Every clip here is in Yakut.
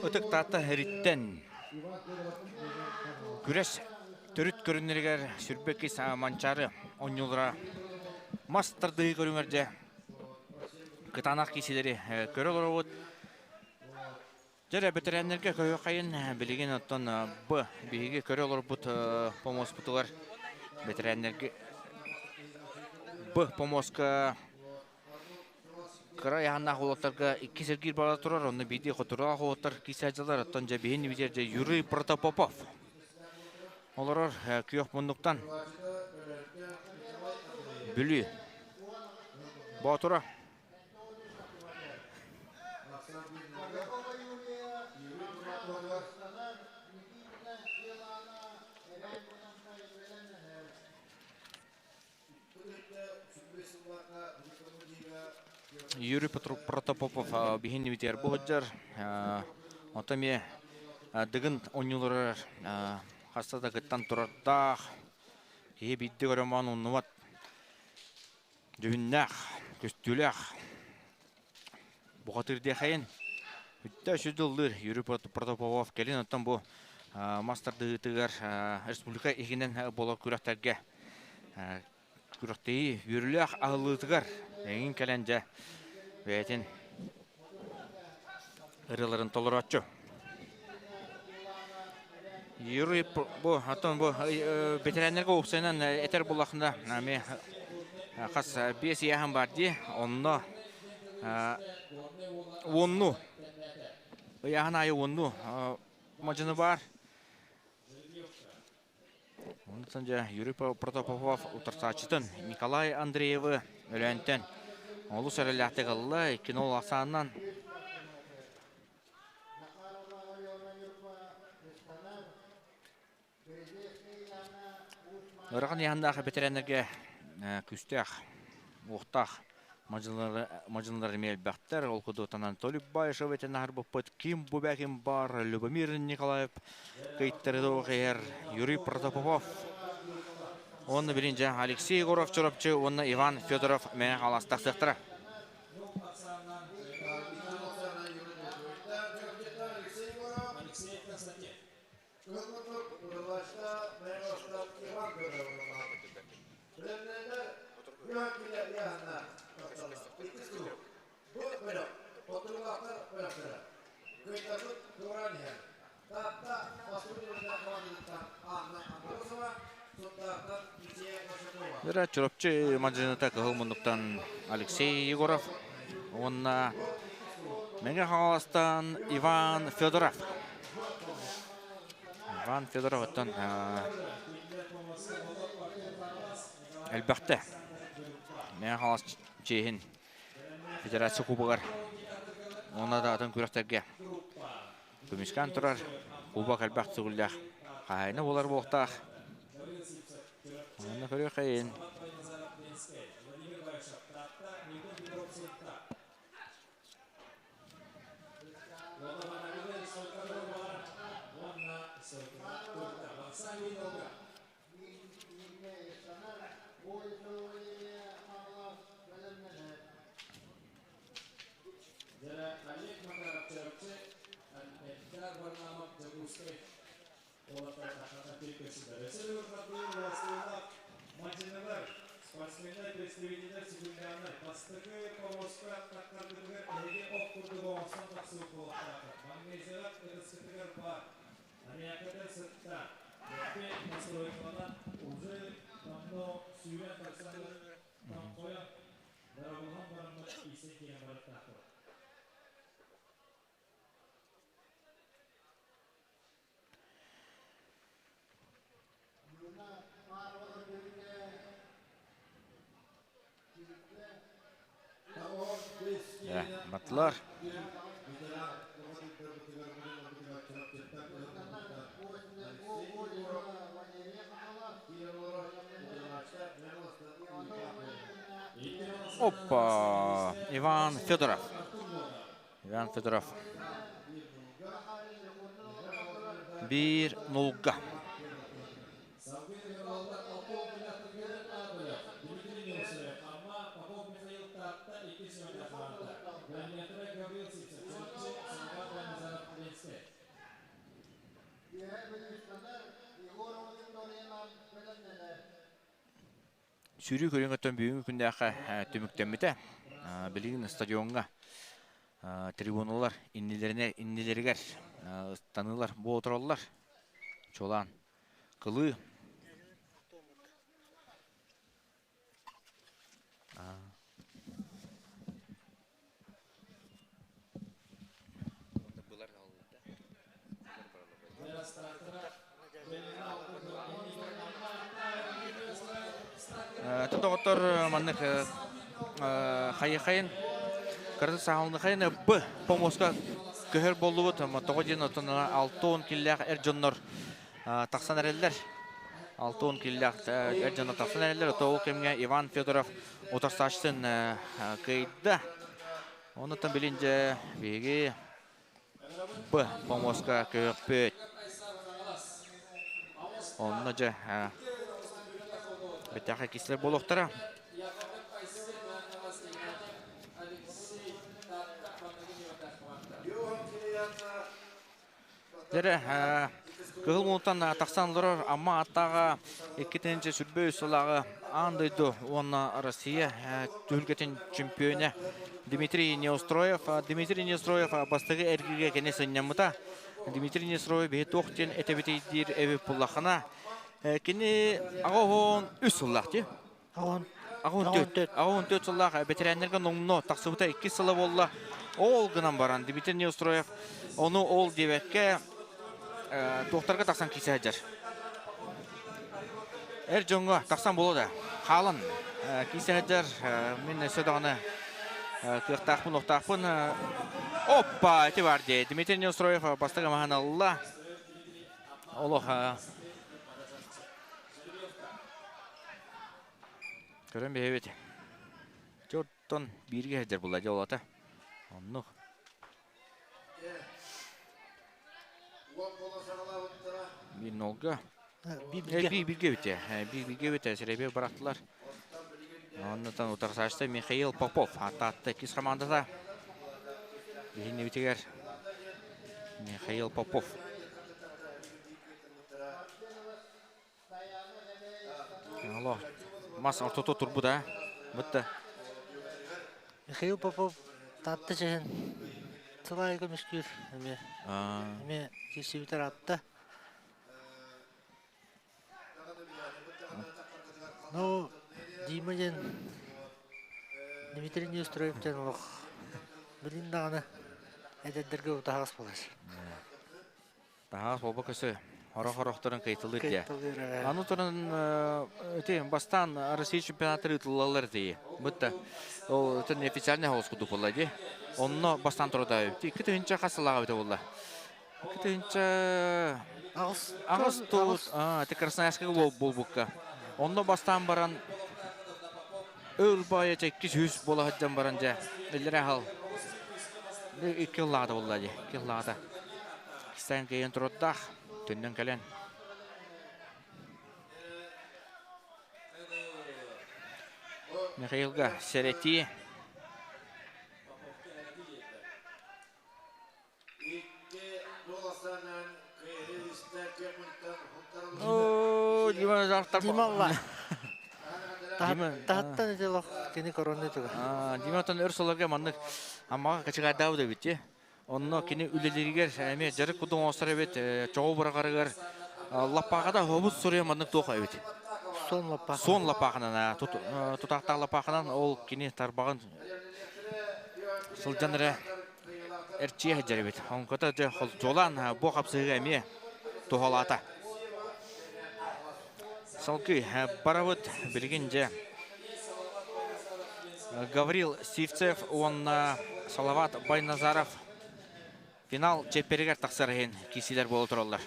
Ытык Таатта эриттэн күрэс төрүт көрүннэригэр сүрбэкис Манчаары онньуулара мас тардыһыы көрүҥэр дьэ кытаанах киисилэри көрө олоробут. Дьэ бэтэрээннэргэ көһүөххэйин билигин оттон б биһиги көрө олорбут помоспутугар бэтэрээннэргэ б помоска кыра айааннаах уолаттарга икки сэргиир бара турар, онно биирдии хотураах уолаттар киисээдьилэр, оттон дьэ биһин битэр дьэ Юрий Протопопов олорор күөх муннуктан Бүлүү Боотура. Юрий Протопопов биһин битер бу сылдьар. Онтон эмиэ Дыгын оонньууларыгар хаста да кыттан турардаах. Киһи биирдэ көрөн умнубат дьүһүннээх, көстүүлээх бухатыыр диэхэйин. Үттэ сүдүллүүр Юрий Протопопов кэлин оттон бу мас тардыһыытыгар республика иһинэн буолар күрэхтэргэ күрэхтэһии үөрүүлээх аһыллыытыгар эҥин кэлэн дьэ бэйэтин ырыаларын толорооччу. Юрий бу оттон бу бэтэрээннэргэ уопсайынан этэр буллахына эмиэ хас биэс ыйааһын бар дии онно уонну ыйааһын аайы уонну мадьыны баар. Онтон дьэ Юрий Протопопов утарсааччытын Николай Андреевы Өлөөнтөн олус эрэллээхтик ылла. 2-0 ахсаанынан Ыарахан ыйааһыннаах бэтэрээннэргэ күүстээх, уохтаах мадьынылар эмиэ элбэхтэр. Ол курдук Анатолий Баишев этэн аһарбыппыт Ким Бубякин бар, Любомир Николаев кыйтары иһэр Юрий Протопопов. Уонна билин дьэ Алексей Егоров Чурапчы уонна Иван Федоров мэҥэ хаалас тахсыахтара. Вера Чурапчы мадьыныта кыһыл муннуктан Алексей Егоров уонна Мэҥэ Хаҥаластан Иван Федоров. Иван Федоров оттон элбэхтэ. Мэҥэ Хаҥалас чиэһин Федерация Кубогар уонна да атын күрэхтэргэ көмүскээн турар кубок элбэх төгүллээх хаһаайына буолар буолуохтаах. Онно көрүөххэйин. Матлар. Опа! Иван Федоров. Иван Федоров. Биир нулга. Сүүрүү көрүҥөттөн бүгүҥҥү күннээххэ түмүктэммитэ. Билигин стадиоҥҥа трибуналар иннилэринэ иннилэригэр ыстаныылар буола тураллар. Чуолаан кылыы Доҕоттор маннык хайыхайын кыраты саҕалыныхайын Б помоска көһөр буоллубут. Тоҕо диэн оттон 60 киллээх эр дьоннор тахсан эрэллэр. 60 киллээх эр дьоннор тахсан эрэллэр. Ото ол кэмҥэ Иван Федоров утарсааччытын кыайда. Онуттан билин дьэ биһиги Б помоска көһөхпүт. Онно дьэ бэтэхэ кислэр буолуохтара. Дэрэ Кыһыл муунтан тахсан олорор Амма аттааҕа 2 сүүрбэ сылааҕы аан дойду уонна Россия түһүлгэтин чемпионэ Дмитрий Неустроев. Дмитрий Неустроев бастакы эргииргэ кини сынньаммыта. Дмитрий Неустроев биһи туох диэн этэбитий диир эбит буллахына кини 83 сыллаах дии. 84 сыллаах бэтэрээннэргэ номнуо тахсыбыта иккис сыла буолла. Ол гынан баран Дмитрий Неустроев ону ол диэбэккэ туохтарга тахсан киирсэ сылдьар. Эр дьоҥҥо тахсан буолуо да хаалан киирсэ сылдьар. Мин өссө даҕаны кыахтаахпын, уохтаахпын. Оппа, ити бар дии. Дмитрий Неустроев бастакы маһын ылла. Олох Көрөн биһэбит. Чортон бииргэ сылдьар буолла дьэ олата. Оннук. Биир нолга. Биир бирге бите. Биир бирге бите. Серебе бырахтылар. Оннотон утарсаачта Михаил Попов. Атаатта иккис командата. Биһиннибитигэр Михаил Попов. Алло, мас ортото турбут а? Бытта. Михаил Попов Таатта чэһин сыл аайы көмүскүүр эмиэ. Эмиэ киирсибитэр атта. Ну, Дима диэн Дмитрий Неустроев диэн олох билин даҕаны эдэрдэргэ утаһаҕас буолар. Таһаас буолба көсө хорох-хорохторун кыйтылыыр дии. Аны туран ити бастаан Россия чемпионаттар ыытыллаллар дии. Бытта ол итин официальный хаус курдук буолла дии. Онно бастаан турда 2 тыһыынча хас сыллааҕа эбитэ буолла? 2 тыһыынча аҕыс туут ити Красноярскайга буолбукка. Онно бастаан баран өр баайа 200 буола сылдьан баран дьэ иллэрэ хал 2 ыллаата буолла дии. 2 ыллаата. Кистэн киһин турардаах, төннөн кэлэн. Михаилга сэрэтии. О, Дима Дима Таһаттан ити олох кини коронный туга. Диматан өр сылларга маннык аммаҕа качыгаайдаабыт эбит дии. Онно кини үлэлииригэр эмиэ дьарык курдук оҥостор эбит, чоҕу быраҕарыгар лаппааҕыта хобус суруйа маннык туох эбит. Суон лаппаахынан. Суон лаппаахынан, тутаахтаах лаппаахынан ол кини тарбаҕын сылдьан эрэ эрчийэ сылдьар эбит. Онкото дьэ холчуолаан бу хапсыһыыга эмиэ туһалаата. Салгыы барабыт билигин дьэ Гаврил Сивцев уонна Салават Байназаров финал чэппэригэр тахсар иһин киирсиилэр буола тураллар.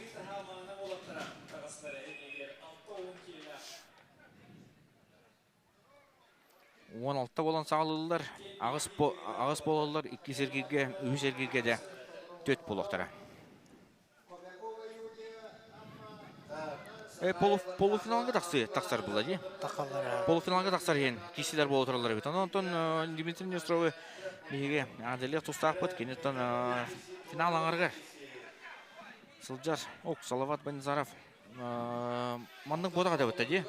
16 буолан саҕалыыллар, аҕыс буолаллар, иккис эргииргэ, үһүс эргииргэ дэ төрт буолуохтара. Полуфиналга тахсы тахсар була дии. Тахаллар. Полуфиналга тахсар иһин киирсиилэр буола тураллар эбит. Онтон Дмитрий Нестровы биһиги Аделия тустаахпыт. Киниттэн финал аҥарыгар сылдьар. Ок, Салават Банизаров маннык буотах этэ дии.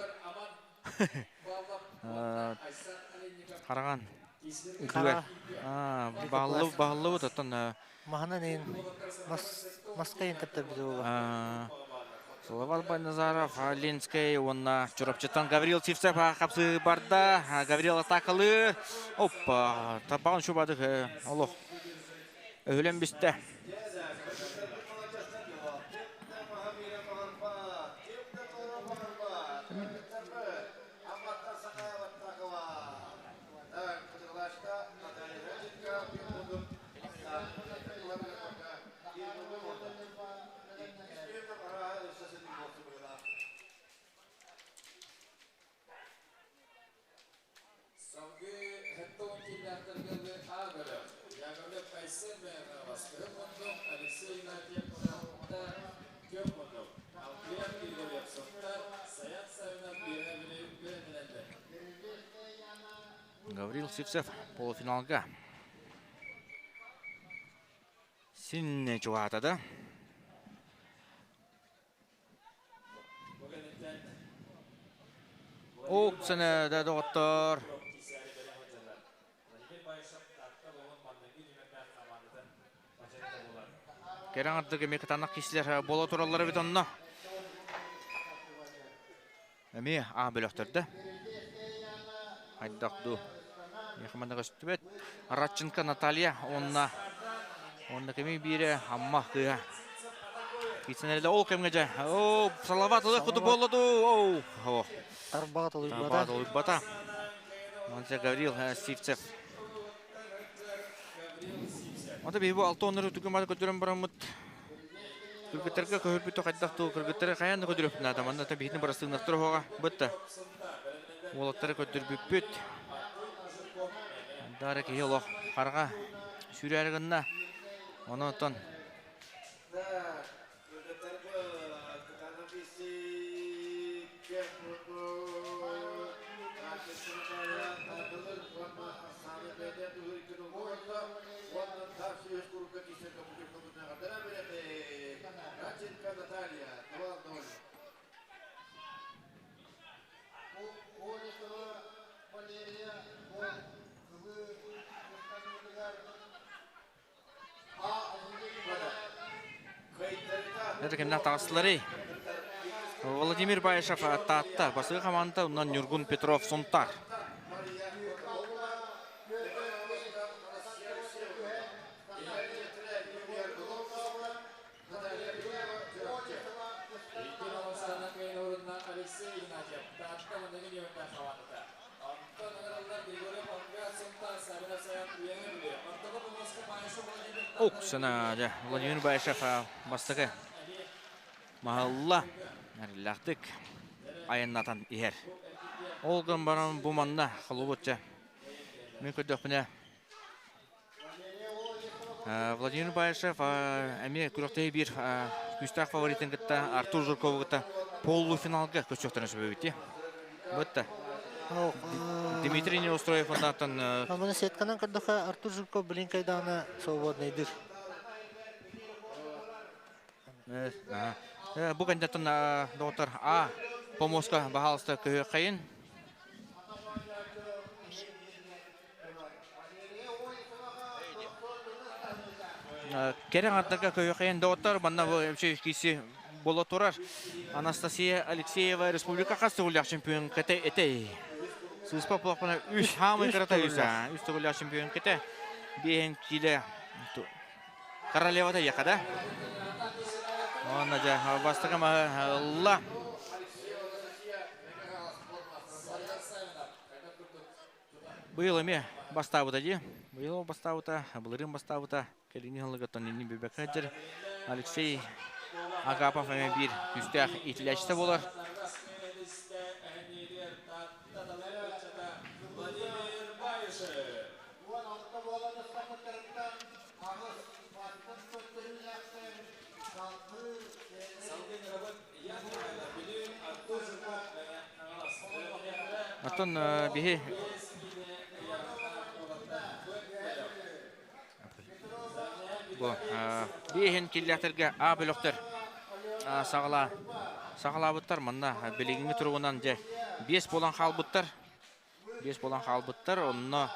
Хараган үтүгэр баһыллыбыт баһыллыбыт оттон Маһынан иин мас маска иин таптарбыт буолла. Салават Байназаров, Ленскэй уонна Чурапчыттан Гаврил Сивцев хапсыы барда. Гаврил атакалыыр. Оппа, тарбаҕын шубадык олох өһүлэн бистэ. Гаврил Сивцев полуфиналга син чугаата да. Уксаны да доҕоттор. Кэрэ ардык эмиэ кытаанах киһилэр буола тураллар эбит онно. Эмиэ аа бөлөхтөрдө. Хайдах дуу. Миэхэ манна көстүбэт. Радченко Наталья уонна уонна кими биирэ Амма кыыһа. Киисэнэрдэ ол кэмҥэ дьэ оо Салават ылых куту буолла дуу оо Тарбаҕа толуйбата. Тарбаҕа толуйбата. Онча Гаврил Сивцев. Ата биһи бу алта оннары түгэн бары көтөрөн бараммыт Кыргыттарга көһөрбүтэ хайдах тыл кыргыттары хайаан да көтөрүөхпүт наада. Манна та биһитин барастыыннахтар оһоҕа бытта. Уолаттары көрдөрбүппүт. Дара киһи олох хараҕа сүүрээри гынна. Онон Это кимнээх таҕыстыларый? Владимир Баишев Таатта басыы хамаанда, онон Ньургун Петров Сунтар. Оксана, дьэ, Владимир Баишев бастакы маһылла эриллээхтик айаннатан иһэр. Ол гынан баран бу манна холобур мин көрдөхпүнэ Владимир Баишев эмиэ күрэхтэһии биир күүстээх фаворитын кытта Артур Жиркову кытта полуфиналга көрсүөхтэрин сөбүбүт. Бытта. Дмитрий Неустроев оннаттан Маны сетканан көрдөхө Артур Жирков билин кайдаана свободныйдыр. Бу кандидаттан доҕоттор А помоска баһаалыста көһүөххэйин. Кэрэ аҥардарга көһүөххэйин доҕоттор манна бу киси буола турар. Анастасия Алексеева республика хас төгүллээх чемпион кэтэ этэй. Сыыспа буоллахпына үс хаамый кырата үс үс төгүллээх чемпион кэтэ. Биэһин киилэ Королева яха да. Онно дьэ бастакы маһы ылла. Быйыл эмиэ бастаабыта дии. Быйыл бастаабыта, былырыын бастаабыта. Кэлиҥҥи сылларга иннин билбэккэ сылдьар Алексей Агапов эмиэ биир күүстээх иитиллээччитэ буолар. Оттон биһи бу биэһин киллэхтэргэ А бөлөхтөр саҕала саҕалаабыттар. Манна билигиҥҥи туругунан дьэ биэс буолан хаалбыттар. 5 болан хаалбыттар. Онно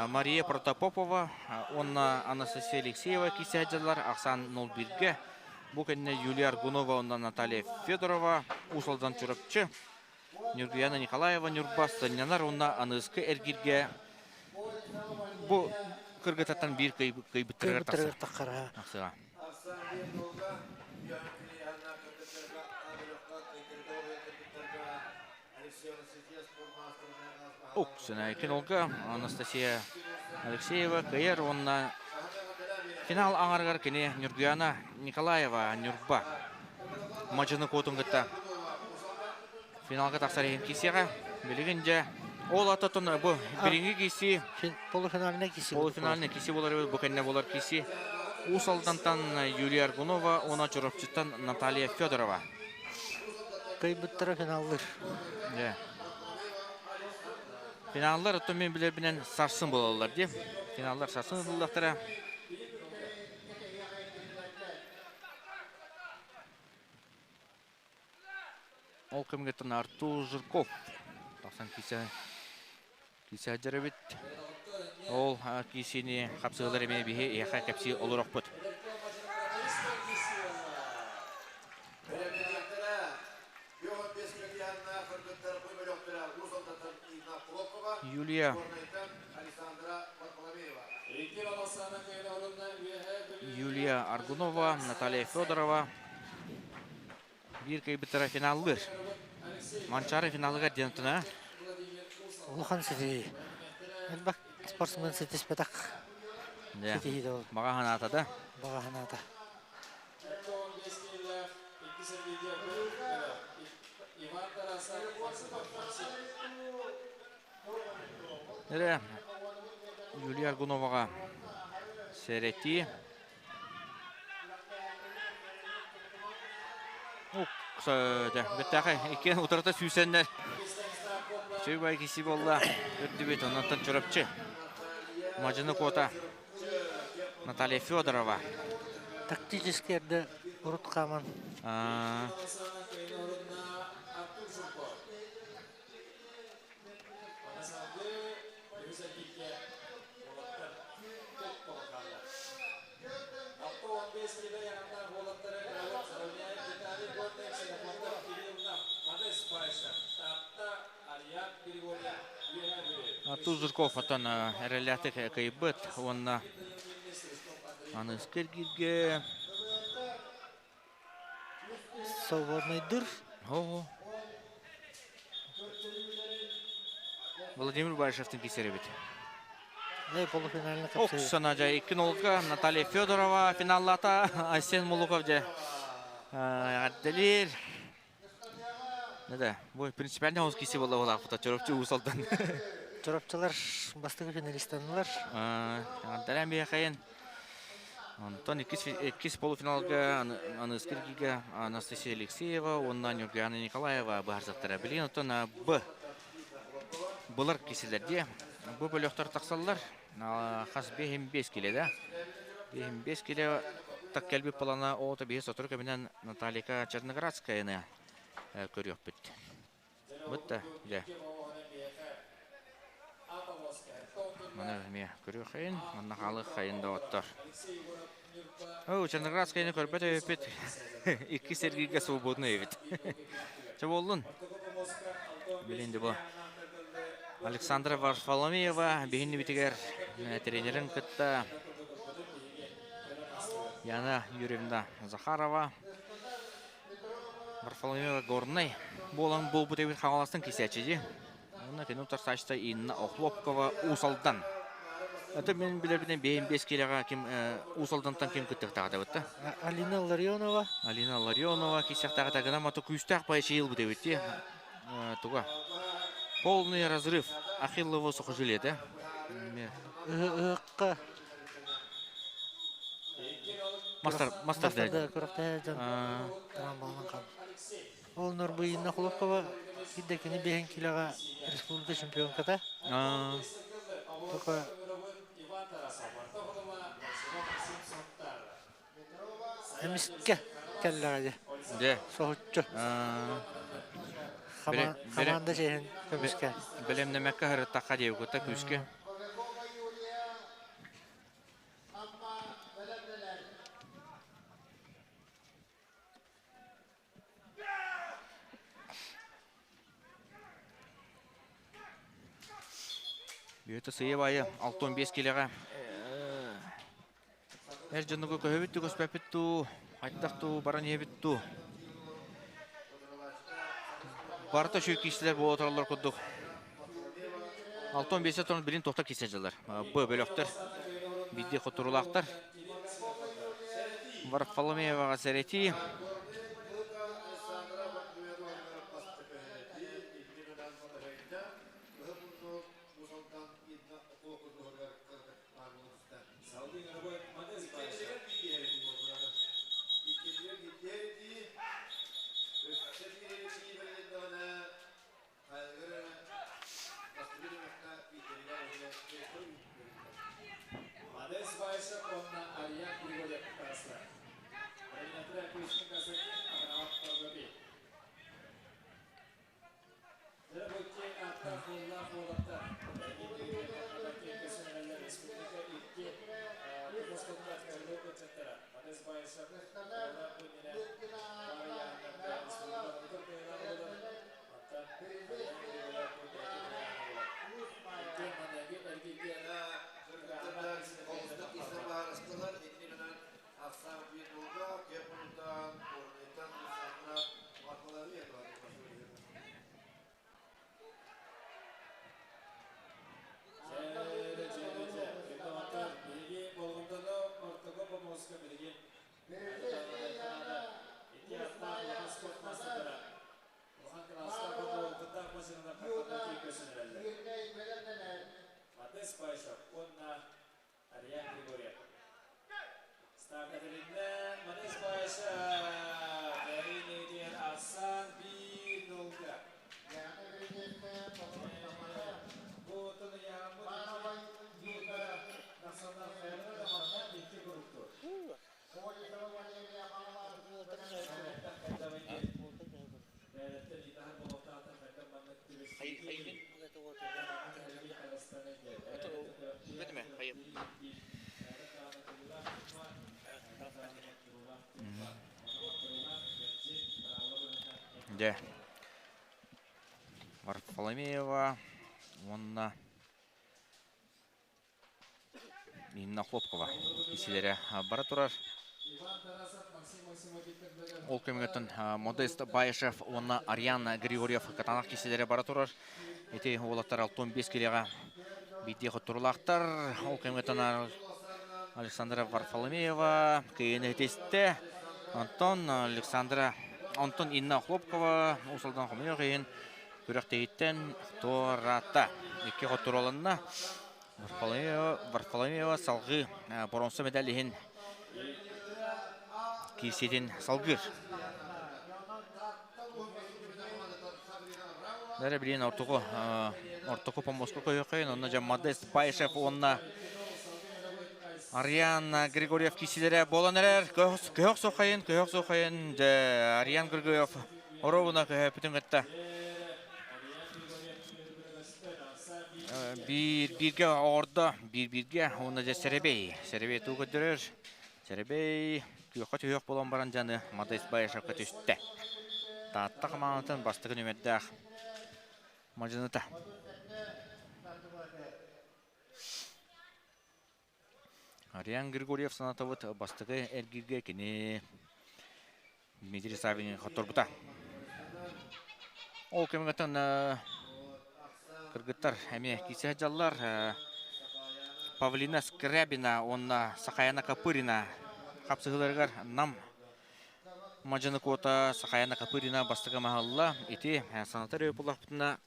Мария Протопопова уонна Анастасия Алексеева киирсэ сылдьаллар. Ахсаан 0-1-ге. Бу кэннэ Юлия Аргунова уонна Наталья Федорова, Уус Алдан Чурапчы, Ньургуяна Николаева Ньурба сынньанар уонна аныыскы эргииргэ бу кыргытаттан биир кыйбыттарыгар тахсар. Тахсыа. Уксунайкин Олга, Анастасия Алексеева кыайар уонна финал аҥарыгар кини Ньургуяна Николаева Ньурба мадьыны куотун кытта финалга тахсар иһин киисиэҕэ. Билигин дьэ ол ататын бу билиҥҥи киисии полуфинальнай киисии полуфинальнай киисии буолар бу кэннэ буолар киисии Уус Алдантан Юлия Аргунова уонна Чурапчыттан Наталья Федорова. Кыайбыттара финаллыр. Дьэ. Финаллар оттон мен билэрбинэн сарсын буолаллар дии. Финаллар сарсын ылыллахтара. Ол кэмҥэ Артур Жирков тахсан киирсэ киирсэ эбит. Ол киисини хапсыһылар эмиэ биһи эһиэхэ кэпсии олорохпут. Юлия Юлия Аргунова, Наталья Федорова биир кыайбыттара финаллыыр. Манчаары финалыгар диэн тына. Улахан ситиһии. Элбэх спортсмен ситиспэтэх ситиһии да ол. Баҕа санаата да. Баҕа санаата. Эрэ Юлия Аргуноваҕа сэрэтии. Бэттээхэй иккиэн утарыта сүүсэннэр Чуйбай киси буолла үрдүбүт оннуттан Чурапчы Мадьыны Куота Наталья Федорова Тактически эрдэ урут хааман Артур Жирков оттон эрэллээхтик кыайбыт уонна аныгыскы эргииргэ Свободнайдыр. Ого. Владимир Баишевтың кисер эбит. Не полуфинальный капсы. Оксана жа икки нолга Наталья Федорова финаллата Айсен Мулуков же Адделир. Да, бу принципиально оз киси була була фото чоропчу усалдан. Чоропчулар бастыгы финалистанылар. Адделен бияхайын. Онтон иккис полуфиналга Аныскиргига Анастасия Алексеева уонна Нюргана Николаева быһаарсахтара. Билигин оттон Б былыр кисилэрдиэ. Бу бөлөхтөр тахсаллар. Хас биэһин биэс киле да. Биэһин биэс киле так кэлбит балана оҕото биһи сотору кэминэн Наталья Черноградскаяны көрүөхпүт. Бытта, дьэ. Маны эмиэ көрүөххэйин, манна хаалыаххайын доҕоттор. Оо, Черноградскайны көрбөт эбиппит. Икки сэргииргэ свободный эбит. Чэ буоллун. Билин де бу Александра Варфоломеева биһиннибитигэр тренерин кытта Яна Юрьевна Захарова Варфоломеева Горнай буолан буолбут эбит Хаҥаластан кисээччи дии. Онно кини утарсааччыта Инна Охлопкова Уус Алдан. Это мен билэрбинэн бэйэм биэс киилэҕэ ким Уус Алдантан ким кыттыахтаах эбит да? Алина Ларионова. Алина Ларионова кисэхтаах этэ гына мато күүстээх байчы ылбыт эбит дии. Туга? Полный разрыв Ахиллова сухожилие, да? Ыһыкка Мастер, мастер да күрэхтэһэ дьон трамбаланан хаалбыт. Ол Норбуинна Хлопкова кидде кини биэһин килоҕа республика чемпионката. Только эмискэ кэллэҕэ дьэ. Дьэ. Соһуччу. Хамаанда чиэһин көмүскэ. Бэлэмнэмэккэ сырыттахха диэбиккэ күүскэ. Бүөтэ сыйа баайы 65 килэҕэ эр дьонугу көһөбүт дуу, көспөппүт дуу, хайдах дуу, баран иһэбит дуу. Барыта үчүгэй киирсилэр буола тураллар курдук. 65 туран билин тохтор киирсэ дьыллар. Б бөлөхтөр биирдии хотурулаахтар. Варфоломееваҕа сэрэтии. Дьэ, Варфоломеева уонна Инна Хлопкова кисилэрэ бара турар. Ол кэмҥэттэн Модест Баишев уонна Ариана Григорьев катанах кисилэрэ бара турар. Ити уолаттар 65 килеҕэ биирдии хотторулаахтар. Ол кэмҥэттэн Александра Варфоломеева кыайыыны ситистэ. Онтон Александра, онтон Инна Хлопкова Уус-Алдан хомойуох иһин күрэхтэһииттэн туораата. Икки хотторуланна. Варфоломеева, Варфоломеева салгыы боруонса медаль иһин киирсиитин салгыыр. Дәрі билин ортоку ортоку помоску көйөкөйүн онно Жаммадес Баишев уонна Ариан Григорьев киирсилэрэ буолан эрэр. Көһөх сухайын, көһөх сухайын Ариан Григорьев оруобуна көһөппүтүн кытта Биир бииргэ оҕордо, биир бииргэ уонна дьэ сэрэбэй. Сэрэбэй туу көрдөрөр. Сэрэбэй күөххэ түһүөх буолан баран дьаны Мадыс Баишевка түстэ. Таатта хамаанатын бастакы нүмердээх мадьыныта. Ариан Григорьев санатабыт бастакы эргииргэ кини Дмитрий Савин хотторбута. Ол кэмҥэ кыргыттар эмиэ киирсэ сылдьаллар. Павлина Скрябина уонна Сахаяна Копырина хапсыһыыларыгар Нам мадьыны куота Сахаяна Копырина бастакы маһалла. Ити санатар өй буллахпытына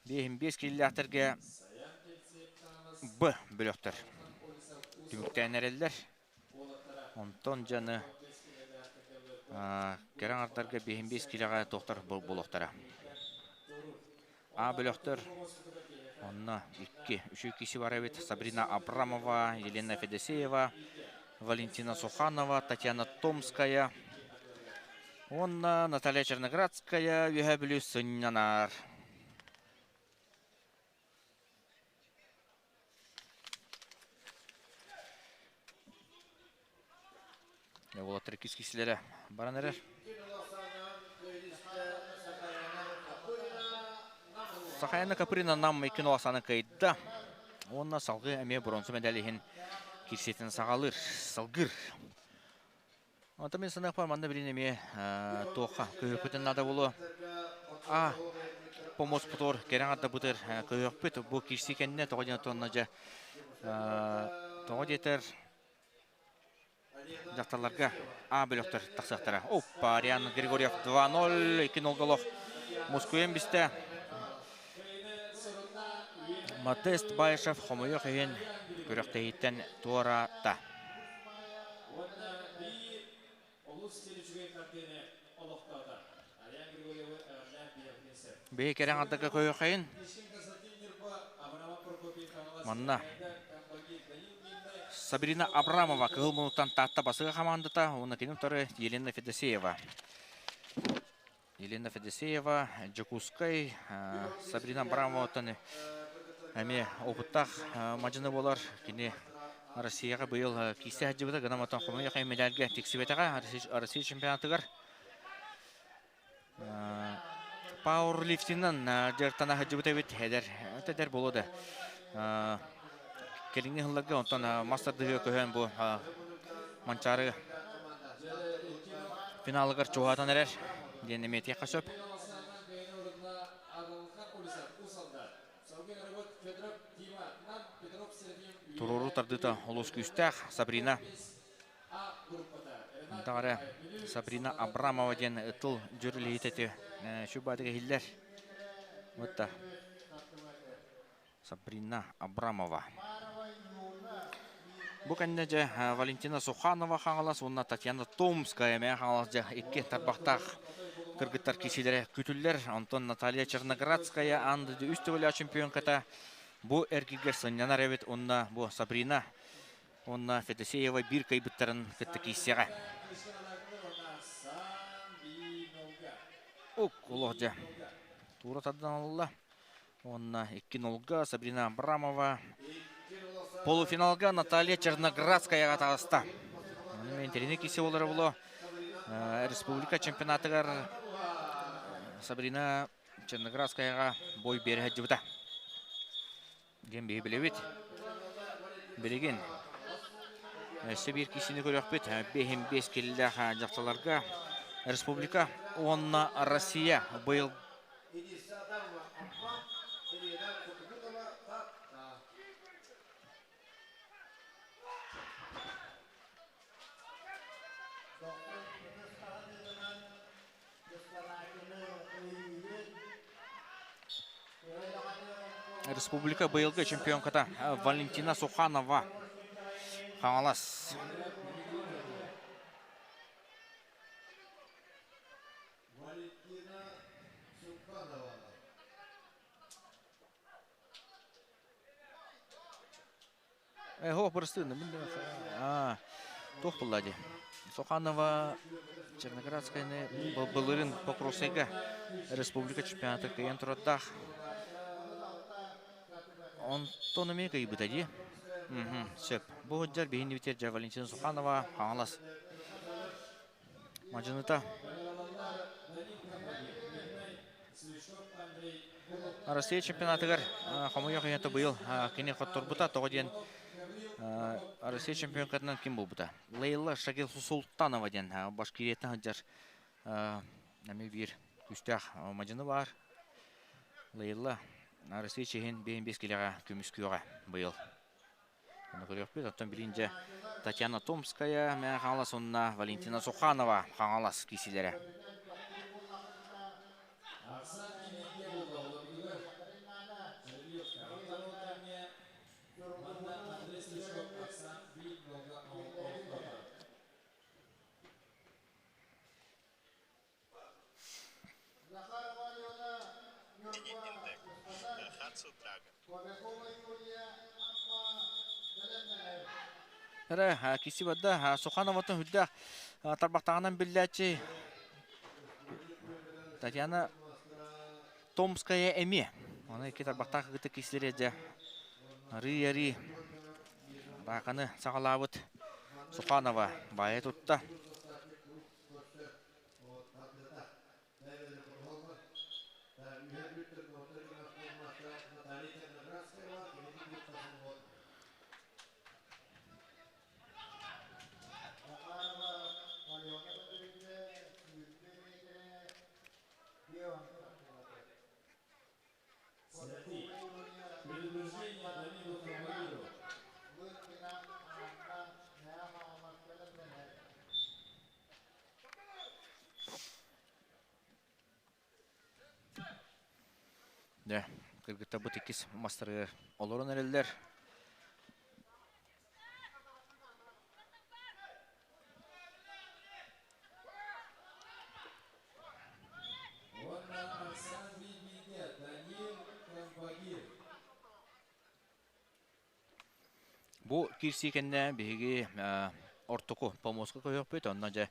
Биэһин биэс кииллээхтэргэ Б бөлөхтөр түмүктээн эрэллэр. Онтон дьаны кэрэ аҥардарга биэһин биэс киилэҕэ туохтар буолуохтара. А бөлөхтөр онно икки үчүгэй киһи бар эбит Сабрина Абрамова, Елена Федосеева, Валентина Суханова, Татьяна Томская. Уонна Наталья Черноградская Үөһээ Бүлүү сынньанар. Уолаттар иккис киһилэрэ баран эрэр. Сахаяна Каприна нам икки нуосаны кыайда. Уонна салгыы эмиэ бронза медаль иһин кирсиэтин саҕалыыр, салгыыр. Онтон мин саныахпар манна билин эмиэ туохха көһүөхпүтүн наада буолуо. А помоспутугар кэрэн ардабытыр көһүөхпүт бу кирсии кэннэ тоҕо диэн тонна дьэ тоҕо диэтэр дьахталларга А бөлөхтөр тахсыахтара. Оппа, Ариан Григорьев 2-0, 2-0 голов Мускуйан бистэ. Модест Баишев хомойуох иһин күрэхтэһииттэн туораата. Биһи кэрэ аҥардарга көйөхөйүн. Манна Сабрина Абрамова кыһыл мунуттан Таатта басыга хамаандата уонна кини утары Елена Федосеева. Елена Федосеева, Дьокуускай, Сабрина Абрамоваттан эмиэ опыттаах мадьыны буолар. Кини Россияҕа быйыл киисэ сылдьыбыта, гынан отон хомойуох медальга тиксибэтэҕэ Россия чемпионатыгар. Пауэрлифтинан дьарыктана сылдьыбыт эбит, эдэр, эдэр буолуо да. Кэлиҥҥи сылларга онтон мас тардыһыыга көһөн бу Манчаары финалыгар чугаһатан эрэр диэн эмиэ этиэххэ сөп. Туруоруу тардыыта олус күүстээх Сабрина Даҕара Сабрина Абрамова диэн тыл дьүрүлүһүтэ сүбаатыга иһиллэр. Вот Сабрина Абрамова. Бу кэннэ дьэ Валентина Суханова Хаҥалас уонна Татьяна Томская эмиэ Хаҥалас дьэ икки тарбахтаах кыргыттар киирсиилэрэ күтүллэр. Онтон Наталья Черноградская аан дойду үс төгүллээх чемпионката бу эргииргэ сынньанар эбит уонна бу Сабрина уонна Федосеева биир кыайбыттарын кытта киирсиэҕэ. Ук, олох дьэ туура тардан ылла. Уонна икки нолга Сабрина Абрамова полуфиналга Наталья Черноградскаяҕа таҕыста. Интэриэһинэй киирсии буолара буолуо. Республика чемпионатыгар Сабрина Черноградскаяҕа бой биэрэ сылдьыбыта. Диэн биһи билэбит. Билигин өссө биир киирсиини көрүөхпүт. Биэһин биэс киллээх дьахталларга республика уонна Россия быйыл Республика быйылгы чемпионката Валентина Суханова Хаҥалас. Э, бырастыына мин да туох булла дии. Суханова Черноградскаяны былырын Покровскайга республика чемпионата кыайан турардаах. Онтон эмиэ кыайбыта дии. Сөп. Бу сылдьар биһини битэр Валентина Суханова Хаҥалас Мадьыныта Россия чемпионатыгар хомойуох иһин быйыл кини хотторбута тоҕо диэн Россия чемпионкатынан ким буолбута? Лейла Шагилсултанова диэн Башкирияттан сылдьар эмиэ биир күүстээх мадьыны баар. Лейла Россия чиһин биэһин биэс килэҕэ көмүскүөҕэ быйыл. Ону көрүөхпүт. Оттон билигин дьэ Татьяна Томская, Мэҥэ Хаҥалас уонна Валентина Суханова Хаҥалас киисилэрэ. Эрэ киси барда Сухановатын үрдээх тарбахтааҕынан биллээччи. Татьяна Томская эмиэ. Оны икки тарбахтаах кытта кисилери дьэ арыы-арыы атааканы саҕалаабыт Суханова баайа тутта. Дьэ, кыргыттарбыт иккис мастарыгар олорон эрэллэр. Бу киирсии кэннэ биһиги ортоку помоска көһүөхпүт, онно дьэ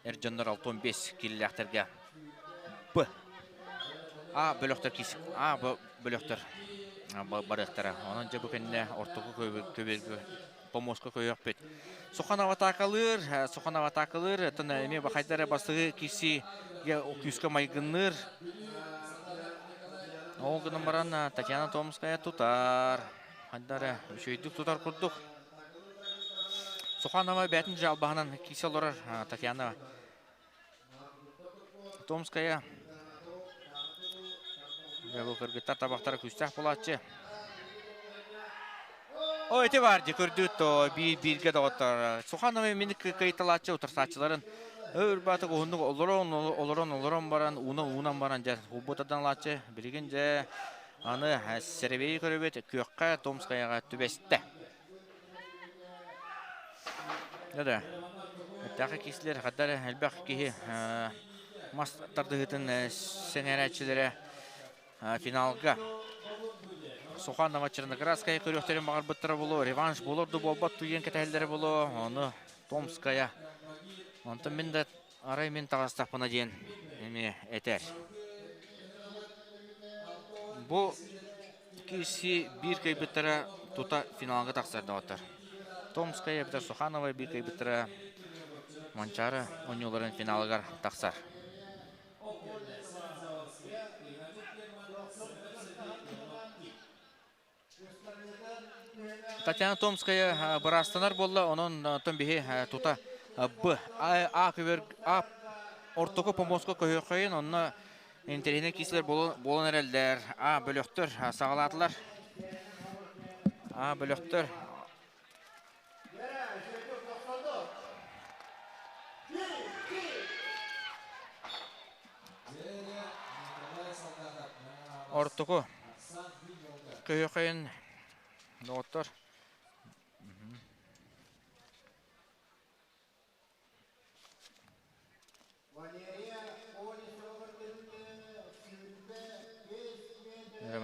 эр дьоннор 65 киилэлээхтэргэ Б А бөлөхтөр киис А бөлөхтөр барыахтара. Онон дьэ бу кэннэ ортоку көбүөргө помоска көһүөхпүт. Суханов атаакалыыр, Суханов атаакалыыр, оттон эмиэ бахайдара бастакы киирсиигэ күүскэ майгынныыр. Ол гынан баран Татьяна Томская тутар. Хайдара үчүгэйдик тутар курдук. Суханова бэйэтин дьаалбаһынан киирсэ олорор Татьяна Томская. Бу кыргыттар табахтара күүстээх буолааччы. О, ити бар дии көрдүүт то биир бииргэ доҕоттор. Суханова мин кыайталааччы утарсааччыларын өр баатык уһуннук олорон олорон олорон баран ууна уунан баран дьэ убутадан ылааччы. Билигин дьэ аны сэрэбиэйи көрөбүт күөххэ Томскаяҕа түбэстэ. Да-да. Эттээх киислэр хаддар элбэх киһи мас тардыһыытын сэҥээрээччилэрэ финалга Суханова Черноградская көрүөхтэрин баҕарбыттара буолуо, реванш буолар да буолбат туйан кэтэһэллэрэ буолуо, ону Томская. Онтон мин да арай мин таҕыстахпына диэн эмиэ этэр. Бу киирсии биир кыайбыттара тута финалга тахсар доҕоттор. Томская эбэтэр Суханова биир кыайбыттара Манчаары оонньууларын финалыгар тахсар. Татьяна Томская быраастанар буолла, онон оттон биһи тута Б, А көбөр А ортоку помоска көһүөххэйин, онно интэриэһинэй киисэлэр буолан эрэллэр. А бөлөхтөр саҕалаатылар. А бөлөхтөр Ортоку көһүөххэйин доҕоттор.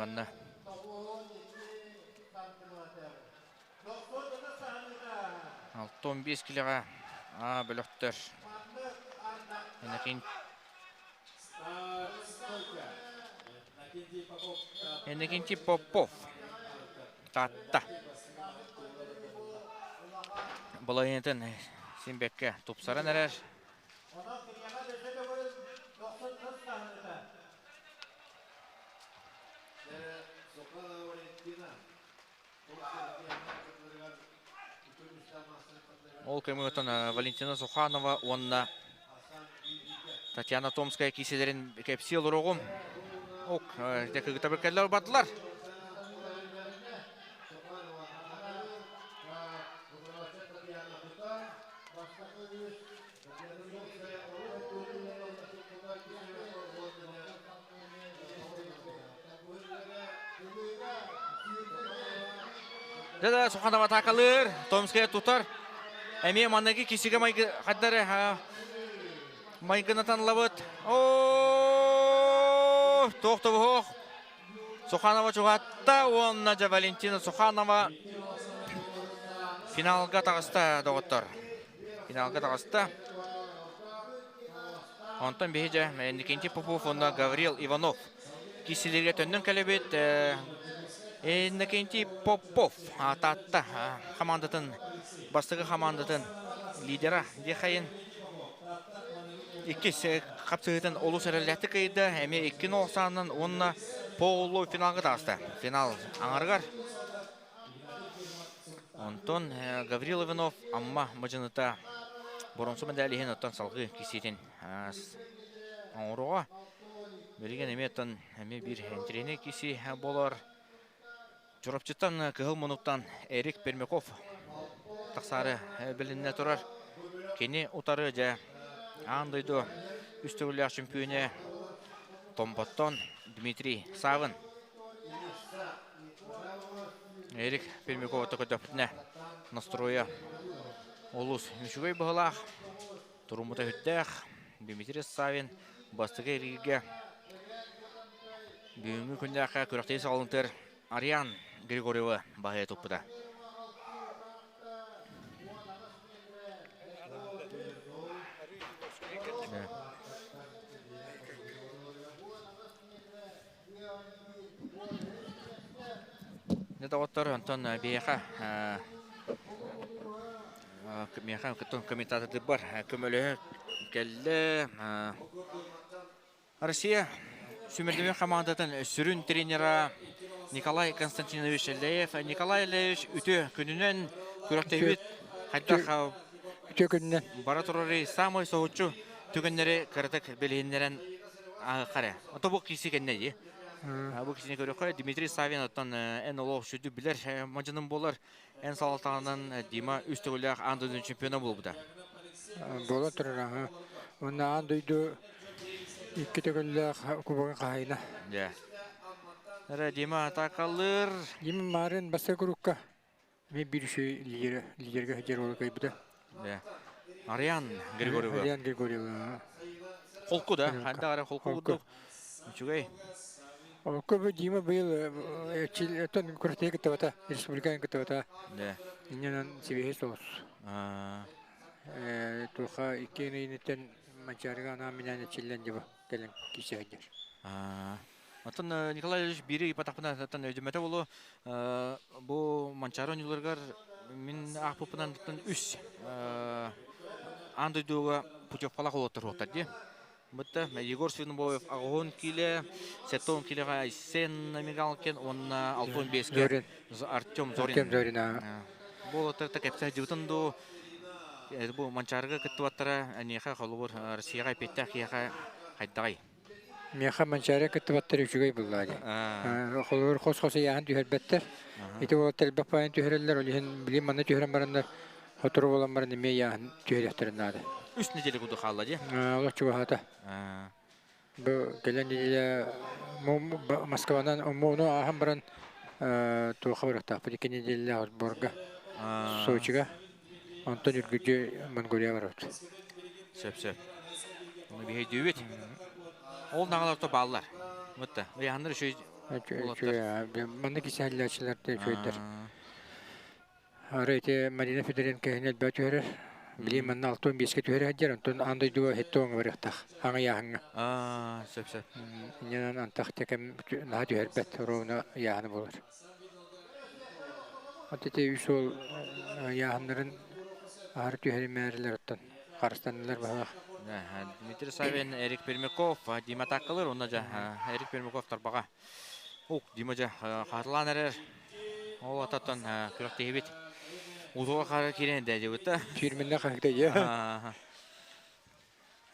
Манна 65 килоҕа А бөлөхтөр Иннокентий Попов Таатта балаһыанньатын син бэккэ тупсаран эрэр. Ол кэмигэр Валентина Суханова уонна Татьяна Томская киисэлэрин кэпсии олоруоҕум. Ок, кыгыта кэллэр бардылар. Да-да, Суханов атаакалыыр, Томская тутар. Эмиэ манныгы кисигэ майгы хаддары майгынатан ылабыт. О, туох тобуһуох. Суханова чугатта уонна дьэ Валентина Суханова финалга таҕыста доҕоттор. Финалга таҕыста. Онтон биһи дьэ Иннокентий Попов уонна Гаврил Иванов киисилэргэ төннөн кэлэбит. Иннокентий Попов Таатта хамаандатын бастакы хамаандатын лидера диэхэйин иккис хапсыһыытын олус эрэллээхтик кыайда. Эмиэ 2-0 саанынан уонна полуфиналга таҕыста. Финал аҥарыгар. Онтон Гаврил Иванов Амма мадьыныта боронсу медаль иһин оттон салгыы кисиитин оҥоруоҕа. Билигин эмиэ оттон эмиэ биир интэриэһинэй киси буолар. Чурапчыттан Кыһыл Мунуктан Эрик Пермяков тахсаары билиннэ турар. Кини утары дьэ аан дойду үс төгүллээх чөмпүйүнэ Томпоттон Дмитрий Савин. Эрик Пермякова көтөппүтүнэ настроя олус үчүгэй быһылаах, туруммута сүрдээх. Дмитрий Савин бастакы эргииргэ бүгүҥҥү күннээххэ күрэхтэһии саҕаланытыгар Ариан Григорьевы баһыйа туппута. Дьэ доҕоттор, онтон биһиэхэ миэхэ кыттын комментатордырбар көмөлөһө кэллэ. Россия сүмэрдэмир хамаандатын сүрүн тренера Николай Константинович Эллеев. Николай Эллеевич үтүө күнүнэн күрэхтэһиибит хайдах үтүө күнүнэн бара турары самый соһуччу түгэннэри кыратык билиһиннэрэн Харе. Ото бу киси кэннэ дии. Бу кисини көрөххө Дмитрий Савин оттон эн олох сүдү билэр мадьыным буолар. Эн салалтаҕынан Дима үс төгүллээх аан дойду чемпиона буолбута. Буола турар аха. Уонна аан дойду икки төгүллээх кубогын хаһайына. Дьэ. Эрэ Дима атакалыыр. Дима Марын бастакы курукка Эмиэ биир үчүгэй лидер, лидергэ сылдьар уолу кыайбыта. Да. Ариан Григорьева. Ариан Григорьева. Холку да, ханна ара холку курдук. Үчүгэй. Холку бу Дима быйыл өтөн күрэхтэһии кыттыбата, республиканы кыттыбата. Да. Иннинэн сибиэһэй соҕус. Туха икки ыйыныттан Манчаарыга анаан минээн эчиллэн дьиба кэлэн киирсэ сылдьар. Оттон Николай Ильич биири ыйпатахпына оттон өйдөммөтө буолуо. Бу Манчаары оонньууларыгар мин аахпыппынан үс аан дойдуга путевкалаах уолаттар уоттар дии. Бытта Егор Свинобоев аҕыһын киилэ, 70 киилэҕэ Айсен Мигалкин уонна 65-ке Артем Зорин. Артем Зорин, Бу уолаттар кэпсэ сылдьыбытын дуу, бу Манчаарыга кыттыбаттара эниэхэ холобур Россияҕа эппиэттээх киһиэхэ хайдаҕый? Миэхэ Манчаары кыттыбаттар үчүгэй буоллаа дии. Холобур хос-хос ыйааһын түһэрбэттэр. Ити уолаттар элбэх баайын түһэрэллэр, ол иһин билим манна түһэрэн бараннар сотору буолан баран эмиэ ыйааһын түһэриэхтэрин наада. Үс неделя курдук хаалла дии. Олох чугаһаата. Бу кэлэн неделя Москванан омуону ааһан баран туохха барыахтаахпыт икки неделялаах сборга Сочига. Онтон үргүдьү Монголия барабыт. Сөп сөп. Оны биһэйдүүбүт. Ол наҕаларто бааллар. Мытта. Ыйаһаннар үчүгэй уолаттар. Манна кисээллээччилэр да үчүгэйдэр. Ары ити Марина Федоренко иһин элбээ түһэрэр. Билим манна 65-ке түһэрэ сылдьар, онтон аан дойдуга хетте оҥо барыахтаах. Аҥа ыйааһыҥҥа. Сөп сөп. Иннинэн антах тэкэм наһаа түһэрбэт, ровно ыйааһыны буолар. От ити үс уол ыйааһыннарын аһары түһэримээрилэр оттон харыстаннылар баһылаах. Дмитрий Савин, Эрик Пермяков, Дима Таккалыр, уонна дьэ Эрик Пермяков тарбаҕа. Ук, Дима дьэ хаатылаан эрэр. Ол ататтан күрэхтэһибит. Утуга хара киирэн дээдибит да. Фирменнэ хаһыта дьэ.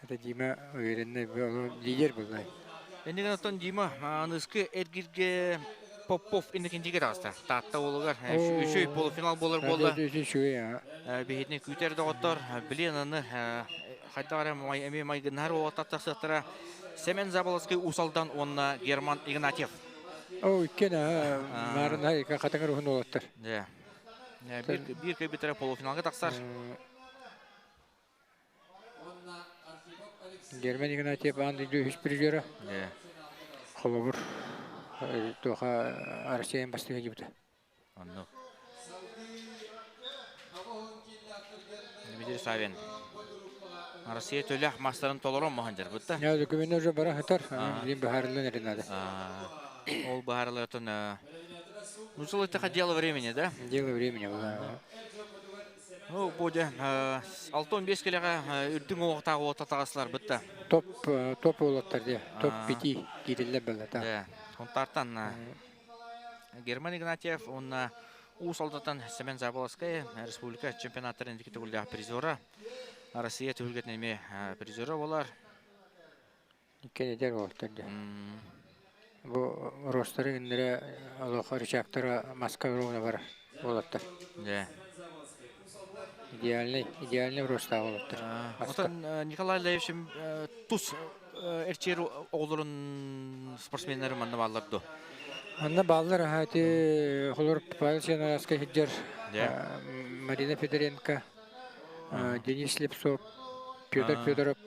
Это Дима уверенный лидер был. Эннигэн оттон Дима аныскы эргиргэ Попов инникинтиге таҕыста. Таатта уолугар үчүй полуфинал буолар буолла. Үчүй. Биһитини күүтэр доҕоттор билиэн аны хайдах эрэ эмиэ майгыннаһар уолаттар тахсыахтара. Семен Заболоцкий Усалдан уонна Герман Игнатьев. О, иккен маарына хатыҥыр уһун уолаттар. Биир кыйбыттара полуфиналга тахсар. Герман Игнатьев аан дойду үһүс призера. Холобур, туоха Россия бастыҥа дьибитэ. Оннук. Дмитрий Савин. Россия төлөх мастарын толорон маһын бытта. Я документы уже бара хатар, билин баһарылан эрин надо. Ол баһарылатын Ну, это дело времени, да? Дело времени, да. Ну, буде алтон бес келеға үрдің оқтағы отатағасылар бітті. Топ, топ олаттар де, топ 5 кириллер было, да. Да, Хунтартан Герман Игнатьев, он Уус Алдантан Семен Заболоцкай, республика чемпионаттарын дикетігілді призера. Россия түгілгетін призера болар. Кенедер олаттар де. Бу ростары иннере алоха рычагтара Москва ровно бар олаттар. Да. Идеальный, идеальный роста олаттар. Отон Николай Левич тус эрчер оғлорун спортсмендері манна баллар Анна баллар хати холор Павел Ченараска хиджер, Марина Федоренко, Денис Слепцов, Петр Федоров,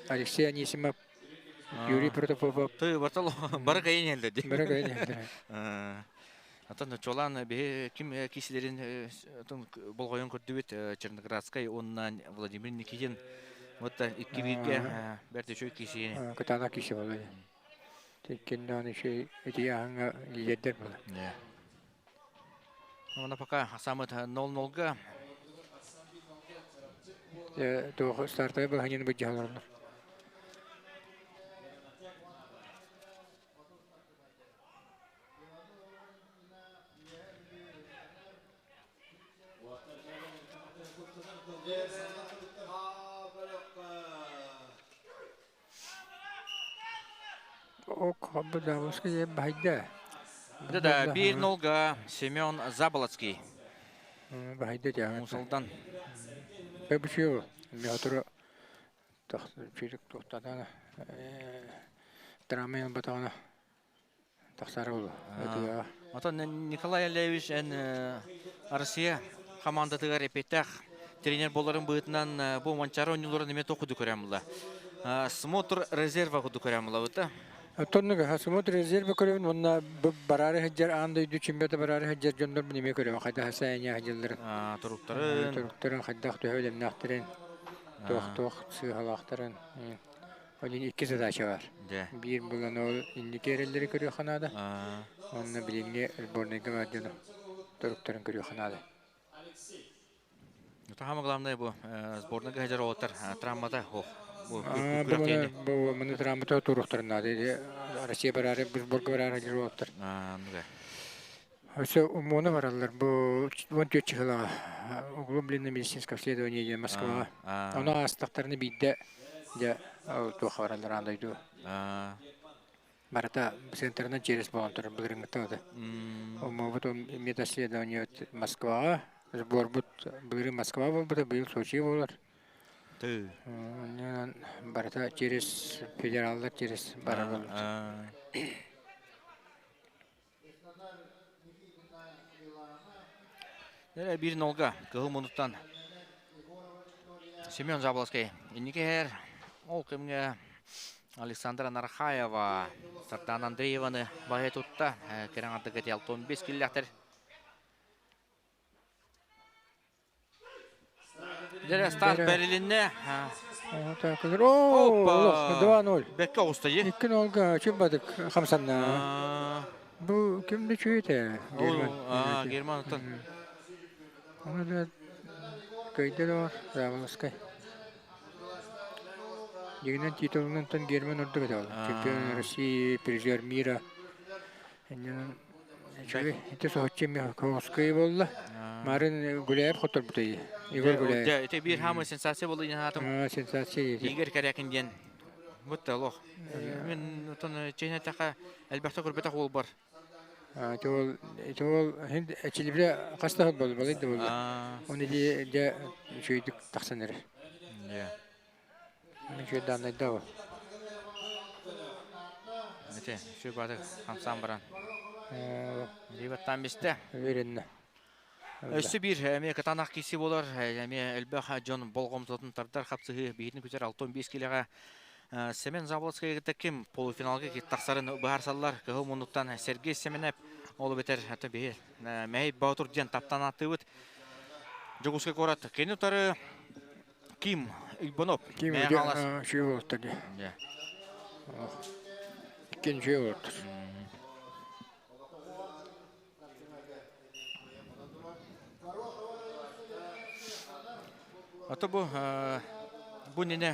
Алексей Анисимов, Юрий Протопопов. Ты бартал бары кайын елді. Бары кайын елді. Атын чолан бе ким кисилерин болғойон көрдүбүт Черноградскай, оннан Владимир Никитин. Вот икки бирге берте чөй киси. Кытана киси болду. Теккеннан еще эти аңа лидер было. Ну, пока самыт 0-0-га. То стартовый был ханин быть жалорнор. Ок, Заболоцкий байда. Да-да, 1-0-га Семен Заболоцкий. Байда жа. Мусулдан. Бэбүчү, миотура чирик тухтатана. Трамен батана. Тахсары болу. Отон Николай Алевич эн Россия командатыгар эпетах тренер боларын быытынан бу Манчаро ойнуларын эме токуду көрөм була. Смотр резерва куду көрөм була бута. Тоннуга смотр резерва көрөм, онна барары хаджар анда үйдү чемпионата барары хаджар жондор неме көрөм, хайда хасаяня хаджалларын. Туруктарын. Туруктарын хайдах төһөлем нахтырын. Тох-тох сыхалахтарын. Onun iki задача бар. Bir bulan ol indikерелери көрү ханада. Онна билинге сборныйга бардыны. Туруктарын көрү ханада. Это самое главное бу сборныйга хажар отар травмата хох. Бу бу муну травмата туруктарын нады. Россия барары сборга барары хажар отар. Все умоны баралар. Бу вон тёчхала углубленное медицинское обследование Москва. Она астактарны бидде. Я туха баралар андайду. Барата центрна через болонтор былырыңыттады. Омобут медосследование Москва, сбор бут былыры Москва болбута, быйыл Сочи болар. Барата через федералдар через баралар. Бир нолга кыл мунуттан Семен Заболоцкий. Инникер ол кемге Александра Нархаева, Сартан Андрееваны бай тутта. Керен аты кетел 15 килләктер. Дере старт берилинне. Опа! 2-0. Бекке уста е. 2-0-га чүмбадык хамсанна. Бу кимди чүйте? Герман. Герман тон. Оны да көйдө бар, Заболоцкий. Дегенен титулунан тон Герман орду бетал. Чемпион России, призер мира. Это соһуччу Ковскай болла. Марын Гуляев хотор бутay. Егор Гуляев. Да, это бир хамы сенсация болду инатым. Сенсация. Игорь Корякин ден. Вот лох. Мен тон чейне така әлбәттә күрбәтә ол бар. Тол тол хинд эчилибре каста бол бол инде бол. Оны де де чөйдүк таксаныр. Я. Мен чөй данный да. Мете, шөй бады хамсан баран. Либаттан бисте. Уверенно. Өссө бир эме катанах киси болар, эме элбэх жон болгомтотун тардар хапсыгы бихитин күтер 65 килега Семен Заболоцкий ким полуфиналга тахсарын баарсаллар кыһыл мунуктан Сергей Семенеп ол бетер аты бихи мәй баутур ден таптан атыбыт. Жогуска корат кени утары ким Уйбанов. Ким Мэ хаҥалас. Үчүгэй уолаттар дии. Иккиэн үчүгэй уолаттар. Ото бу бу иннинэ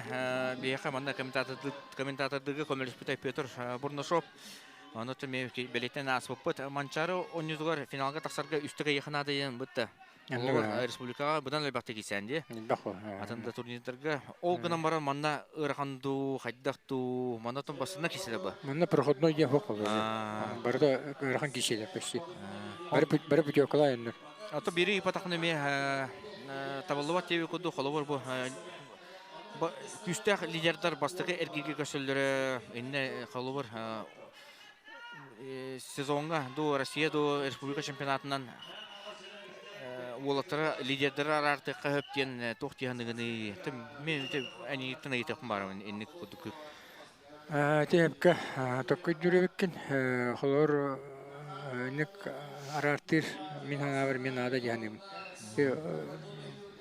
биһиэхэ манна комментатордыгы көмөлөспүтэ Петр Бурнашов. Ону бэлиэтэн ааспыппыт. Манчаары оонньуутугар финалга тахсарга үстэ кыайыахха наада диэн бытта. Республикаҕа быдан элбэхтик киирсэн дии. Атын да турнирдарга. Ол гынан баран манна ыарахан дуу, хайдах дуу, манна тон бастына киселе бу. Манна проходной диэн суох буолуо. Барыта ыарахан киселер почти. Бары бары путевкалаа өннөр. Ото бири ипатахны эмиэ табыллыбат диэби курдук холобур бу күүстээх лидердар бастакы эргииргэ көрсөллөрө инне холобур сезоҥҥа дуу Россия дуу республика чемпионатынан уолаттара лидердары араартыахха сөп диэн туох дии саныгыный? Мен энииттэн ыйытыахпын баарабын инник курдук. Тиһэпкэ токкуйдуур эбиккин. Холобур, инник араартыыр мин санаабар мин наада дии саныыбын.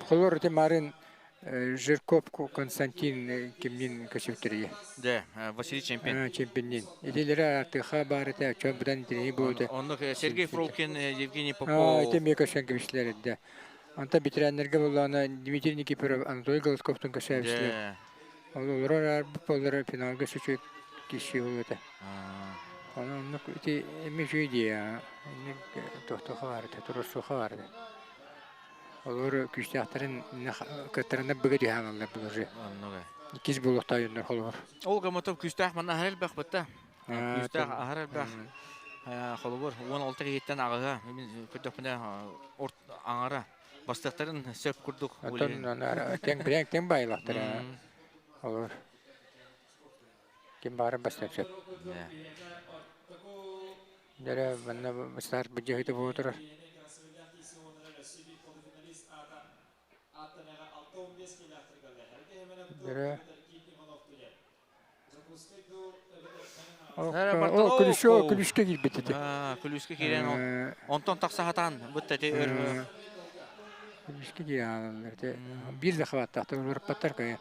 Холобур, ити марын Жирков Константин кимнин көсүптэрийэ. Дэ, Василий Чемпин. Чемпиннин. Итилere артыха баар этэ, чон быдан итини буолута. Оннук Сергей Фролкин, Евгений Попов. Ити эмиэ көсөн кэбистилэр эрдэ. Онтон ветераннарга буллаана Дмитрий Никифоров, Анатолий Голосковтун көсөөбүстүлэр. Ол олорор аарбыт боллара финалга сүчүк киши буолута. Оны оннук ити эмиэ үчүгэй дии, инник тохтоха баар этэ, туруорсуоха баар этэ. Олор күүстээхтэрин кыттарынан быга түһээн аллар былыры. Оннуга. Иккис буолуохтаах холобур. Ол гомото күүстээх манна аһар элбэх бытта. Күүстээх аһар элбэх. Холобур 16 киһиттэн аҕыһа мин көрдөхпүнэ аҥара бастыахтарын сөп курдук. Оттон тең билэн тең байлахтара. Олор. Ким баарын бастыан сөп. Дьэ манна старт быдьаһыыта буола турар. Дьэ О, күлүскэ, күлүскэ киирбит ити. Күлүскэ киирэн онтон тахса сатаан бытта ити өр Күлүскэ киирэн ити биир да хабааттаахтар уларыппаттар кайа.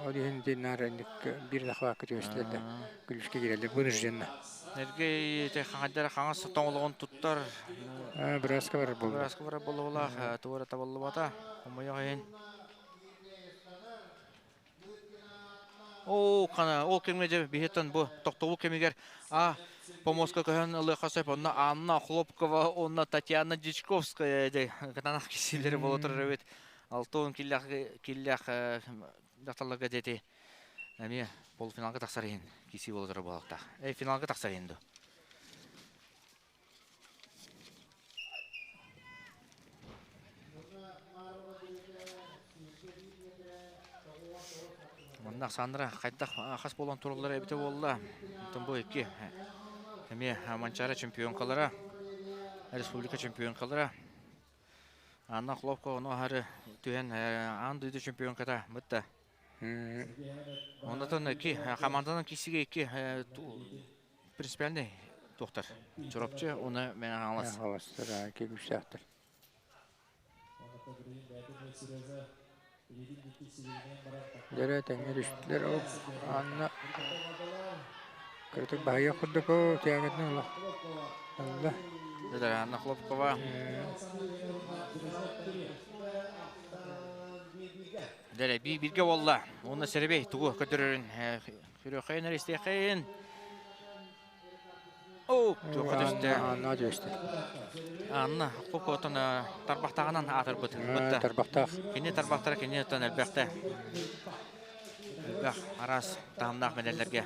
Ол иһин ити наар инник биир да хабаакка түбэстилэр да күлүскэ киирэллэр вынужденно. Эргэй ити хаҥайдара хаҥас тоҥолоҕун туттар. Бырааска барар буолла. Бырааска барар буоллулаах туора табыллыбата. Хомойох иһин. Оо, хана, ол кэмҥэ дьэ биһиттэн бу тохтобул кэмигэр а помоска көһөн ылыахха сөп. Онно Анна Хлопкова, онно Татьяна Дьячковская дьэ кытаанах кисиилэри буола турар эбит. 60 киллээх киллээх дьахталларга диэти эмиэ полуфиналга тахсар иһин кисии буола турар буолуохтаах. Эй, финалга тахсар иһин дуо? Манна Сандра хайдах хас буолан тураллара эбитэ буолла. Онтон бу икки эмиэ Манчаары чемпионкалара, республика чемпионкалара. Анна Хлопкова ону аһары түһэн аан дойду чемпионката бытта. Оннотон икки команданан киисигэ икки принципиальный туохтар. Чурапчы уна Мэҥэ Хаҥалас. Хаҥаластар күүстээхтэр. Дьэрэ тэҥҥэ түстүлэр. Ол Анна кыратык баһыйа курдук оо тиягэтин ыла. Ылла. Дьэ, Анна Хлопкова. Дьэ, бииргэ буолла. Уонна Сэрэбэй тугу көрдөрөрүн көрүөххэйин эрэ истиэххэйин. Оо, туохха түстэ? Анна түстэ. Анна Хлопковаттан тарбахтааҕынан аатырбыт. Тарбахтаах. Кини тарбахтара кини оттон элбэхтэ. Элбэх араас таһымнаах мэдэллэргэ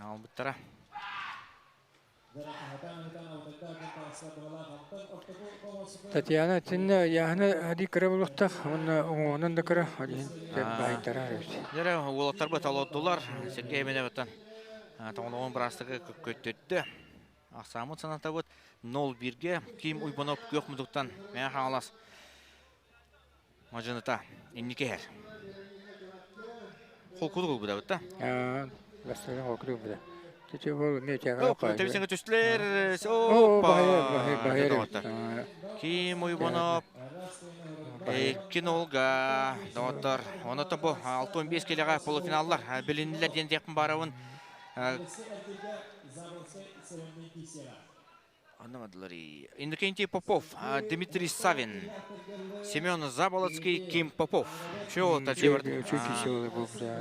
аҕалбыттара. Татьяна итиннэ Яна ади кыра буолуохтаах уонна уҥуоҕунан да кыра ол иһин баайдара эбит. Дьэ уолаттарбыт олордулар. Сергей Миневаттан тоҥолоҕун быраастыгы көттөрдө. Ахсааммыт санатабыт 0-1-ге Ким Уйбанов күөх мутуктан Мэҥэ Хаҥалас мадьыныта инники иһэр. Холкутук ылбыта бытта. Бастакы холкутук ылбыта. Тете бол эмиэ тиаҕа Тэбисэҥэ түстүлэр. О, баһыйар, баһыйар. Ким Уйбанов. 2-0-га доҕоттор. Оното бу 65 килэҕэ полуфиналлар билиннилэр диэн диэхпин баарабын. Иннокентий Попов, Дмитрий Савин, Семен Заболоцкий, Ким Попов. Чё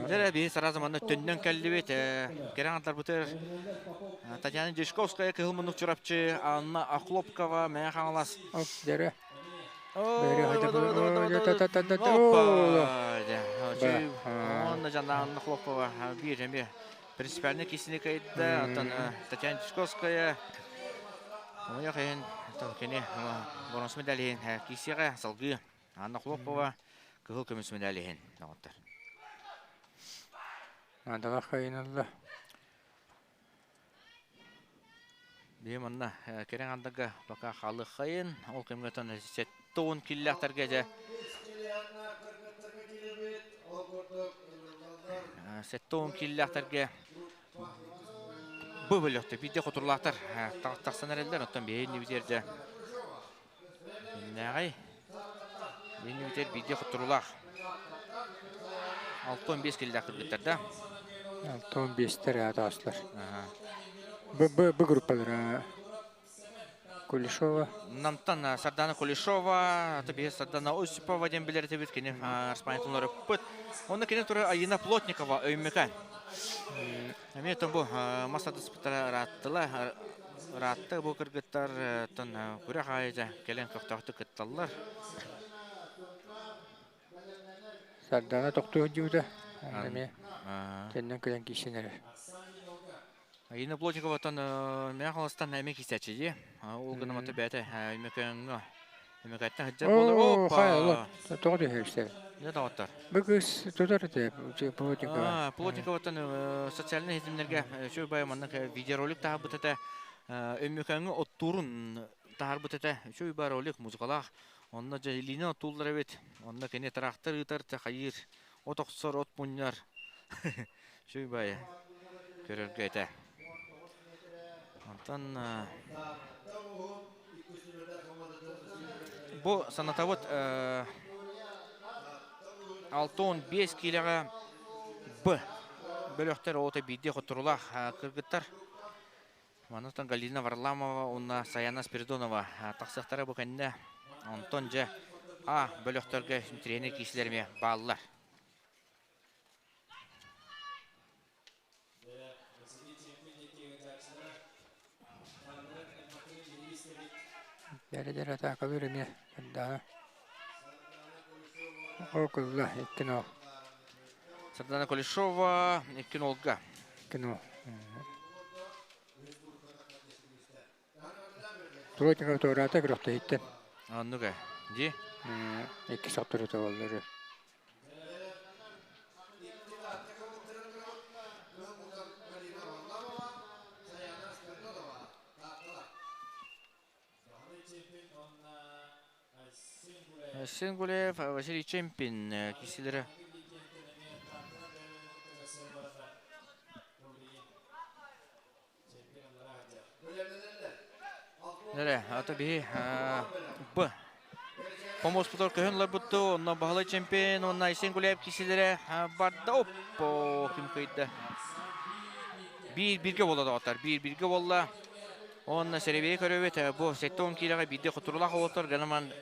Дere bir сразу манна төннөн кэллибит. Керен аттарбытыр Татьяна Дьячковская, Кыһыл Муннук Чурапчы, Анна Охлопкова, Мэҥэ Хаҥалас. Оп, дere. Опа! Онна жана Анна Хлопкова биир эмиэ принципиальный кисини кайда, оттон Татьяна Дьячковская Оҥойох иһин кини боронс медаль иһин киисиэҕэ салгыы Анна Хлопкова кыһыл көмүс медаль иһин доҕоттор. Надалах кайынылла. Биһи манна кэрэҥ андага пока халыхайын, ол кэмҥэ тон 70 киллэхтэргэ дьэ 70 киллэхтэргэ бу бөлөхтө биирдэ хотурлаахтар тахсан эрэллэр, оттон биһи иннибитигэр дьэ иннээҕэй иннибитигэр биирдэ хотуруулаах 65 киллээх кыргыттар да 65-тер аатаастар. Бу бу группалара Кулешова. Намтан Сардана Кулешова, аты биһи Сардана Осипова диэн билэр этибит, кини Арспанитын ыппыт. Онно кини тура Айина Плотникова Өймөкөөн. Эмиэ бу мас адыспыттара ырааттыла, ыраатта бу кыргыттар тон күрэх аайы кэлэн көхтөөхтүк кытталлар. Сардана тохтуу сылдьыбыта. Эмиэ тэннэн кэлэн киирсэн эрэр. Инна Плотниковаттан Мэҥэ Хаҥаластан эмиэ киирсээччи дии. Ол гынан мата бэйэтэ Өймөкөөҥҥө Өймөкөөттөн сылдьар буолар. Опа! Тоҕо түһэрсэр? Не доҕоттор? Бу кыыс тутар этэ Плотникова. Плотниковаттан социальнай ситимнэргэ үчүгэй бай маннык видеоролик таһаарбыт этэ. Өймөкөөҥҥө оттуурун таһаарбыт этэ. Үчүгэй бай ролик музыкалаах. Онно дьэ илиинэн оттууллар эбит. Онно кини трактор ыытар, хайыыр, от охсор, от мунньар. Үчүгэй бай көрөргө этэ. Онтон бу санатабыт 65 киилэҕэ Б бөлөхтөр оҕото биирдии хотторулаах кыргыттар. Манытан Галина Варламова уонна Саяна Спиридонова тахсыахтара бу кэннэ. Онтон дьэ А бөлөхтөргө тренер киисилэр эмиэ бааллар. Дэрэ-дэрэ атаакалыыр эмиэ Сардаана. Ол кылла 2-0. Сардана Кулешова 2-0-га. 2-0. Плотников туораата күрэхтэһииттэн. Оннук ээ. Дии. Икки сохтору табаллар. Айсен Гуляев, Василий Чемпин киселері. Нere, ата биһи Б. Помоспутар көһөн ларбытту, онно Баһылай чемпион, онно Айсен Гуляев киселері барда. Оппо, ким кыйды. Биир бирге болла доҕоттор, биир бирге болла. Онно серебее көрөбүт, бу 70 киилэҕэ биирдэ хотурулаах олоттор, ганаман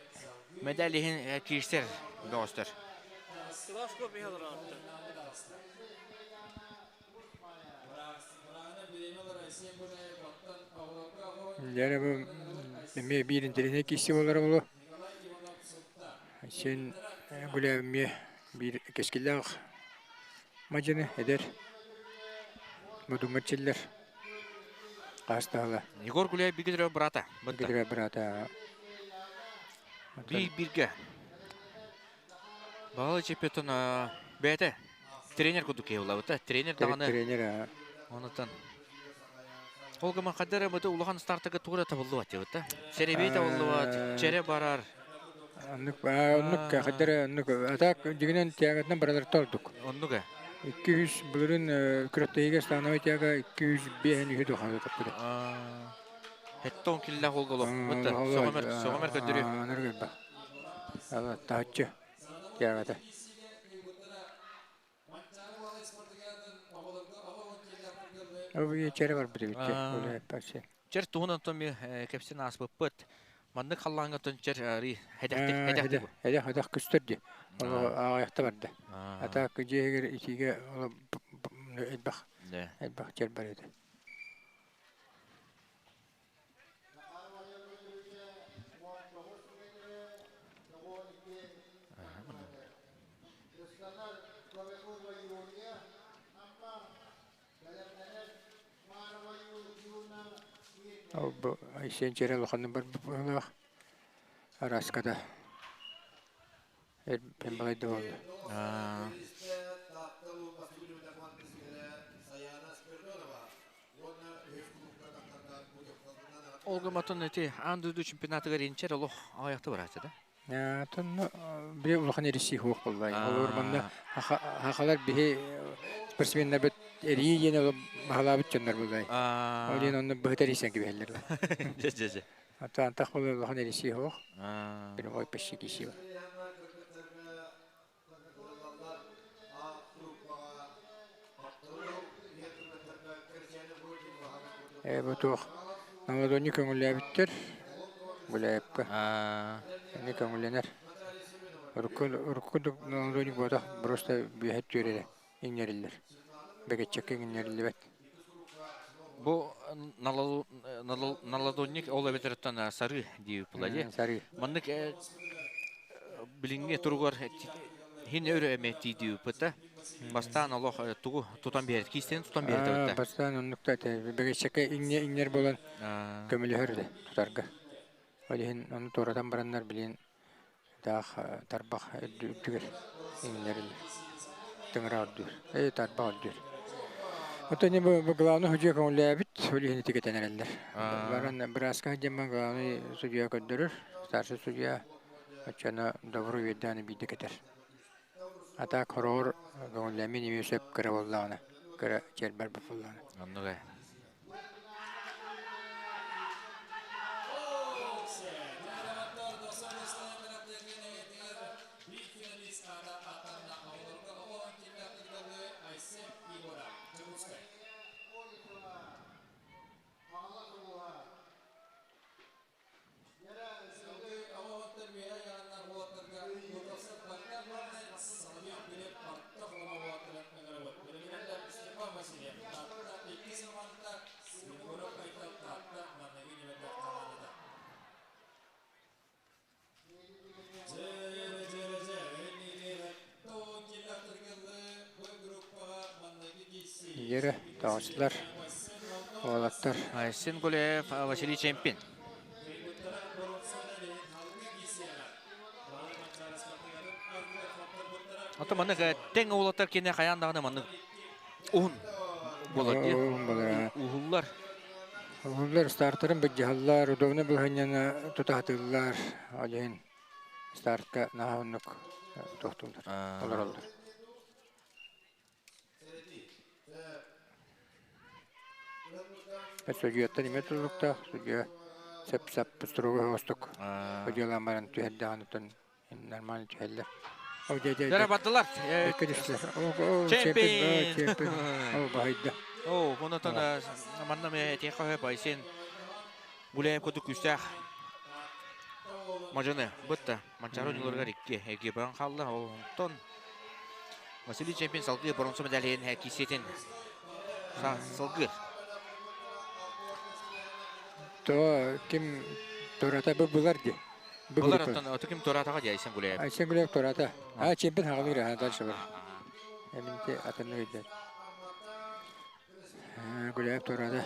медаль иһин киирсэр бөҕөстөр. Дьэ бу эмиэ биир интэриэһинэй киирсии буолара буолуо. Син Гуляев эмиэ биир кэскиллээх мадьыны эдэр модуҥҥа чиллэр хаастаһыла. Егор Гуляев бигэ төрөөбүт брата. Бигэ төрөөбүт брата. Биир бирге. Баҕалы чемпионтон бэйэтэ тренер курдук киһи булабыта. Тренер даҕаны. Тренер. Онутан. Ол гынан хаддара быты улахан стартага тугура табыллыбат дебит. Серебей табыллыбат, чере барар. Оннук оннук хаддара оннук атак дигинен тягатынан баралар тордук. Оннук э. 200 былырын күрэхтэһиигэ становой тяга 205 үһү туханы таппыта. Хеттон киллэх олголо. Бытта соҕомер соҕомер көдөрү. Анар көрбө. Ала таһыччы тиягата. Ол чэрэ барбыт эбит. Ол Чэр туһунан томи кэпсин ааспыппыт. Маннык халлааҥҥа тон чэр ари хэдэхтик хэдэхтик. Эдэх эдэх көстөр ди. Ол ааҕайахта барда. Ата дьиэгэр итиигэ ол элбэх элбэх чэр бар этэ. Ол бу Айсен чэрэ улаханнык барбыт быһыылаах. Араската эн балайда буолла. Ол гыматын ити аан дойду чемпионатыгар инчер олох аҕыйахта барааччы да? Тонно били улахан эрисии суох буолла. Олор манна хахалар биһи спортсменнарбыт эрии диэн баһылаабыт дьоннор буоллай. Ол диэн онно быһыта эрийсэн кэбиһэллэр. Дьэ дьэ дьэ. Ата антах буолла улахан эрисии суох. Прямой почти кисии. Ээ бу туох Наладонньу көҥүллээбиттэр Гуляевка. Эмиэ көҥүллэнэр. Урукку урукку курдук наладонник буотах просто бүөһэт түөрэрэ иҥнэриллэр. Бэгэччэккэ иҥнэриллибэт. Бу наладонник ол эбэтэр сары дии була дии. Сары. Маннык билиҥҥи туругар хин өрө эмэ тиийдибиппыт Бастаан олох тугу тутан биэрэр, киистэн тутан биэрдэ. Бастаан оннукта этэ. Бэгэччэккэ иҥнэ иҥнэр буолан көмөлөһөр да тутарга. Ол иһин ону туоратан бараннар билин таах тарбах үрдүгэр иҥнэриллэр. Тыҥыра ордуур. Э тарбах ордуур. Оттон бу главный судья көҥүллээбит, ол иһин итигэтэн эрэллэр. Баран бырааска сылдьаммын главный судья көрдөрөр, старший судья оччоно добру үөрдээн биирдэ кэтэр. А так хороҕор көҥүллэммин эмиэ сөп кыра буоллаҕына, кыра чэрбэр буоллаҕына. Оннук ээ. Иерэ таҕыстылар уолаттар. Айсен Гуляев, Василий Чемпин. Ото маннык тэҥ уолаттар кине хайаан даҕаны маннык уһун буолар дии. Уһун буолар. Уһуллар. Уһуллар стартарын былдьаһаллар, удобно быһанньаны тутаһатыллар. Ол иһин стартка наһаа оннук тохтууллар, олороллор. Судьуйаттан эмиэ тутулуктаах, судьуйа сөп-сап строго оҕустук судьуйалаан баран түһэрдэҕин оттон нормально түһэллэр. Ол дьэ дьэ Дьэ бардылар. Икки түстүлэр. О, Чемпион! Чемпион! О, баһыйда. О, онотон манна ме этиэххэ сөп Айсен Гуляев курдук күүстээх мадьыны бытта. Манчаары ойууларыгар икки эгиэ хаалла. Онтон Василий Чемпин салгыы боронсо медалиһин киисиэтин салгыыр. То ким Тората бу булар ди. Булар оттон ото ким Торатаға ди Айсен Гуляев. Айсен Гуляев Тората. А чемпион хагалыр а дальше бар. Эминте атынны өйдер. Гуляев Тората.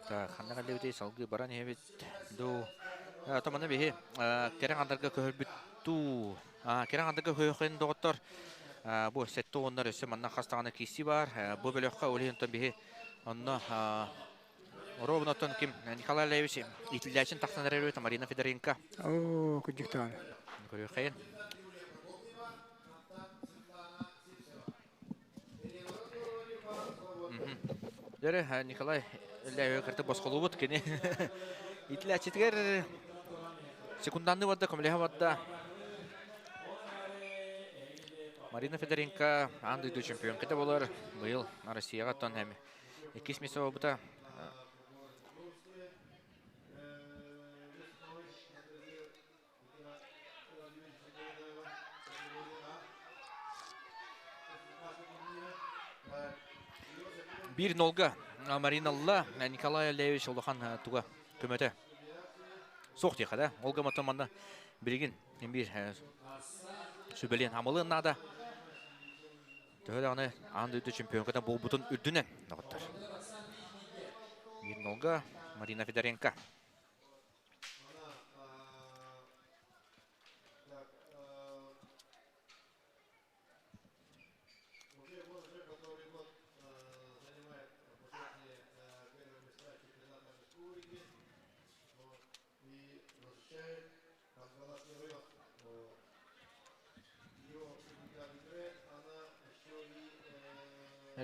Так, ханна кэллибитий салгыы баран иһэбит дуу. Томаны биһи кэрэ андарга көһөрбүт дуу. Кэрэ андарга көһөхөн доҕоттор бу сетте уоннар өссө манна хастаҕана киирсии баар. Бу бөлөххө ол иһин биһи онно Ровно ким Николай Алексеевич иитиллээчин тахсан эрэр Марина Федоренко. Оо, кырдьык даҕаны. Көрүөххэйин. Дөрө Николай Ляйы кырты босхолуубут кини итилээччитигэр секунданны барда, көмөлөһө барда. Марина Федоренко аан дойду чемпионката болар. Быйыл Россияға тон эми иккис место болбута. Бир нолга Марина Лла Николай Алеевич улахан туга көмөтө суох диэхэ да. Ол гымматын манна билигин бир сүбэлиэн амылыан наада. Төһө даҕаны аан дойду чемпионката буолбутун үрдүнэн доҕоттор. Бир нолга Марина Федоренко.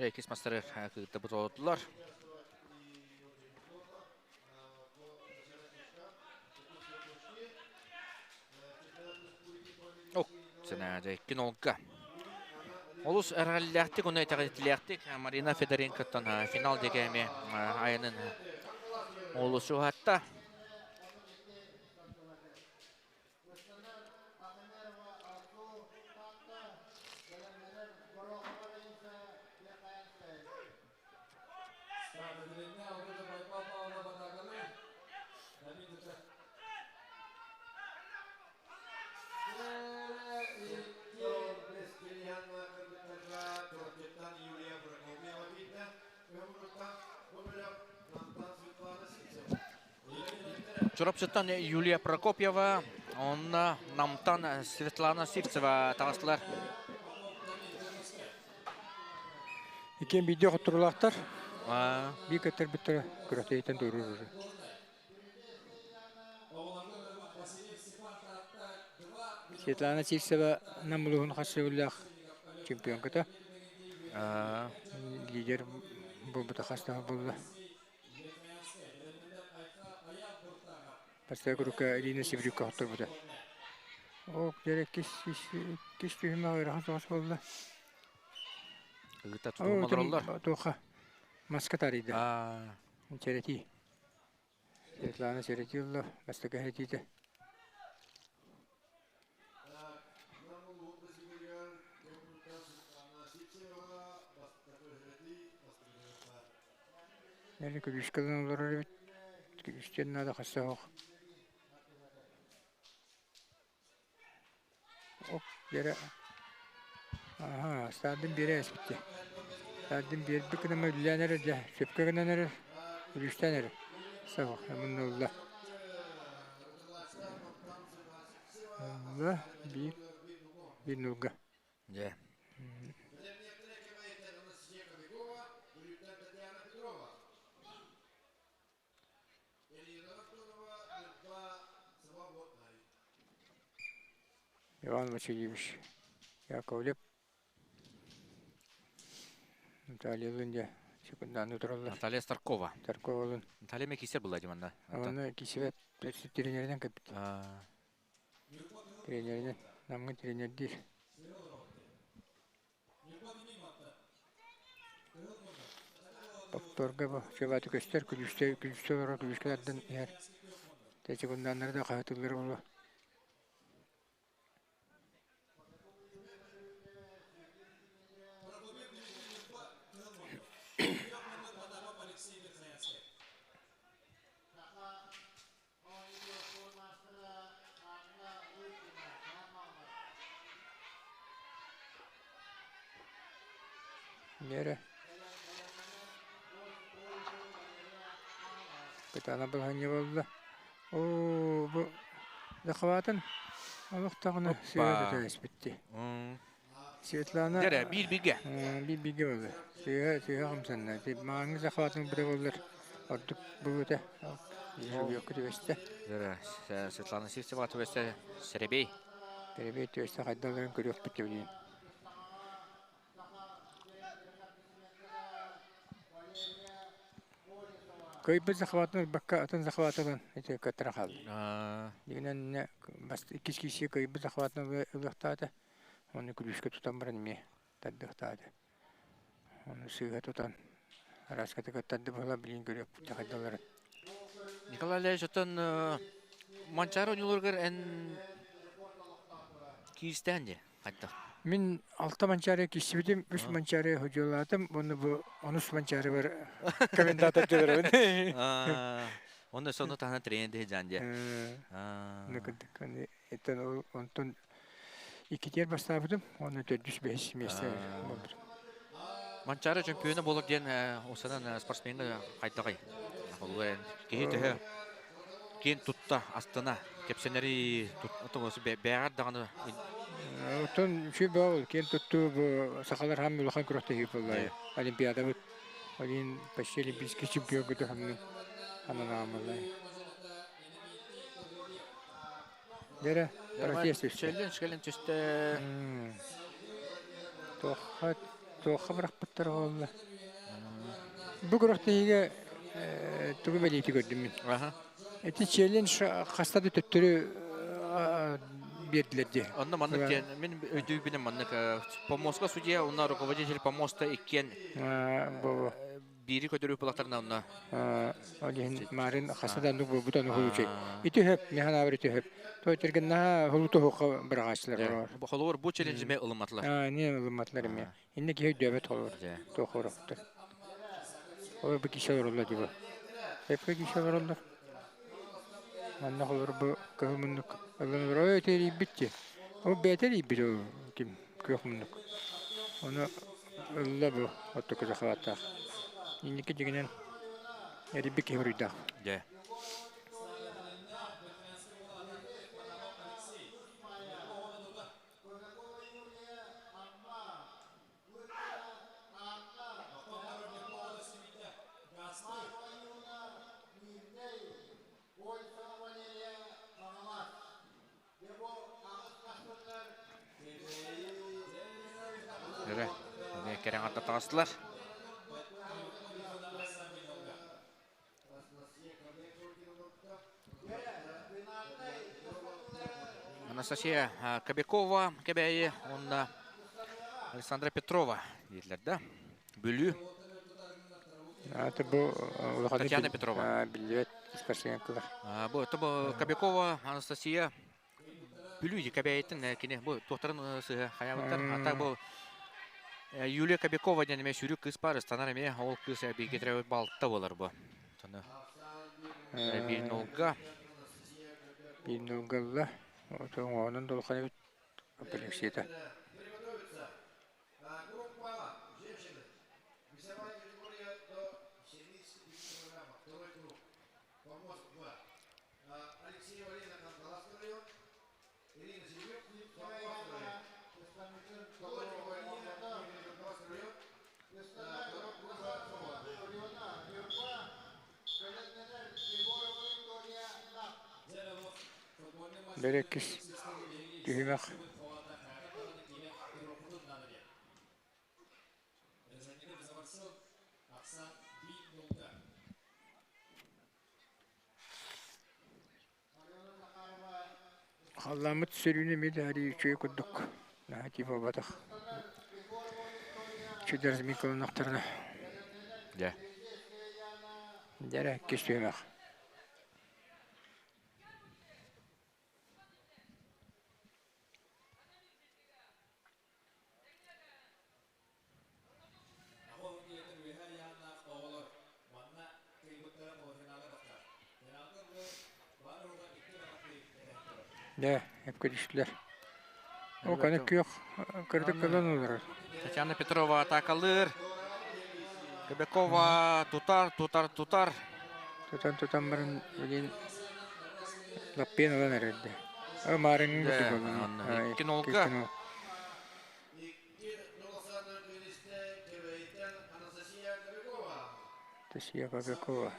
Иккис мастары кытта бутолоттулар. Ок, сэнээдэ икки нолга. Олус эрэллээхтик, уну итэҕэтилээхтик Марина Федоренкоттан финал диэки эмиэ айанын олус уһатта. Чурапчыттан Юлия Прокопьева, онна Намтан Светлана Сивцева таҕыстылар. Иккиэн биирдии хотторуулаахтар. Биир көттөрбүттэрэ күрэхтэһииттэн туоруур уже. Светлана Сивцева Нам улууһун хас сөбүлээх чемпионката. Лидер буолбута хас да буолла. Бастакы курукка Ирина Севрюкка хотторбута. Ол дьэ иккис түһүмэх ыарахан соҕус буолла. Ыыта тутуһум олороллор. Туохха маска тарыйда. Чэрэтии. Светлана чэрэтии ылла бастакы эһэтиитэ. Эли күлүүскэ ылан олорор эбит. Күлүүстүөн наада хасса оһох. Оп, биэрэ. Аһаа, стардын биэрэ эспиттэ. Стардын биэрбит гынама үллээн эрэр дьэ, сөпкө гынан эрэр, күлүүстээн эрэр. Соһох, мунна ылла. Ылла, биир, биир нулга. Дьэ. Иван Васильевич Яковлев Натальялыын дьэ секундааны тураллар. Наталья Старкова. Старковалыын. Наталья ме кисер была диманна. Аны кисибэт тренеринэн кэппит. Тренеринэн, намҥа тренердиир. Бопторго бу чөбөтү көстөр, күлүүстэ күлүүстэ олорор күлүүскэ тардан иһэр. Тэчигуннааннары да хаһытыллар буолуо. Нерэ Кытаана балаһыанньа буолла. Оо, бу захватын олох даҕаны сыыһа түһэспиттии. Светлана Дэрэ, биир бигэ. Биир бигэ буолла. Сыыһа сыыһа хамсанна. Маҥҥы захватын быта буоллар ордук буолуо Жубьёкка түбэстэ. Дэрэ, Светлана Сивцева түбэстэ Серебей. Серебей түбэстэ хайдаларын көрүөхпүт билигин. Кыайбыт захватын ылбакка атын захват ылан ити кыттара хаалла. Дигинэн иккис киисиэ кыайбыт захватын ылыахтаата. Оны күлүүскэ тутан баран эмиэ тардыахтаата. Оны сыыһа тутан араската кыттарды буола билин көрүөхпүт хайдаларын. Николай Ильич, оттон Манчаары оонньууларыгар эн киистээн дии хайдах? Мин алта Манчаары киирсибитим, үс Манчаары ходьуолаатым, уонна бу онус Манчаары бар комментатор дьыларабын. Онно сону таһынан тренер дии жан дии. Онтон иккитигэр бастаабытым, уонна төрдүс бэһис миэстэ буолбутум. Манчаары чөмпүйүөнэ буолар диэн осанан спортсмеҥҥа хайдаҕый? Киһи төһө киэн тутта, астына, кэпсэнэри бээҕэр даҕаны. Оттон үчүгэй бөҕө киэн туттуу бу сахалар хаам улахан күрэхтэһии буолла. Олимпиадабыт один почти олимпийский чемпион көтө хамны ананаамылай. Дэрэ, протест түстэ. Шеллен, шеллен түстэ. Туохха, туохха бырахпыттар буолла. Бу күрэхтэһиигэ тугу бэлиэтии көрдүм мин. Ити челлендж хаста да төттөрү биэрдилэр дии. Онно маннык диэн, мин өйдүүбүнэн маннык помостка судья, онно руководитель помоста иккиэн биири көтөрүү булактарына онно. Ол иһин Марын хаста да оннук буолбут ону хулучай. Ити хөп, михан абыр ити хөп. Той тергенна хулуту хоққа быраҕааччылар. Холугур бу челленджиме ылымматылар. Не ылымматылар эмиэ. Инне киһи өйдөөбөт холугур. Туох ороктор. Олор бу киһи олороллор дии бу. Эппе киһи олороллор. Манна холор бу кыһыл муннук ылан олорор тэрийбит дии. Ол бэйэтэ эрийбит ол ким күөх муннук. Ону ылла бу оттоку захваттаах. Инники дьигинэн эрийбит киһи буруйдаах. Дьэ. Эрэ, эмиэ кэрэҥ атта таҕыстылар. Анастасия Кобякова Кэбээйи уонна Александра Петрова дииллэр да. Бүлүү. Это бу Татьяна Петрова. Биллибэт спортсменкалар. Бу это бу Кобякова Анастасия Бүлүү Кэбээйиттэн кини бу туохтарын сыһа хайаабыттар. Ата бу Юлия Кобякова диэн эмиэ сүүрүк кыыс баар, ыстанар эмиэ ол кыыс бииргэ төрөөбүт балта буолар бу. Тону биир нолга. Биир нолгалла. Оҥоонун долхан эбит Алексейта. Бэрэккис түһүмэх Халлааммыт сөрүүнэ эмиэ да арыый үчүгэй курдук. Наһаа тиий буолбатах. Үчүгэй разминкаланнахтарына. Дьэ. Дьэ эрэ, иккис түһүмэх. Дьэ, эпкэ түстүлэр. Ол каны күөх кырдык кылан олорор. Татьяна Петрова атаакалыыр. Кобякова тутар, тутар, тутар. Тутан-тутан баран билин лаппиан ылан эрэрдэ. Маарыҥҥын курдук буолла. Икки нолга. Анастасия Кобякова.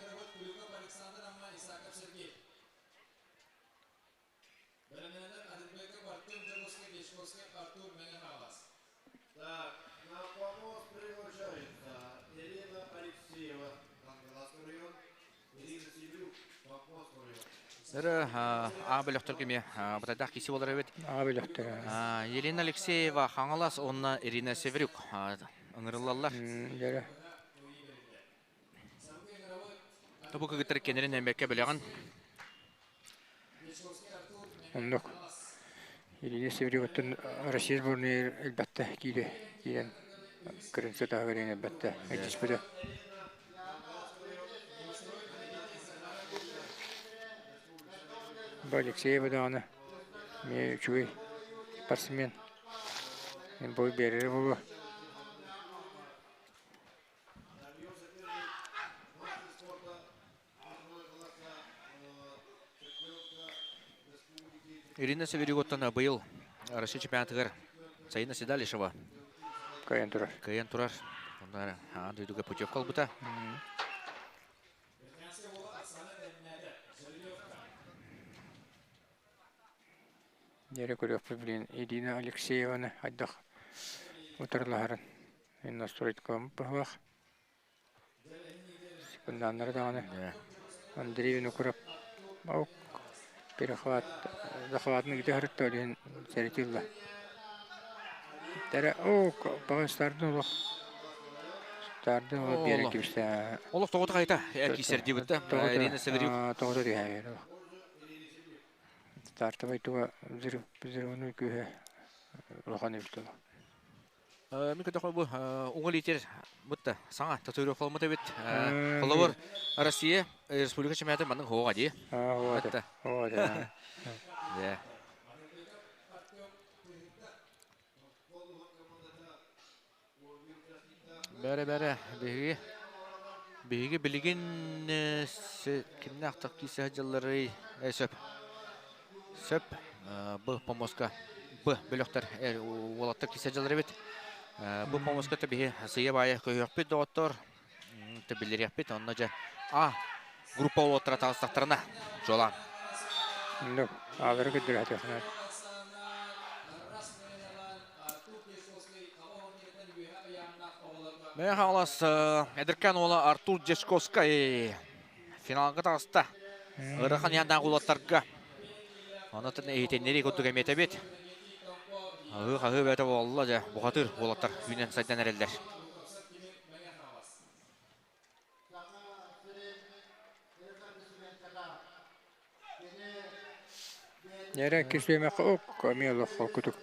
Өрө А бөлөхтөргө эмиэ бытайдаах киси болар эбит. А бөлөхтөр. Елена Алексеева Хаҥалас уонна Ирина Северюк ыҥырыллаллар. Дьэрэ. Бу кыгыттар кенерин эмбекке билэҕин. Оннук. Ирина Северюктан Россия сборная элбэхтэ киирэ киирэн кырынсы таһыгар элбэхтэ этиспитэ. Бу Алексеева даҕаны эмиэ үчүгэй спортсмен. Бу биэрэрэ буолуо. Ирина Северюготтан быйыл Россия чемпионатыгар Саина Седалишева кыайан турар. Кыайан турар. Онно аан дойдуга путевка ылбыта. Дьэрэ көрүөхпүт билигин Ирина Алексееваны хайдах утарылаһарын настроить быһылаах. Секунданнары даҕаны Андрей Винокуров ок перехват захватын ыыта сырытта ол иһин сэрэтии ылла. Тэрэ ок баҕа стардын олох стардын олох биэрэн кэбистэ. Олох тоҕото хайта эр киисэр диэбит да Ирина Северюк. Тоҕото түһээбит. Стартовай туга взрыв взрывной күүһэ улахан эбит олох. Мин көрдөххө бу уҥа литер бутта саҥа татуировкаламмыт эбит. Холобур, Россия Республика чемпионата маннык хоҕа дии. Хоҕа Хоҕа Дьэ. Бэрэ бэрэ биһиги биһиги билигин кимнээх киирсэ сылдьалларый сөп сөп б помоска б бөлөхтөр уолаттар киирсэ сылдьаллар эбит бу помоска биһи сыйа баайа көһүөхпүт доҕоттор биллэриэхпит онно дьэ а группа уолаттара таҕыстахтарына чуолаан Ну, аалары көрдөрө Мэҥэ Хаҥалас эдэркээн уола Артур Дьячковскай финалга таҕыста. Ыарахан иһэннээх уолаттарга. Онон иһитиннэрии курдук эмиэтэбит. Аһыы-хаһыы бэйэтэ буолла дьэ, бухатыыр уолаттар үүнэн сайдан эрэллэр. Эрэ кисиэмэххэ ок эмиэ олох холкутук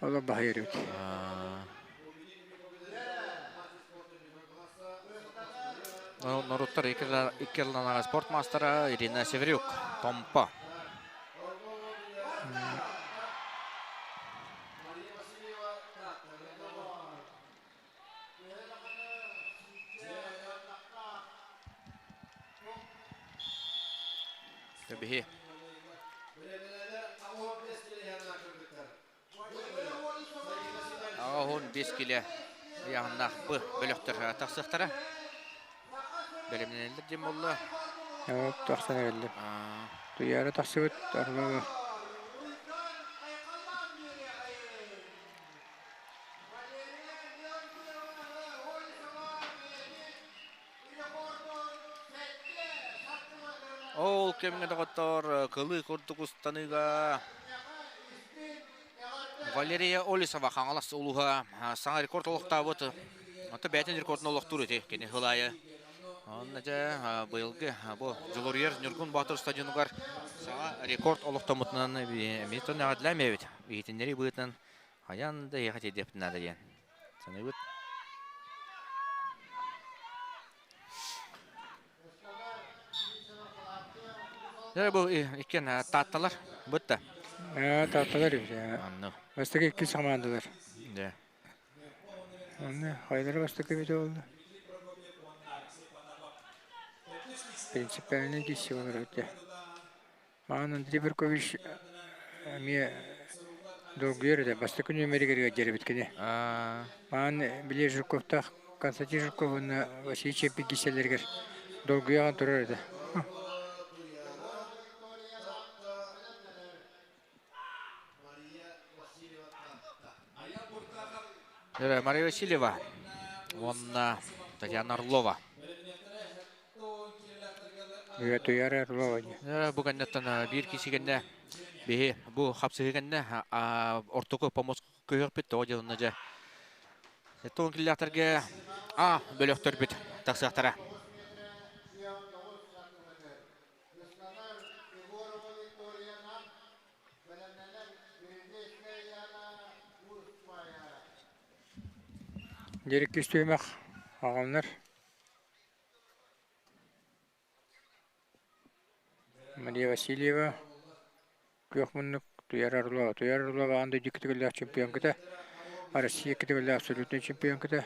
олох баһыйар эбит. Норуттар икки ардыларынааҕы спорт маастара Ирина Северюк, Томпо. Биһи Аҕаһун бес киле ыйааһыннаах б бөлөхтөр тахсыахтара. Бэлэмнэнэллэр диэн буолла. Тахсан эрэллэр. Туйаара тахсыбыт Орлова. Ол кэмҥэ доҕоттоор, кылыы курдук устаныыга Валерия Олесова Хаҥалас улууһа саҥа рекорд олохтообут. Онто бэйэтин рекордун олохтуур ити кини сыл аайы. Онно дьэ быйылгы бу Дьулуруйар Ньургун Боотур стадионугар саҥа рекорд олохтоммутунан эмиэ эҕэрдэлээмэбит. Иһитиннэрии быһыытынан хайаан да эһиэхэ тиэрдиэхпитин наада диэн саныыбыт. Дьэ бу иккиэн таатталар бытта. Таатталар эбит. Онно. Бастакы иккис хамаандалар. Дьэ. Онно хайдара бастакы эбитэ буолла. Принципиальный киирсии олорор этэ. Маҕан Андрей Баркович эмиэ долгуйар этэ. Бастакы нүөмэригэр ыалдьар эбит кини. Маҕан били Жирковтаах Константин Жирков уонна Василий Чеппин киирсэллэригэр долгуйаҕын турар этэ. Мария Васильева уонна Татьяна Орлова. Үйэ туйар Орлова. Бу кэннеттен биир киси кэннэ биһи бу хапсыһы кэннэ ортоку помос көһөхпүт тоҕо дьылына дьэ тоҕун киллээхтэргэ а бөлөхтөрбүт тахсыахтара. Дьэрикки түһүмэх аҕалнар. Мария Васильева күөх муннук Туйар Орлова. Туйар Орлова аан дойду икки чемпионката, Россия икки төгүллээх абсолютнай чемпионката,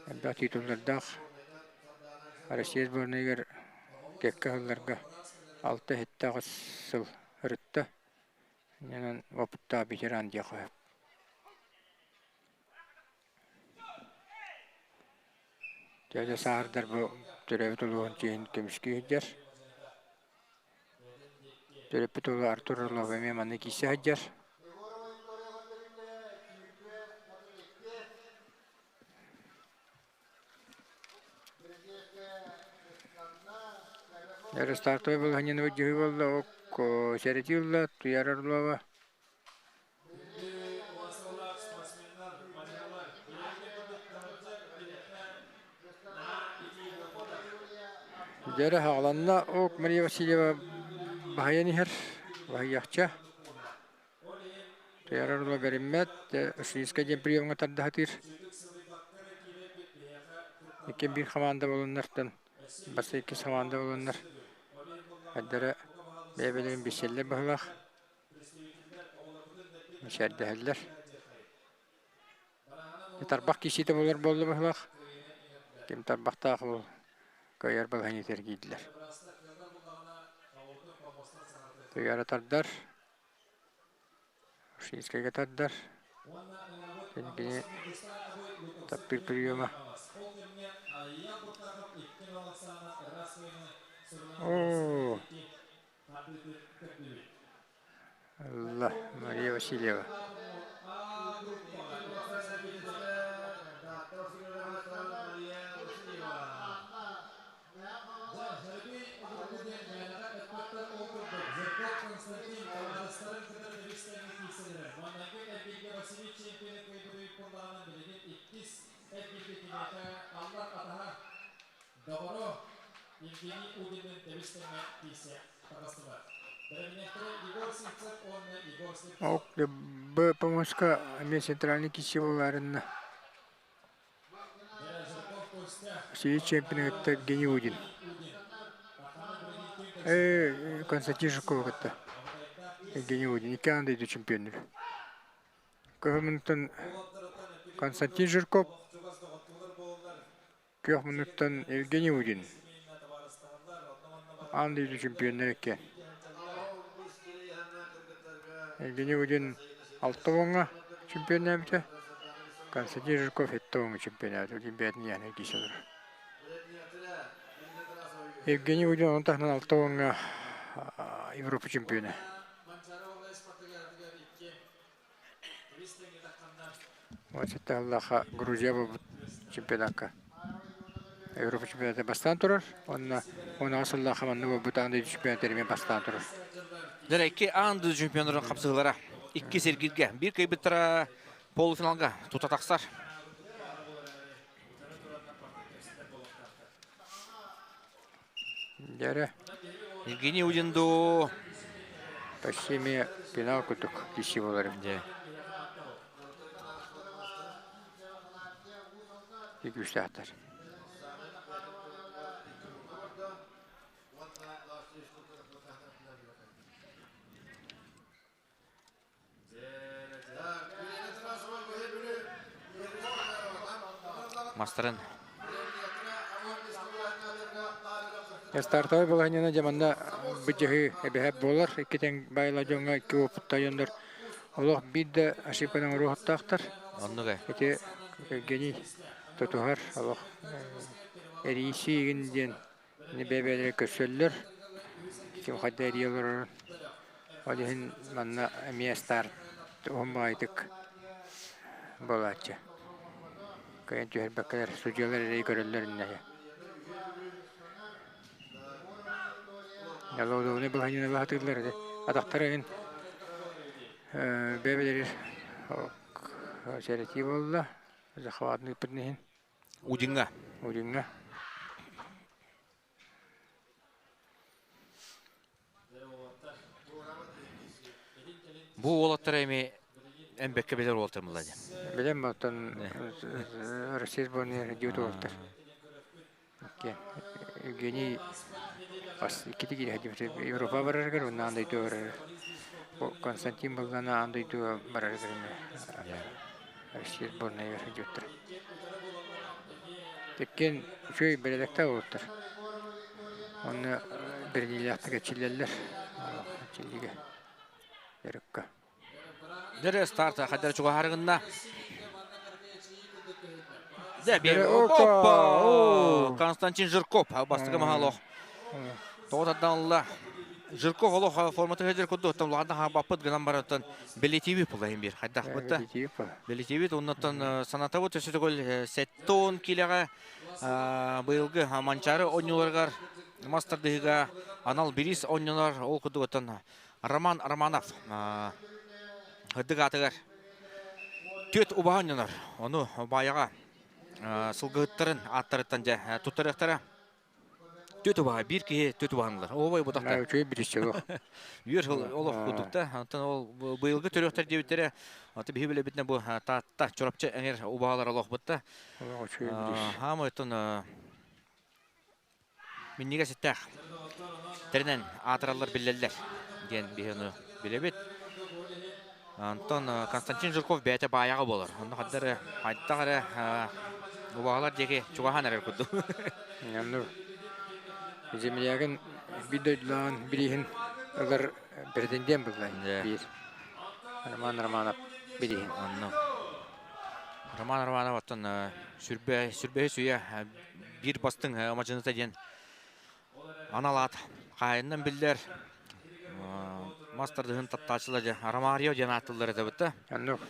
элбэх титуллардаах. Россия сборнайыгар кэккэ сылларга 6-7 сыл ырытта. Иннинэн опыттаах ветеран диэххэ сөп. Дьэ сааһырдар бу төрөөбүт улууһун чиэһин көмүскүү сылдьар. Төрөппүт уола Артур Орлов эмиэ манна киирсэ сылдьар. Стартовый балаһынньаны выдьыһыы буолла, ок сэрэтии ылла Туяра Орлова. Дьэрэ хааланна, ок Мария Васильева баһыйан иһэр, баһыйыахча. Туйара Орлова бэриммэт, Ушинскай диэн приемҥа тарда сатыыр. Иккиэн биир хамаанда буоланнартан бастакы иккис хамаанда буоланнар эрдэрэ бэйэ-бэйэлэрин билсэллэр быһыылаах. Мичээрдэһэллэр. Тарбах киисиитэ буолар буолла быһыылаах. Ким тарбахтаах ол кыайар балаһыанньа киирдилэр. Туйаара тардар. Ушинскайга тардар. Кини таптыыр приема. Оо Алла Мария Васильева. Ок, Б помоска эмиэ центральный киси буолаарынна. Сии чемпионы кытта Евгений Удин. Э, Константин Жукова кытта. Евгений Удин. Икки аан дойду чемпионнар. Көһөмүнтэн Константин Жирков, күөх муннуттан Евгений Удин. Аан дойду чемпионнар икки. Евгений Удин алта уоҥҥа чемпионнаабыта. Константин Жирков сэттэ уоҥҥа чемпионнаабыта. Олимпиаданы яны киирсэ олорор. Евгений Удин онон таһынан алта уоҥҥа Европа чемпиона. Уонча Грузия буолбут чемпионакка Европа чемпионата бастаан турар. Уонна 16 сыллаахха манна буолбут аан дойду чемпионата эмиэ бастаан турар. Дьэ, икки аан дойду чемпионнарын хапсыһыылара икки сиргиргэ биир кыайбыттара полуфиналга тута тахсар. Дьэрэ. Евгений Удинду. Почти эмиэ финал курдук киирсии буолар. Дьэ. Күүстээхтэр. Мастарын Стартовай балаһынньаны дьэ манна быдьаһыы эбэһээт буолар. Икки тэҥ байла дьоҥҥо икки уопутта дьоннор олох биир да ошибканан оҥоруохтаахтар. Оннук ээ. Ити Евгений тутуһар олох эрийсии игин диэн бэйэ-бэйэлэрэ көрсөллөр. Ким хайда эрийэ олорорун. Ол иһин манна эмиэ старт уһун баҕайытык буолааччы. Кыайан түһэрбэккэлэр, судьуйалар эрэйи көрөллөр иннэ. Ялоодугуну быһаньыны баһатыыллар эти. Атахтара ин бэбэлери сэрэтии буолла. Захватный иһин. Удинга. Удинга. Бу уолаттар эми эмбекке билер уолаттар мылла Билем оттон Россия сборная дьиэт уолаттар. Евгений иккити киирэ Европа барарыгар уонна аан дойду барарыгар. Константин Баллана аан дойду барарыгар Россия сборная дьиэттэр. Иккиэн үчүгэй бэрээдэктээх уолаттар. Уонна бэриниилээхтик эрчиллэллэр эрчиллиигэ дьарыкка. Дьэрэ старт хаддар чугаһарыгынна. Дэ биэр опа! Константин Жирков бастакы маһалох. Тоҕо тардан Жирков олох форматы хедер курдук оттон улахан хаабаппыт гынан бараттан Белетиви пулайын бир хайдах бытта. Белетиви оннотон санатабыт өссө төгөл 70 килеҕэ быйылгы Манчаары оонньууларыгар мас тардыһыыга анал бириис оонньонор ол курдук оттон Роман Романов ырдык аатыгар түөрт убаһа оонньонор. Ону баайаҕа сылгыһыттарын ааттарыттан дьэ туттарыахтара. Түөрт убаһа, биир киһи түөрт убаһан ылар. Ообой бутахта. Үчүгэй бириччэ олох. Үөр олох курдукта. Онтон ол быйылгы төрүөхтэр диэбиттэрэ, аты биһи билэбитинэ бу Таатта, Чурапчы эҥэр убаһалар олох бутта. Олох үчүгэй бирис. Хаамай оттон минньигэс эттээх тэринэн аатыраллар биллэллэр диэн биһи ону билэбит. Антон Константин Жирков бэйэтэ баайаҕа буолар. Онно хайдах эрэ, хайдах эрэ убаһалар диэки чугаһаан эрэр курдук. Онно землягын биир дойдулааҕын бирииһин ылар претендент буолла биир. Роман Романов бирииһин. Онно Роман Романов оттон сүрбэ сүрбэһи сүүйэ биир бастыҥ мадьыныта диэн анал аат хаһайынынан биллэр мас тардыһын таптааччылар дьэ Ромарио диэн ааттыыллар этэ бытта. Оннук.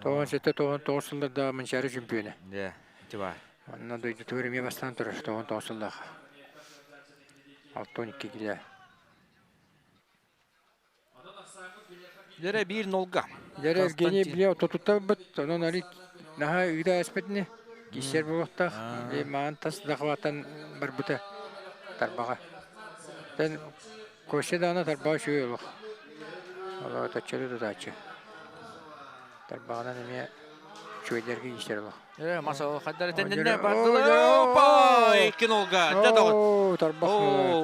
97-99 сылларда Манчаары чемпиона. Дьэ, ити баар. Онно дойдутугар эмиэ бастаан турар 99 сыллаах. 62 килэ. Дьэрэ биир нолга. Дьэрэ Евгений бile отутуттарбыт, онон али наһаа ыыра эспэтини киссер буолуохтаах. Маан тас захватан барбыта тарбаҕа. Тэн Костя даҕаны тарбаҕа үчүгэй олох. Олоо таччары тутааччы. Тарбаҕынан эмиэ үчүгэйдэргэ иистэр олох. Мас хайдар этэннэ бардылар. Опа! Икки нолга. Дэ доҕор. Тарбах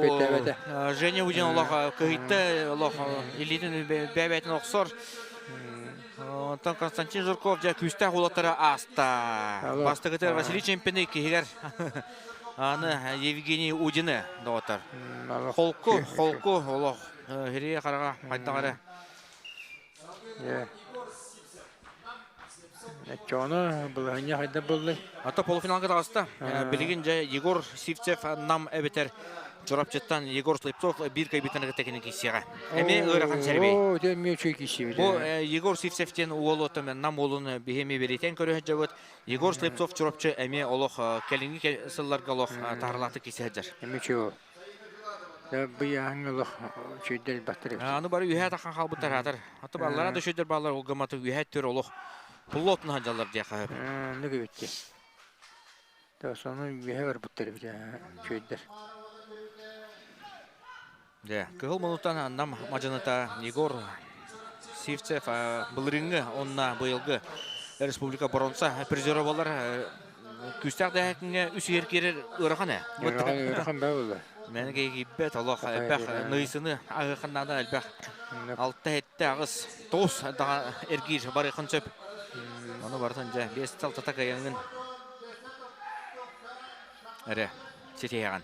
петебете. Женя Удин олох кыһыйта олох илиитин бэбэтин охсор. Онтон Константин Жирков дьэ күүстээх уолаттара ааста. Бастакытыгар Василий Чемпины киһигэр аны Евгений Удины доҕоттор. Холку, холку олох хирие хараҕа хайдах эрэ. Оччоҕуна былаһынньа хайдах буоллай? Ата полуфиналга таҕыста. Билигин дьэ Егор Сивцев нам эбэтэр Чурапчыттан Егор Слепцов биир кайбытын кытта кини киирсиэҕэ. Эмиэ ыарахан сэрбэй. Оо, дьэ эмиэ үчүгэй киирсибит. Бу Егор Сивцев диэн уолу нам уолун биһи эмиэ бэлиэтээн көрө сылдьабыт. Егор Слепцов Чурапчы эмиэ олох кэлиҥҥи сылларга олох таһаралаахтык киирсэ сылдьар. Эмиэ үчүгэй уол. Быйааһыҥ олох үчүгэйдэр элбэхтэр эбит. Аны бары үһээ тахан хаалбыттар аатар. Аты баллара да үчүгэйдэр бааллар ол гымматы үһээ түр олох пуллотун сылдьаллар диэхэ сөп. Оннук эбит дии. Сону үөһэ барбыттар эбит үчүгэйдэр. Дьэ, кыһыл мунуттан Нам мадьыныта Егор Сивцев былырыыҥҥы уонна быйылгы республика боронса призера буолар. Күүстээх дэһээкиҥҥэ үс иһэр киирэр ыарахан ээ. Ыарахан баа буолла. Мээнэ киирбэт олох элбэх ныйсыны аһыаханнаада элбэх. Алта, сэттэ, аҕыс, тоҕус даҕа эргиир барыахын сөп. Ону барытын дьэ биэс алтата кыайаҥҥын эрэ ситиһэҕин.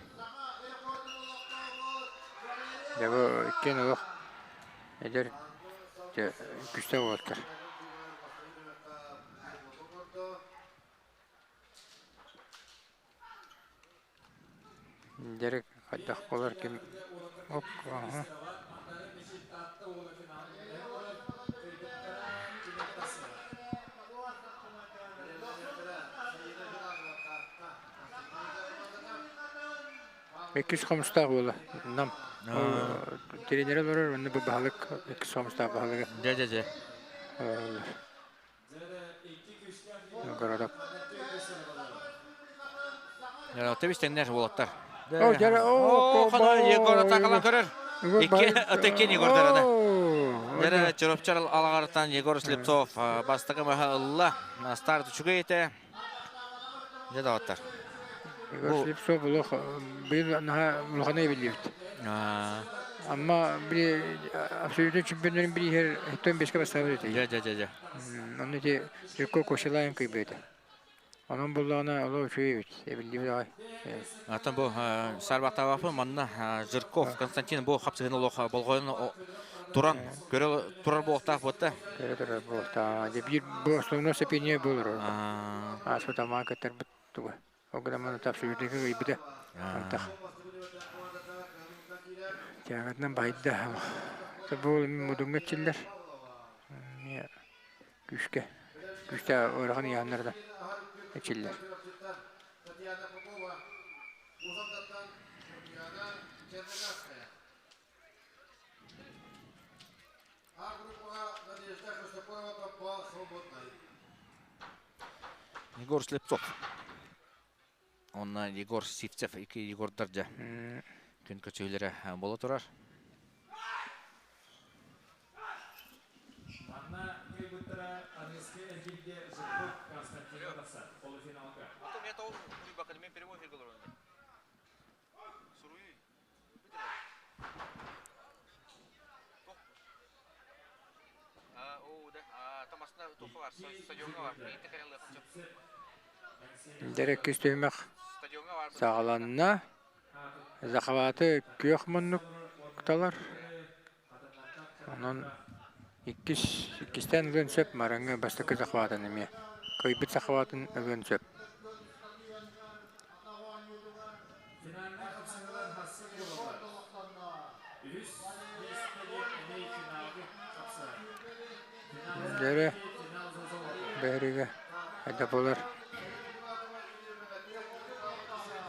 Дьэ бу иккиэн олох эдэр дьэ күүстээх уолаттар. Дьэрик хайдах буолар ким ок аха. Иккис хомустаах буола Нам. Тренер олорор, онно бу баһылык, сомстаах баһылыгы. Дьэ, дьэ, дьэ. Городок. Тэбис тэҥнэр уолаттар. О, дьэ, о, хана Егор атакалан көрөр. Икки атаккен Егордарана. Дьэ, Чоропчар алаҕарыттан Егор Слепцов бастакы маһа ылла. Старт үчүгэй этэ. Дьэ, доҕоттор. Егор Слепцов улах быйыл наһаа улахана эбиллибит. Амма били абсолютно чемпионнарын бирииһэр 75-ке бастаабыт этэ. Дьэ, дьэ, дьэ, дьэ. Онно ити Жирков Кошелаев кыйбыта. Онон буллаҕына олох үчүгэй эбит, эбиллибит аҕай. Атын бу сарбахтаабаппын манна Жирков Константин бу хапсыһын олох болҕойон туран көрө турар буолуохтаах буотта. Көрө турар буолуохтаах. Дьэ биир бу основной сопение буолар. Ааспыт амаа кыттарбыт туга. Ол гынан маны абсолютно кыйбыта. Антах. Тягатынан байда. Бу мудуҥҥа иччиллэр. Күүскэ. Күүстээх ыарахан ыйааһыннарда эчиллэр. Егор Слепцов. Онно Егор Сивцев икки Егордар дьэ күн көчүлэрэ буола турар. Манна кыайбыттара Аныскы эргилгэ Жирков Константин тахсар полуфиналга. Дэрэ түһүмэх саҕаланна. Захваты күөх муннукталар. Онон иккис иккистээн ылыан сөп мараҥы бастакы захватын эмиэ. Кыайбыт захватын ылыан сөп. Финальнай хапсыһыылар хассы буолаллар. Үһүс миэстэни эмиэ финалга хапсар. Дэрэ бэһиригэ хайда буолар.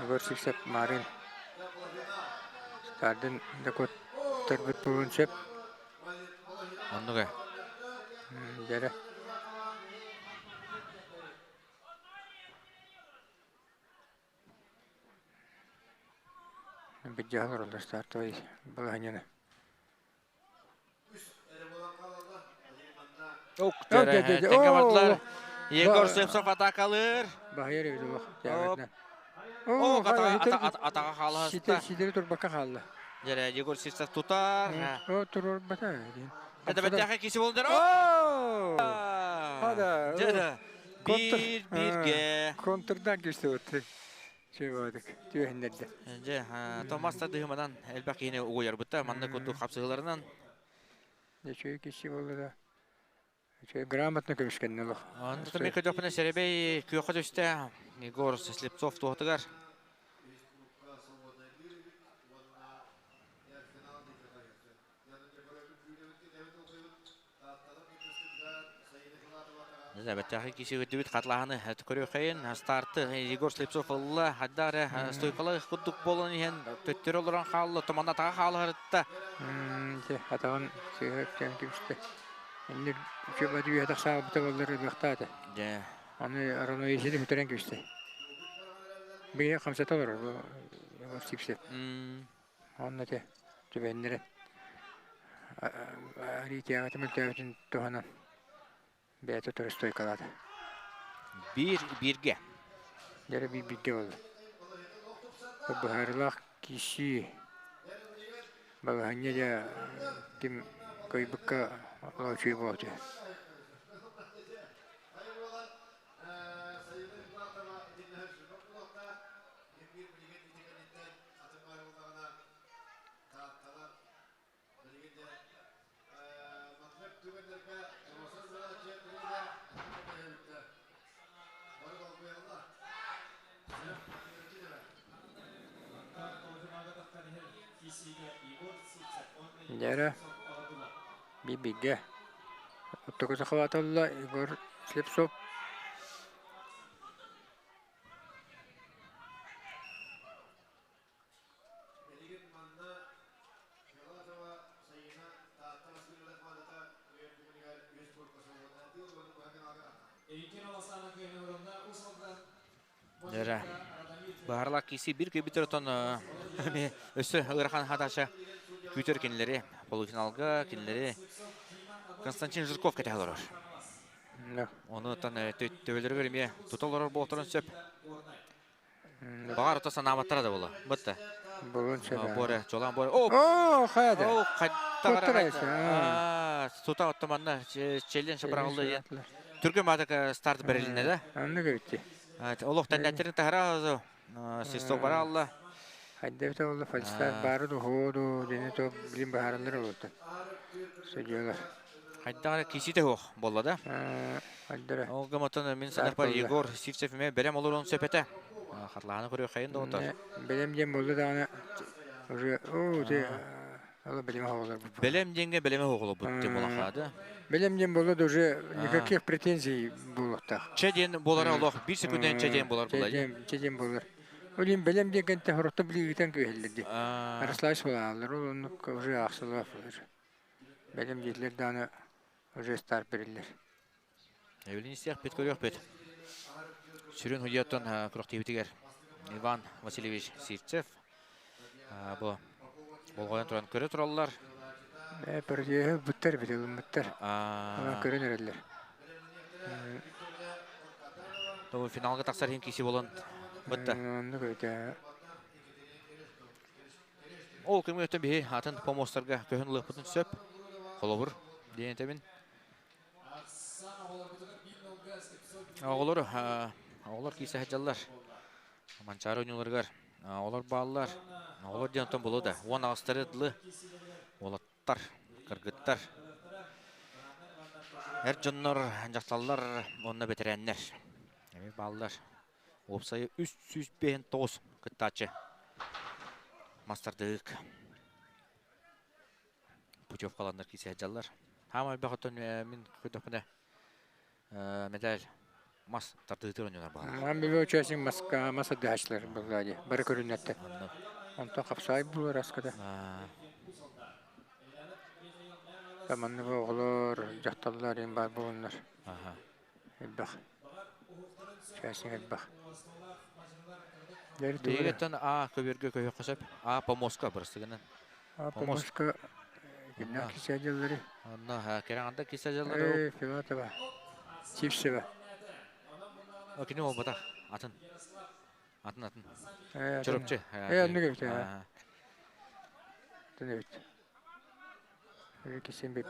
Егор Сивцев Марын Стардын докуоттарбыт буолуон сөп. Оннуга. Дэрэ. Биддьаһан олороллор стартовай балаһанньаны. Тэҥҥэ бардылар. Егор Слепцов атакалыыр. Баһыйар эбит олох. О, атаға хаалаһыста. Ситэри турбакка хаалла. Дьэрэ, Егор Сивцев тутар. О, турбата. Это бэттээхэ киси болдыр. Хада. Дьэрэ. Биир бииргэ. Контрдан кирсе өттү. Чөбөдүк. Түөһүннэрдэ. Дьэ, Томас тардыһыманан элбэх киһини угуйарбыта. Манна курдук хапсыһыларынан. Үчүгэй киси болду да. Үчүгэй грамотно көмүскэннэ олох. Онтон мен көрдөхпүнэ Серебей күөххэ түстэ. Егор Слепцов туһатыгар. Бэттээхи киси үрдүбүт хатлаһаны көрүөххэйин старты Егор Слепцов ылла хаддаары стойкалар курдук буолан иһэн төттөрү олорон хаалла туманна атаҕа хаалыһарытта. Атаҕын сыыһа үктээн кэбистэ. Инник үчүгэй үйэ тахсаабыта буоллар ылыахтаата. Дьэ. Аны Араноисини бүтэрэн кэбистэ. Бэйэ хамсата олорор бу Егор Сивцев. Онно те түбэннэрэ Ритияҕа мөлтөөбүтүн туһанан бэйэтэ турустуойкалаата. Биир бииргэ. Дьэрэ биир бииргэ буолла. Быһаарыылаах киирсии балаһанньа дьэ ким кыайбыкка үчүгэй буолуо. Дьэрэ биир-бииргэ оттоку сахалааталла Егор Слепцов. Дэрэ. Баарла киси бир көбүтөр отон өссө ыарахан хатаача күүтэр кинилэри полуфиналга кинилэри Константин Жирков кэтэһэ олорор. Ону оттон төбөлөрүгэр эмиэ тута олорор буолтарын сөп. Баҕар ото санаабаттара да буолла. Бытта. Булун сөп. Боре, чолан боре. О, О, хайда. О, хайда. Тута отто манна челлендж бырағылды диэн. Түргөн баатак старт берилинне да. Анны көйтти. Олох тәннәттерин тахара свисток бара алла. Хайда бит олла фальстар бары ду ходу дени то билим бахаралар олуттан. Судьялар. Хайда кисите хох болла да. Хайдара. Ол гыматын мин санапар Егор Сивцев ме берем олорун сөпете. Харлааны көрү хайын да отар. Белем дем болду да уже о те ала белем хоголар. Белем денге белеме хоголо бутты болахады. Белем дем болду да уже никаких претензий болуктак. Чеден болар Аллах бир секунден чеден болар булай. Чеден болар. Олин белем деген те хоротто билигитен көһеллерди. Арыслаш болалар, ол оны уже аксылап болар. Белем дейлер даны уже старт берилер. Эвелин истех бит көрөх бит. Сүрүн хуяттан күрөхтибитигер Иван Васильевич Сивцев. Бу болгоян туран көрө тураллар. Бір буттар бит, буттар. Ана көрөн эрелер. Тобу финалга тахсар хин киси болон бытта. Онны көйдө. Ол кемге өтөн биһи атын помостарга көһөн лыпытын сөп. Холобур диэн тебин. Оҕолор, оҕолор кисе хаджаллар. Манчары ойнуларгар. Олор бааллар. Оҕолор диэн онтон болу да. Уон ағыстары дылы. Олаттар, кыргыттар. Эр дьоннор, дьахталлар, онно бэтэрээннэр. Эми бааллар. Уопсайы 359 кыттааччы. Мастардык. Путевкаланнар кисе хаджаллар. Хама бәхөтөн мин көдөпүнэ медаль мас тардыытыр ойнонор баалар. Ман бибе участник маска маса дашлар булгади. Бары көрүнөттө. Онтон капсай булар аскада. Таманны оҕолор, дьахталлар эм бар буолуннар. Элбэх. Участник элбэх. Тегеттен А көбөргө көйө көсөп. А помоска бырыстыгынан. А помоска кимнәр кисәҗәләре? Анна кераңанда кисәҗәләре. Э, Филатова. Сивцева. Кини ол бата. Атын. Атын атын. Чөрөпчү. Э, анны кебит. Атын бит. Кисен бит.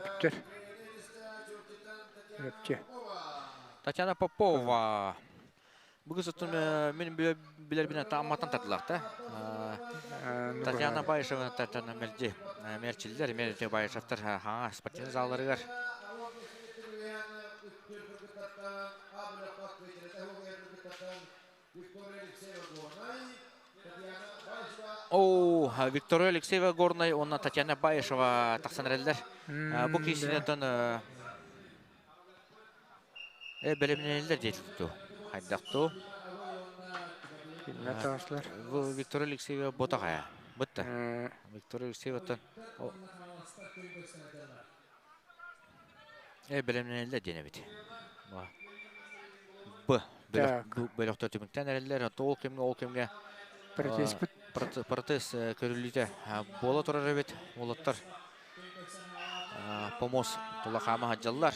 Чөрөпчү. Татьяна Попова. Бүгін соттun мен билер бине таамматан тардылар да. Татьяна Баишева Татьяна Мелди Мерчилдер Мерди Баишевтер хаңа спортивный залларыгар. О, Виктория Алексеева Горной, онна Татьяна Баишева тахсан эрэллэр. Бу киисинен белемнелер дейту. Хайдакту. Кимнәр ташлар? Бу Виктория Алексеева ботагая. Бытта. Виктория Алексеева тон. Белемнелер дене бит. Б. Бөлөктөр түмүктен эреллер, ол кемге, ол кемге. Протез Протез көрүлүтэ бола турар эбит. Олоттар помос тула хама хаджаллар.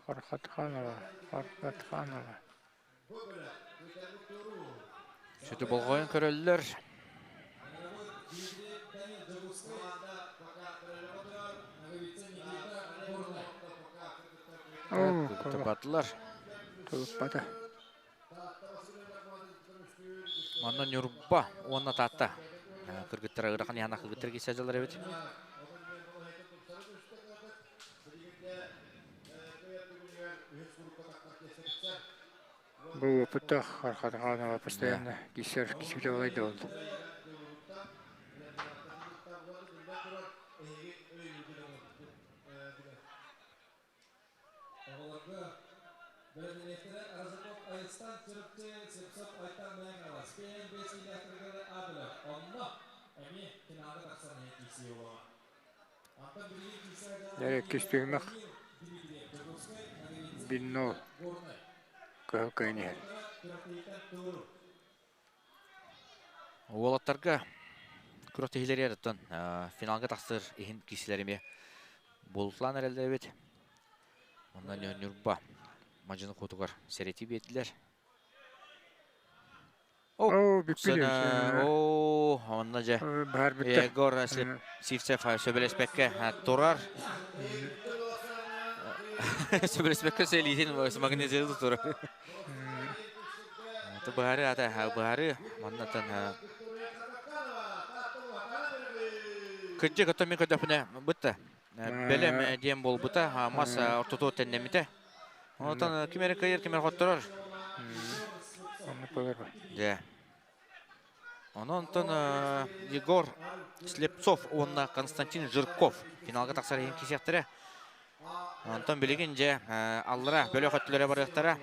Хорхатханова, Хорхатханова. Сүтү болгоюн көрөллөр. Тапатылар. Туппата. Манна Нюрба, онна татта. Кыргыттар ырахан яна кыргыттар кисе жалар эбит. Бу опытта Хорхатханова постоянно кисер кисүле олайды болду. Дьэ иккис түһүмэх Бинно кыһыл кыайан иһэр. Уолаттарга күрэхтэһиилэригэр оттон финалга тахсар иһин киирсилэр эмиэ буолуталаан эрэллэр эбит. Онно Ньурба мадьыны куотугар сэрэтии биэрдилэр. Оо, бүппүт. Оо, онно дьэ Егор Сивцев сөбүлэспэккэ турар. Сөбүлэспэккэ сэлиитин магнезиялы турар. Быһары ата быһары маннатан кырдьык оттон мин көрдөхпүнэ бытта бэлэм диэн буолбута мас ортотугар тэннэммитэ. Онтон ким эрэ кыайар, ким эрэ хотторор. Дьэ. Онон онтон Егор Слепцов уонна Константин Жирков финалга тахсар иһин кисиэхтэрэ. Онтон билигин дьэ аллара бөлөх өттүлэрэ барыахтара.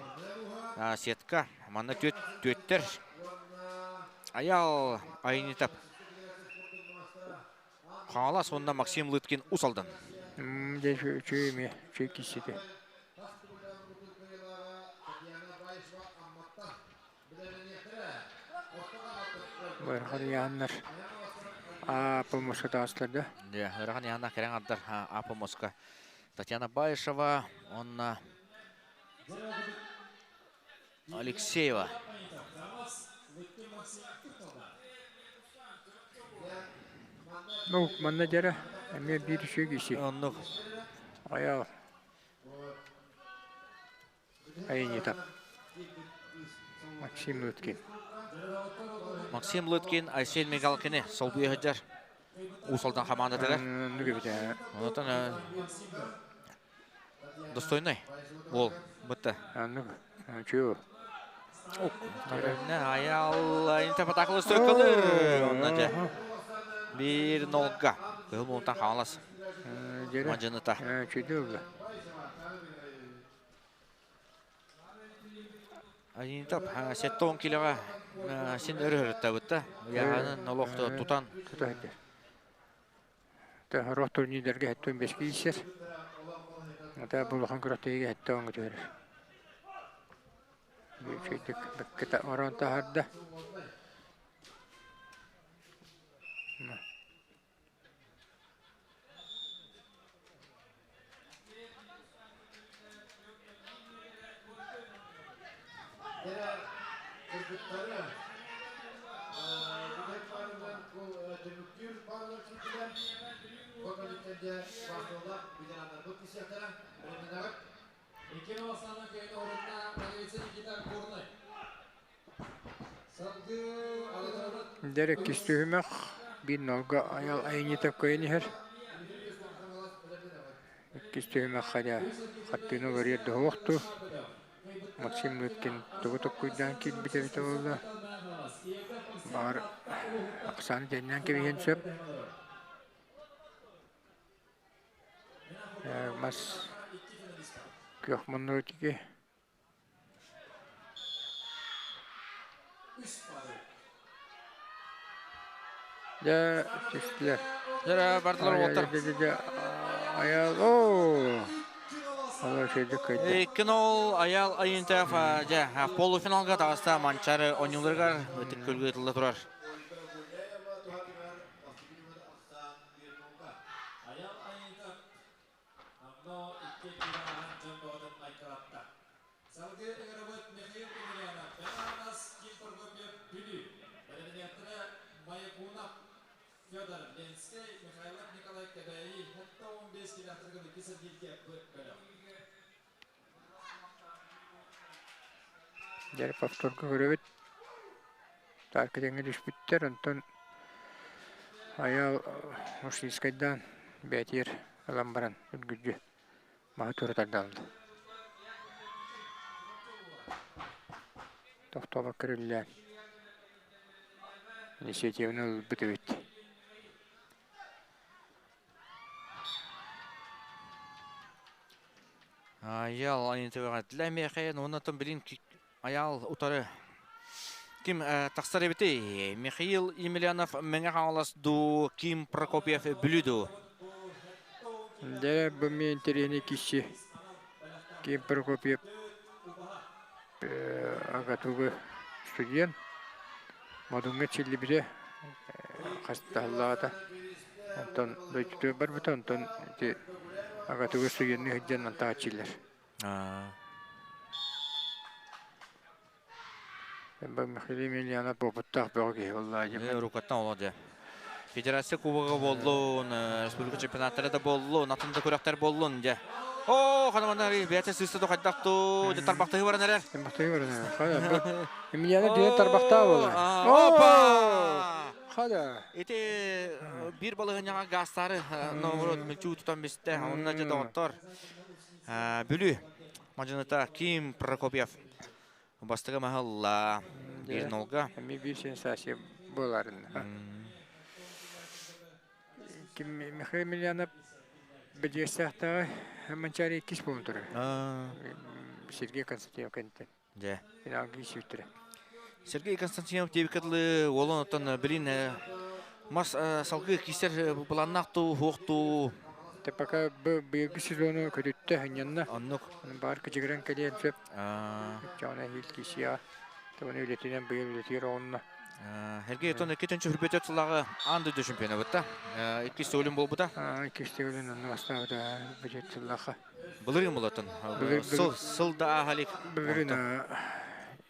Сетка манна түөттэр. Аял Айнитап Хаҥалас уонна Максим Лыткин Ус Алдан. Дьэ үчүгэй эмиэ, үчүгэй киирсиитэ. Ыарахан ыйааһыннар Апл Моска таҕыстылар да? Дьэ, ыарахан ыйааһыннар кэлэн ардар Апл Моска. Татьяна Баишева уонна Алексеева. Ну, манна дьэрэ, эмиэ биир үчүгэй киһи. Оннук. Айал. Айанньыта. Максим Лыткин. Максим Лыткин Айсен Мигалкины солбуйа сылдьар. Уус Алдан хамаандатыгар. Оннук эбит ээ. Онтон достойный уол бытта. Оннук. Үчүгэй. Аял Интепатакылы стойкалыр. Онно дьэ. Бир нолга. Кыһыл муунтан хаалас. Мадьыныта. Үчүгэй ылла. Айыытап 70 килоҕа син өрүһүрүттабытта. Ыйааһынын олох тутан. Тута сылдьар. Рот турнирдарга 75 киирсэр. Ата булахан күрэхтэһиигэ 70 түһэрэр. Үчүгэйдик бэккэ ороон таһаарда. Дэр иккис түһүмэх биир нолга айал айанньыта кыайан иһэр. Иккис түһүмэххэ дьэ хаттыыны уларыйар да суох дуу. Максим Лыткин тугу толкуйдаан киирбит эбитэ буолла. Баҕар Оксана тэннээн кэбиһиэн сөп. Мас күөх муннук итики. Дьэ түстүлэр. Дьэ бардылар уолаттар. Дьэ Айаал оо Икки-нол Айаал Айынтаев дьэ полуфиналга таҕыста Манчары оонньууларыгар ытык күлгэ ытылла турар. Дьэ повторга көрөбүт. Тааркытыҥҥа түспүттэр, онтон Айаал Ушницкайдаан бээтиэр ылан баран үргүлдьү маһы тура тардаалла. Тохтообокко эриллээн инициативаны ылбыт эбит. Аял Анитоваҕа Михаил, оннотон билин Аял утары ким тахсар эбитий? Михаил Емельянов Мэҥэ Хаҥалас дуу, Ким Прокопьев Бүлүү дуу? Дьэ, бу мин интэриэһинэй киһи Ким Прокопьев АГАТУга студент, Модуҥҥа чиллибитэ хастаһаллаата. Онтон дойдутугар барбыта, онтон ити АГАТУга студенныы сылдьан антааччылар. Михаил Емельянов опыттаах бөҕө киһи буолла. Рукаттан оло дьэ. Федерация кубога буоллун, республика чемпионаттара да буоллун, атын да күрэхтэр буоллун дьэ. Оо, ханамана бэйэтэ сыыста дохайдах туу, дьэ тарбахтыһы баран эрэр. Тарбахтыһы баран эрэр. Емельянов дьэ тарбахтаа буолла. Опа! Хада. Ити биир балыһынньаҕа гаастаары наоборот мүлчүү тутан бистэ. Онно дьэ доҕоттор. Бүлүү мадьыныта Ким Прокопьев бастакы маһылла биир нолга. Эми биир сенсация буоларын. Ким Михаил Емельянов бэдиэстэхтээҕи Манчаары иккис буолан турар. Сергей Константинов кэнниттэн. Дьэ. Финалга киирсибиттэрэ. Сергей Константинов диэбиккэ дылы уолун оттон билин мас салгыы киирсэр былааннаах туу, хуох туу. Те пока быйылгы сезону көтүттэ хынньанна. Оннук. Баар кыдьыгыран кэлиэн сөп. Чаана иһил киисиэҕэ. Тоҕону үлэтинэн быйыл үлэтигэр оҕунна. Сергей оттон икки төнчө хүрбөтө сылааҕы аан дойду чемпиона бытта. Иккис төгүлүн буолбута. Иккис төгүлүн онно бастаабыта бюджет сыллаха. Былырыын булатын. Сыл, сыл да ааһа илик. Былырыын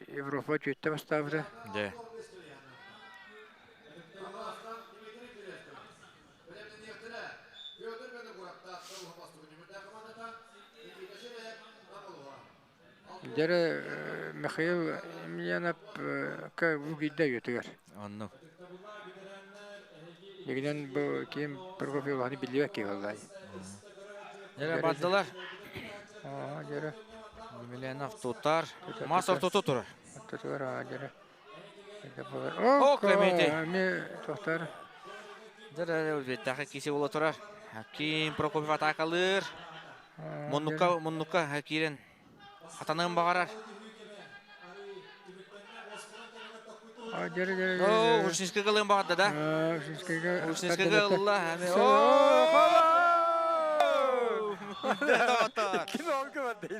Европа түөттэ бастаабыта. Дьэ. Дьэрэ Михаил Емельянов күүгүйдэ үйэтигэр. Оннук. Дигинэн бу ким Прокопьев улаханы биллибэт киһи буоллай. Дьэрэ бардылар. Аа, дьэрэ. Емельянов тутар. Мас ортото турар. Ортотугар аа, дьэрэ. О, Клементи. Эми тохтар. Дьэрэ беттахы киси буола турар. Ким Прокопьев атаакалыыр. Муннукка, муннукка киирэн хатаныан баҕарар. Оо, Ушинскайга ылыан баҕарда да? Ушинскайга ылла.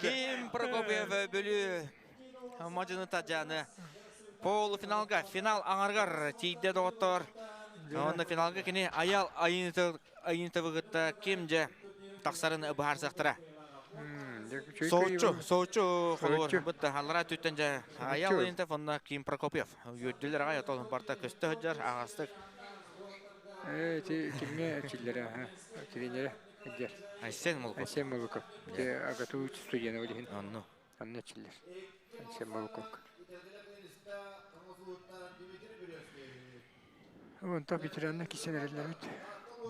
Ким Прокопьев Бүлүү мадьыны тадьаны полуфиналга, финал аҥарыгар тиийдэ доҕоттор. Онно финалга кини Аял Айынтовы кытта ким дьэ тахсарын быһаарсыахтара. Соуччу, соуччу холугар бытта аллара түттэн дьэ Аял Айынтов онно Ким Прокопьев үөрдүлэр аҕай отол барта көстө сылдьар аҕастык. Э, ти кимҥэ чиллэрэ, тренерэ дьэр. Айсен Молоков. Айсен Молоков. Те АГАТУ студена билиһин. Онну. Онно чиллэр. Айсен Молоков. Онтон ветеранна кисен эрэллэрбит.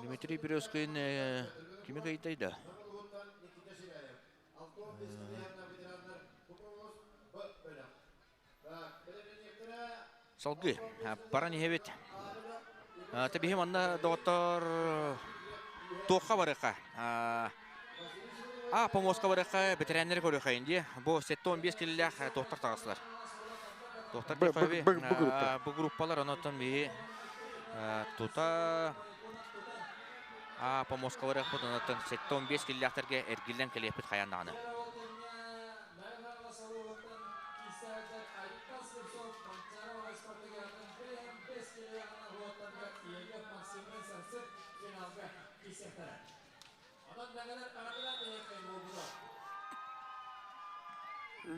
Дмитрий Березкин кими кыйдай да? Салгыы баран иһэбит. Тэбиһи манна доҕоттор туохха барыахха? А помоска барыахха бэтэрээннэри көрүөххэйин дии. Бу 75 килилээх туохтар таҕыстылар. Туохтар бу группалар онотон биһи тута А помоска барыахпыт онотон 75 килилээхтэргэ эргиллэн кэлиэхпит хайаан даҕаны.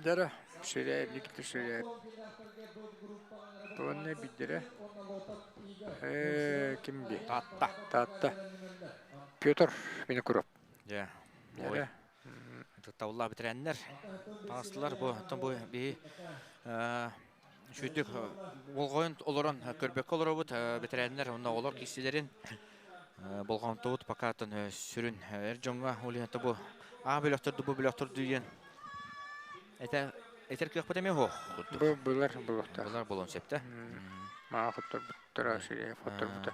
Дара ширяев, Никита Ширяев. Туонна биддere. Э, ким би? Таатта. Таатта. Петр Винокуров. Дьэ. Ой. Ытыктабыллаах бэтэрээннэр таҕыстылар. Бу оттон бу биһи үчүгэйдик болҕойон олорон көрбөккө олоробут. Бэтэрээннэр уонна оҕолор киирсиилэрин болҕомтобут пока оттон сүрүн эр дьоҥҥо ол иһин бу аа бөлөхтөрдүү бу бөлөхтөрдүү диэн этэ этэр кыахпыт эмиэ суох курдук. Бу былар булуохтаах. Былар буолуон сөп да. Маа хотторбуттара, сирэйэ хотторбута.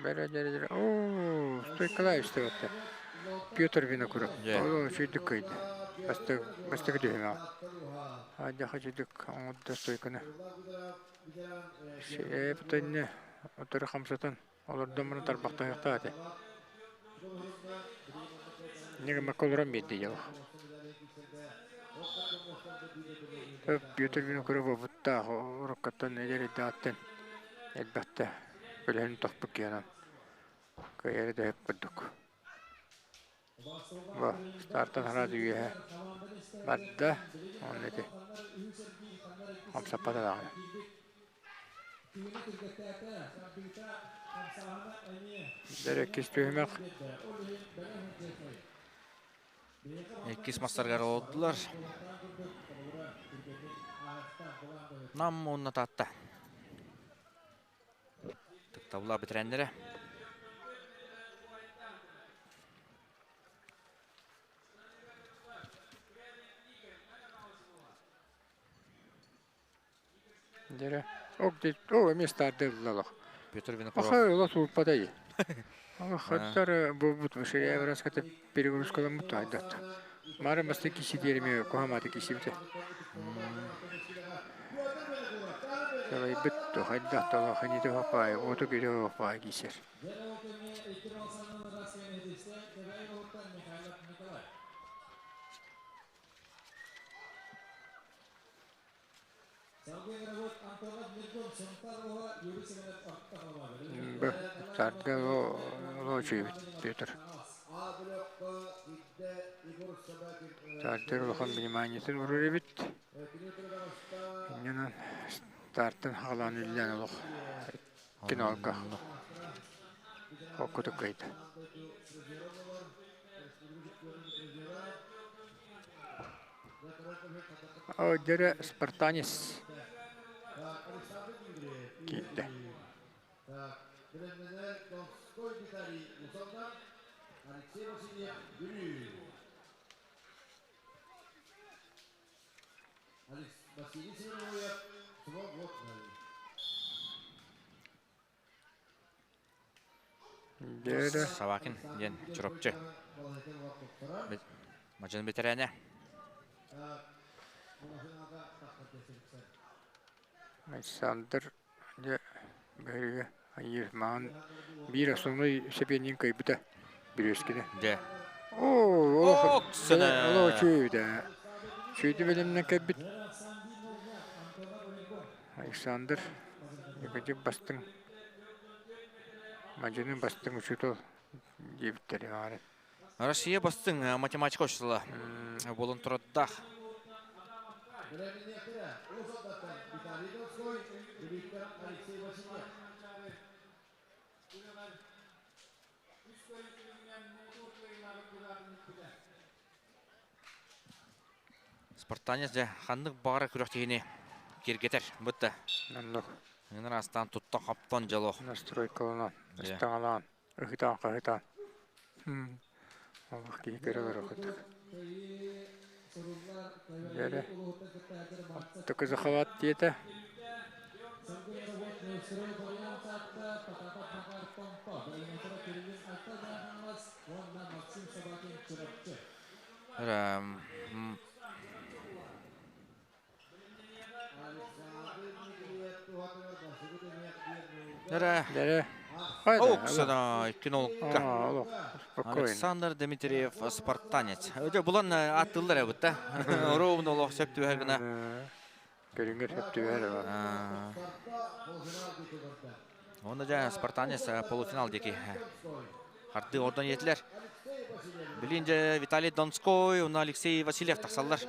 Бәрә дәрә дәрә. О, стойкалай үстәвәттә. Петр Винокуров. О, чүйдүк көйдө. Бастык, бастык дүймә. Адя хачыдык оңодда стойканы. Шептенне отыр хамсатын. Олордон маны тарбахта яктааты. Неге маколорон бедди жал. Петр Винокуров бутта ороккаттан эдер дааттен. Элбәттә. Бөлһөн тохпук киянан. Кайары да хеп курдук. Ба, стартан харады үйе. Бадда, он эти. Хамсаппата даҕаны. Дәреккис түһүмэх. Иккис мастаргар олдулар. Нам онна татта. Тыктабыла битиреннере. Дере. Ок дит, о, эме стардыллалах. Петр Винокуров. Аха, ола сууппатай. Ага, хаттар бу бут мышея раз ката перегрузкаламыт айдат. Мара масты киси дерме, кохаматы киси бите. Салай бит, хайдат тала ханиты хапай, оту кире хапай кисер. Б, стартга ло чуйбит, Петр. Стартер улахан вниманиетин урur эбит. Инненен старттан хагалаан үллэн олох. Кинолга. Оккутук кайда. О, дере Спартанис. Киитте. Дере. Савакин ден Чурапчы. Мажын бетерәне. Александр де бәріге айыр маған бир основной себенин кайбыта бирөскине. Де. О, Оксана! Оло чүйдө. Чүйдү белемнен кайбыт. Александр Егеди бастың. Мажынын бастың учутол дебиттери маған. Россия бастың математика учителі. Болын тұрады. Спартанец де хандық бағара күрәктегіне кергетер. Бұтты. Наннук Ыныр астан туттан қаптан жало. настройкаланан, Иә. ыстаңалаан, ыхытаан кахытаан. Аллах киһи көрөлөр окутук. Дере. Оттуку захават диете. Эра. Дере. Хайда. Оксана иккин олукка. Аллах, спокойно. Александр Дмитриев спартанец. Өте булан аттылар әбітті. Ровно олық сөп түбәр гына. Көрүнгөр хөптүбөр бар. Онда жа спартанец полуфинал деки. Харды ордан етілер. Билинже Виталий Донской, оны Алексей Васильев тақсалар.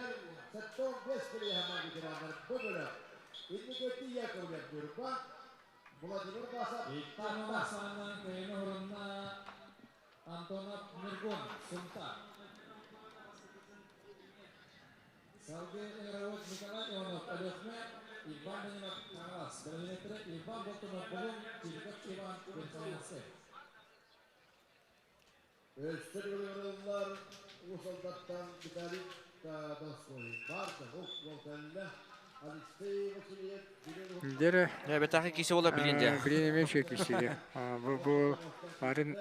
Дere Бетахи кисе бола билин де. Билин эме шө кисе. Бу бу арын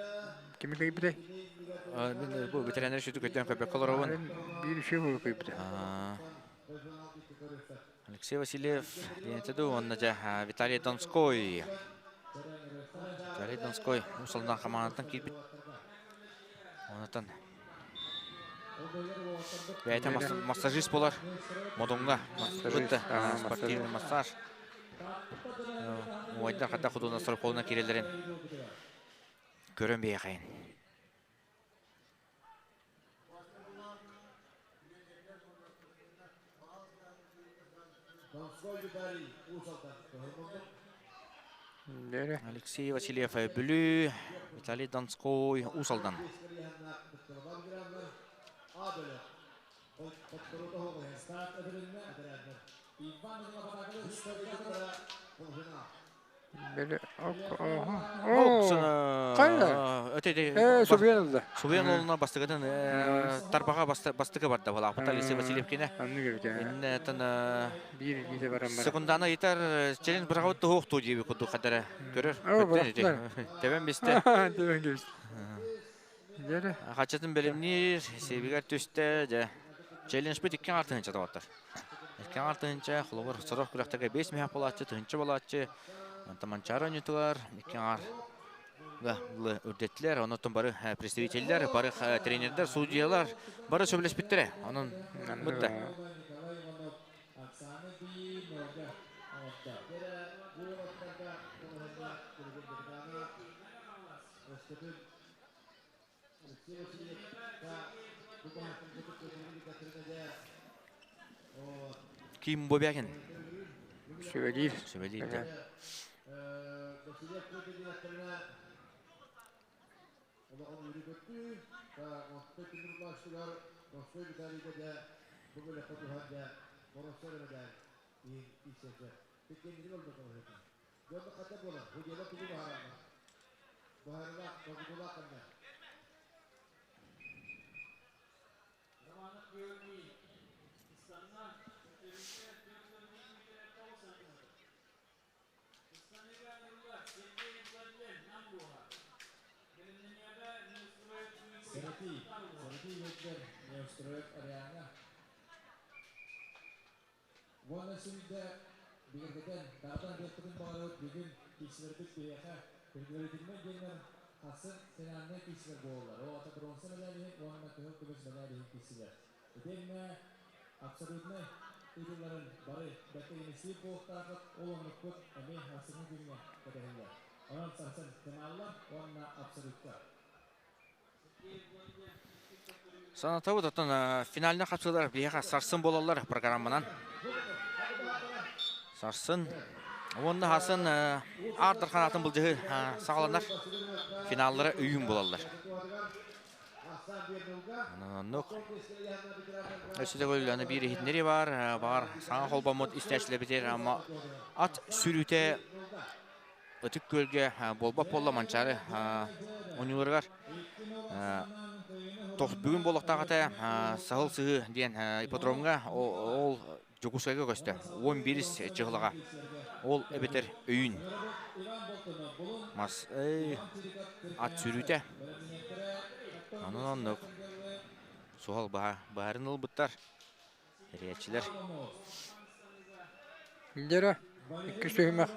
кими кыйбытай? Мен бу ветеринар шүтү көтөн көпөк колоробун. Бир шө бу кыйбытай. Алексей Васильев диэнтеду онна жа Виталий Донской. Виталий Донской усалдан хаманаттан кирбит. Онатан Бәйті массажист болар. Модонга. Спортивный массаж. Уайдар қата құдуына сұрып қолына керелерін. Көрін бейқайын. Алексей Васильев Бүлі, Виталий Донской Усалдан. Кайда? Субьян олуна бастыгытын тарбаға бастыгы барды. Бала Алексей Васильев кене. Секунданы итар челлендж бирагы тухту диби куду кадара көрөр. Тебен бисте. Тебен бисте. Хачатын белемнир, себигер түсте, же челлендж бит иккен артынча табаттар. Иккен артынча холобор сорок күрәктәге 5 меха болатчы, тынчы болатчы. Таманчар ойнутулар, иккен ар үрдетлер, онотон бары представительдер, бары тренердер, судьялар, бары сөйлешпиттере. Онун бутта. Ким Бобягин? Сүбелир. Сүбелир. Санатабыт оттон финальна капсулар бияха сарсын болалар программанан. Сарсын. Онда хасын артыр канатын бұл жығы сағаланар. Финаллары үйін болалар. Оннук. Өсөдө көл бир хитнери бар, бар саңа холбамот истәчле битер, ама ат сүрүтэ өтүк көлгө болбап болла манчары онюларгар. Бүгүн болоктагата сахыл сыгы диэн ипподромга ол жокусайга көстө. 11 чыгылага. Ол эбетер өйүн. Мас ат сүрүтэ. Анан оннук. Суал баарын ылбыттар. Речилер. Лера, икки сөймәк.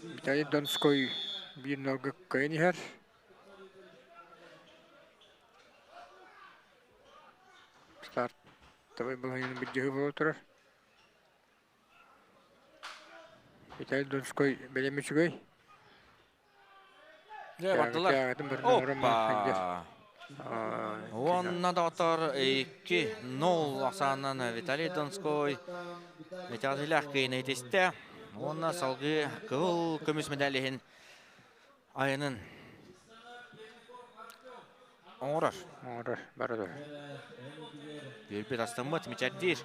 Виталий Донской бир нолга кайнихер. Старт. Давай балайын бір жығы болып тұрар. Виталий Донской белеме чүгөй. Бардылар. Опа! Онна да отор 2-0 асанан Виталий Донской. Металлах кейнейтесте. Онна салгы кыл көмүс медалихин айынын оңорор. Оңорор, барыдыр. Бирбит астыммыт мичардир.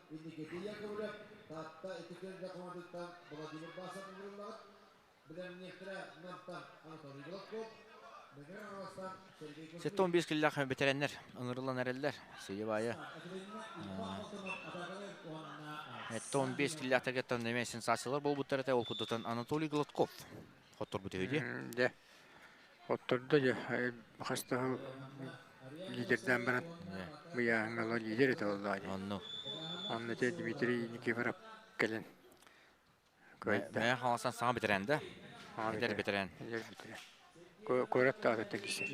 75 киллах бэтэрээннэр ыҥырыллан эрэллэр. Сыйыбайы 75 киллаахтаргаттан эмиэ сенсациялар буолбуттар этэ. Ол курдутан Анатолий Гладков хотторбут үһү дии. Дьэ, хоттордо дьэ, хас да лидердээн баран быйааһыҥҥа лидер этэ буоллаҕа дии. Онну. Онно те Дмитрий Никифоров кэлэн кыайда. Мэйэ Хаҥаластан саҥа бэтэрээн да? Эдэр бэтэрээн. Эдэр бэтэрээн. Куорат да атыттан киирсэр.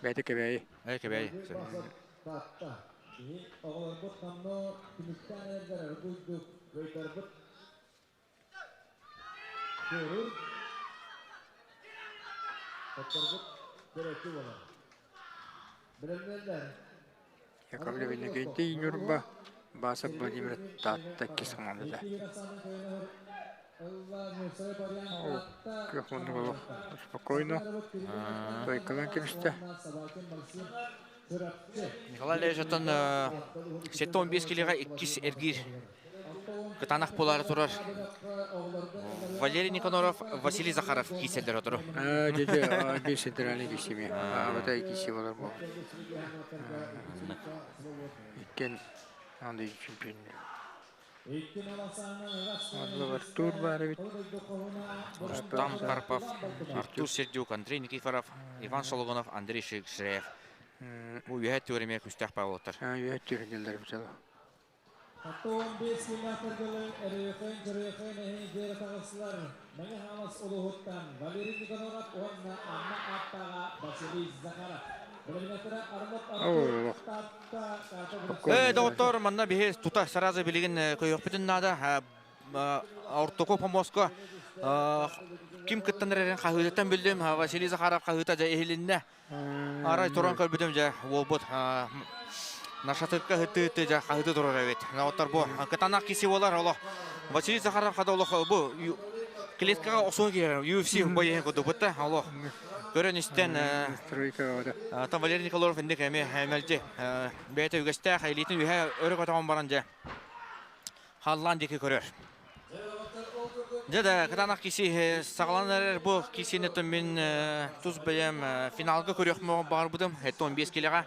Бэйэтэ Кэбээйи. Э, Кэбээйи. Яковлев Иннокентий Ньурба, Басов Владимир Таатта иккис хамаандата. Ол күөх муннук олох спокойно тойкалаан кэбистэ. Николай Левич оттон 75 килиҕэ иккис эргиир кытаанах буолаары турар Валерий Никаноров, Василий Захаров киирсэллэр отуру. Дьэ, дьэ, биир центральный киирсиме. Абата киирси болар бу. Иккен андай чемпион. Онно Артур баар эбит. Рустам Карпов, Артур Сердюк, Андрей Никифоров, Иван Шологонов, Андрей Шеев. Бу үөһэ түөремиэ күстээх павлоттар. Үөһэ түөрэнэллэр битэло. Э, доҕоттор, манна биһи тута сразу билигин көйөхпүтүн наада. Ортоку помоска ким кыттан эрэрин хаһыытыттан биллим. Василий Захаров хаһыыта дьэ иһилиннэ. Арай туран көрбүтүм дьэ уолбут нашатырка ыты дьэ хаһыты турар эбит. Оттор бу кытанах киси буолар олох Василий Захаров хада олох бу клеткаҕа охсуон киирэр UFC боеһын курдук да олох көрөн истэн там Валерий Николаев инник эми мэлдьи бэйэтэ үгэстээх илиитин үһэ өрө көтөҕөн баран дьэ халлаан диэки көрөр. Дьэ да, кытаанах киси саҕаланар эрэр бу кисини мин тус бэйэм финалга көрүөхмө баҕарбытым. Это 15 килеҕэ.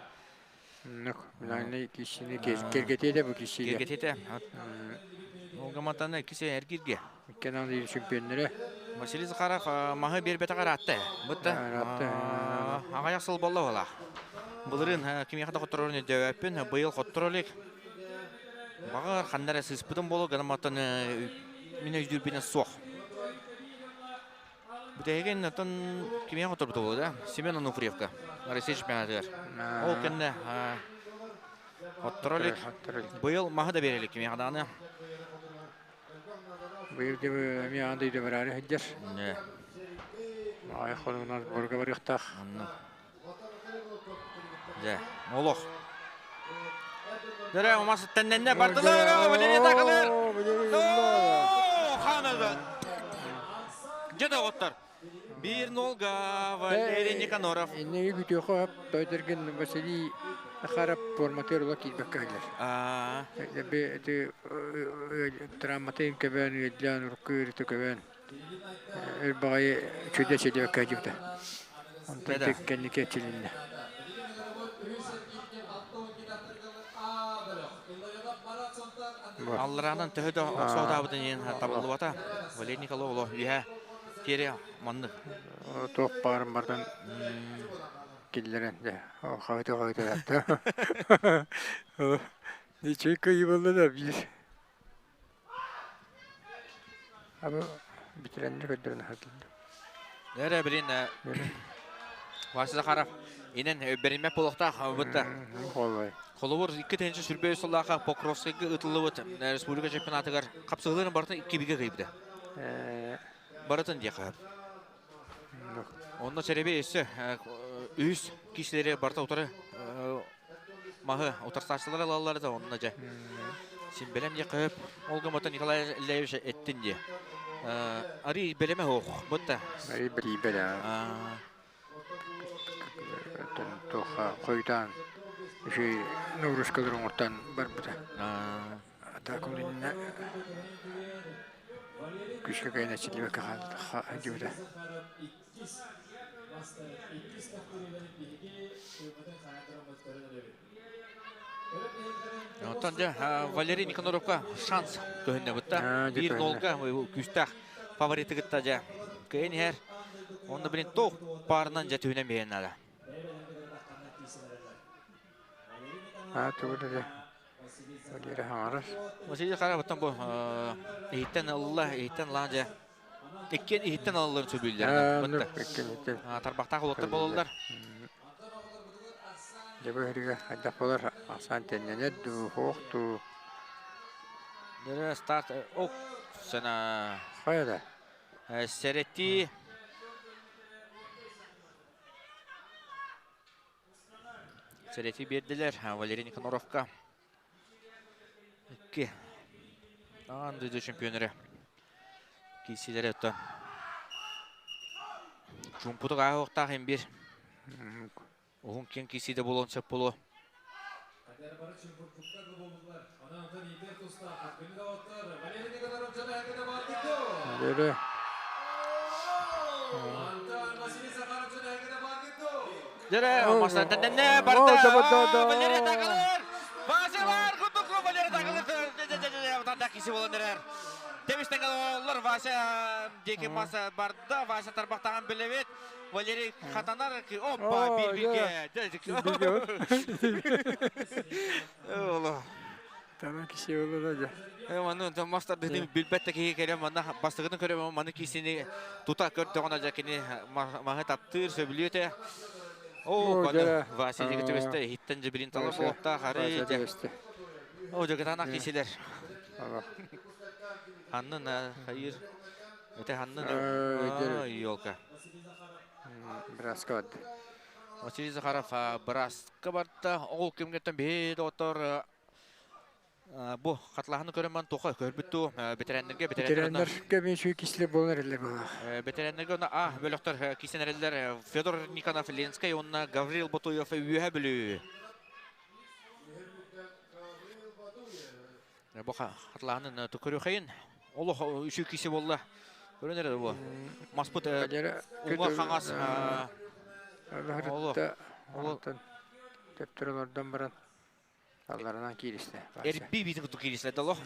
Нок, финальный кисини кергетиде бу кисиге. Кергетиде. Олгаматаны киси эргирге. Иккен аны чемпионнары. Василий Захаров маһы бербете аратты. Бутта. Ағаяқ сыл болла бола. Былырын кимиэхэ да хотторорун өйдөөбөппүн, быйыл хотторо илик. Баҕар ханна эрэ сыыспытым буолуо, гынан мин өйдүүрбүнэн суох. Бүтэһигин оттон кимиэхэ хотторбута буолуо да? Семен Онуфриевка, Россия чемпионатыгар. Ол кэннэ хотторо илик. Быйыл маһы да биэрэ илик кимиэхэ даҕаны. Быйыл эмиэ аан дойду бараары сылдьар. Аҕай хонугунан сборга барыахтаах. Дьэ, олох. Дөрө, умас тэннэнне бардылар, Валерий Такалыр. Ханада. Дьэ доҕоттор. 1-0-га Валерий Никаноров. Иннеги күтүөхө тойдерген Василий Захаров форматыр ула киирбэккэ кэлэр. Эти травматын көбөн, ыйдлаан, урукку ыарыты көбөн. Өр баҕайы чүдэ чэдиэккэ дьыбыта. Онтон кэнники эчилиннэ. Аллараанан төһө да охсоотаабытын иһин табыллыбата. Валерий Николаев олох үһэ тиэри маннык. Туох баарын бардан киллэрэн дьэ хаһыта-хаһыта ятта. Ничего кыйыбылла да биир. Абы бүтүрэннэр көрдөрөн аһатыллар. Эрэ билин Вася Захаров инен бэриммэт буолуохтаах бытта. Холобур 2023 сыллаахха Покровскайга ытыллыбыт республика чемпионатыгар хапсыһыыларын барытын икки бигэ кыйбыта. Барытын диэхэ. Онно сэрэби өссө үс киһилэри барыта утары маһы утарсааччылар ылаллар да онно дьэ син бэлэм диэххэ сөп. Ол гыммата Николай Ильевич эттин диэ. Арый бэлэмэ суох бутта. Арый бэлиибэ да. Туохха хойутаан. Үчүгэй нагрузкалар оҥортоон барбыта. Атаакум иннинэ күүскэ кыайан эчиллибэккэ хаалбыта. Онтон дьэ Валерий Никаноровка шанс көһүннэ бытта. Биир нолга күүстээх фавориты кытта дьэ кыайан иһэр. Онно билин тоқ парынан дьэ түһүнэн биһэн наада. Аа тугу да Валерий хаҥарар. Василий Харабыттан бу иһиттэн ылла, иһиттэн ылаан дьэ иккиэн иһиттэн ылалларын сөбүлүүллэр. Тарбахтаах улуттар бололлар. Дьэ бу иһиригэ хайдах болар ахсаан тэннэнэр дуу, суох дуу. Дөрө старт ок сана. Хайа да. Сэрэти Сэрэти биэрдилэр Валерий Никаноровка. Икки. Аан дойду чемпионеры. Киисилэри оттон. Чуумпутук ааһыахтаах имбир. Уһун киэҥ киисиитэ буолуон сөп буолуо. Дөрө. Дөрө, масатаннэ барда. Валерий Такалыр! Вася кутуку Валерий Такалыр. Танда киси болан эрэр. Тебистен олор Вася диэки маса барда. Вася тарбахтаан билебит. Валерий хатанар. Опа, бир-бирге. Оло. Тама киси оло да. Маны мастар билбэт да киһи кэлэн манна бастакытын көрөм маны кисини тута көрдөҕүнэ дьэ кини маһы таптыыр сөбүлүөтэ. О, баны Вася диэки түбэстэ иһиттэн дьэ билин талар буолуохтаах арыы дьэ. О, дьэ кытаанах кисилэр. Ханнын хайыр. Это ханнын елка. Браска барда. Василий Захаров браска барда. Ол кэмгеттен биһи доҕоттор бу хатлаһаны көрөн тоха көрбүттүү бэтэрээннэргэ бэтэрээннэр кэбин сүй кисле болар эрэллэр буолар. Бэтэрээннэргэ уонна А бөлөхтөр кисен эрэллэр Федор Никонов Ленскэй уонна Гаврил Ботуев Үөһэ Бүлүү. Бу хатлаһанын көрүөхейин. Олох үчүй киси болла. Көрөн эрэ бу. Маспыт уҥа хаҥас олох төптөр олордон баран алларынан кииристэ. Эрби биитин куту кииристэ да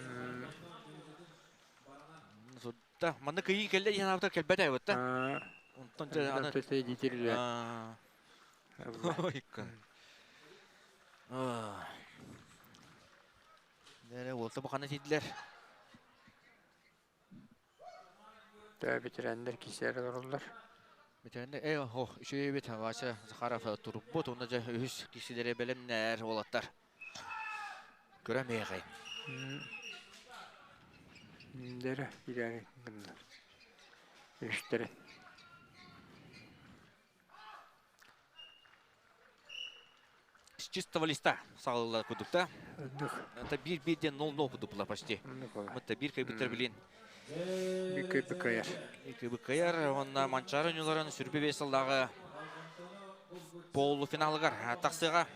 Сутта манна кыйыы кэллэ диэн аптар кэлбэт эбит да. Онтон дьэ аны Ойка. Нere уолта бахана тиийдилэр. Бэтэрээннэр кисээр олороллор. Бэтэрээннэр э ох үчүгэй эбит Вася Захаров турбут уонна дьэ үһүс киһилэрэ бэлэмнээр уолаттар. Көрө миэхэй. Дэрэ киирээри гыннар. Үстэрин. С чистого листа саҕалыылар курдук да. Это биир-биир диэн 0-0 курдук була почти. Это биир кыйбыттар билин. Биир кыйбыт кыайар. Биир кыйбыт кыайар. Уонна Манчаары оонньууларын сүрбэ биэс сыллааҕы полуфиналыгар тахсыаҕа.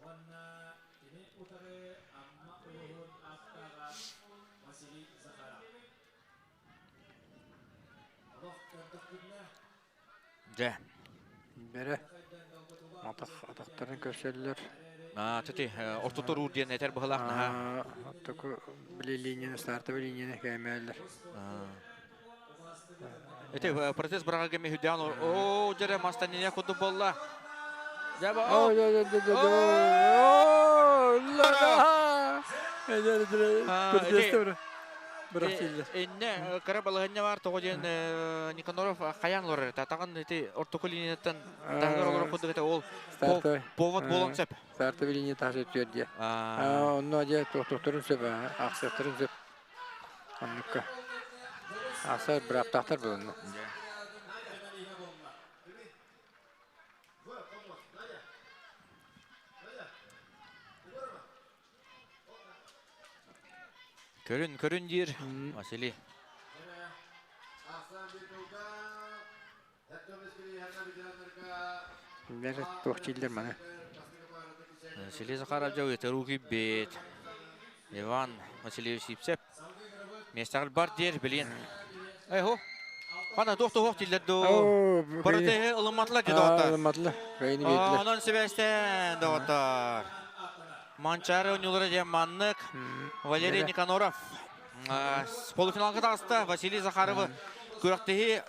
Уонна кини утары Амма улууһун ааттааҕа Василий Захаров. Олох көрдөхпүтүнэ Дьэ. Бэрэ атах атахтарын көрсөллөр. Аа, тити ортотор уур диэн этэр быһылаах наһаа. Оттоку били линияны стартовый линияны кээмээллэр. Ити протест быраҕа кэми хүдээн оо дьэрэ мастаниня курдук буолла. Дьэ Оо дьэ дьэ дьэ дьэ Инне кыра балаһынньа бар тоҕо диэн Никаноров хайаан олорор татаҕын ити ортоку линияттан таһыгар олорор курдук этэ ол повод буолуон сөп. Стартовый линия тахса түөр диэ. Онно дьэ тохтохторун сөп, ахсыахтарын сөп. Оннукка. Аса бырааптаахтар буолунна. Көрүн, көрүн диир Василий. Кинилэр туох дииллэр маны? Василий Захаров дьэ ыытыруу кийбит. Иван Васильевич Сипсеп. Миэстэҕэр бар диэр билин. Эйхо. Хана туох туох дииллэр дуу. Протеһи ылымматылар дии доҕоттор. Ылымматылар. Бэйини биэрдилэр. Онон сибээстээн доҕоттор. Манчаары оонньуулара диэн маннык. Валерий Никаноров полуфиналга таҕыста. Василий Захаровы күрэхтэһии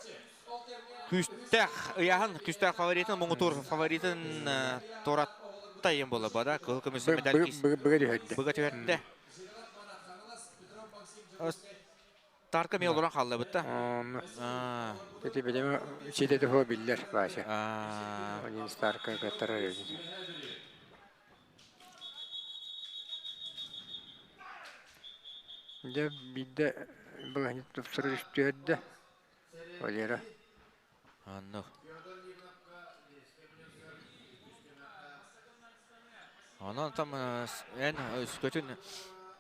күүстээх ыйааһын, күүстээх фаворитын, муҥутуур фаворитын туоратта иэн буола бада. Кыһыл көмүс медаль быга түһэрдэ. Быга түһэрдэ. Тарка ми олорон хааллыбыт да. Ити билими ситэ туһуо биллэр Вася. Один Старка кыттарар Дьэ биирдэ былаһын тупсара түһэрдэ Валера. Оннук. Онон там эн өскөтүн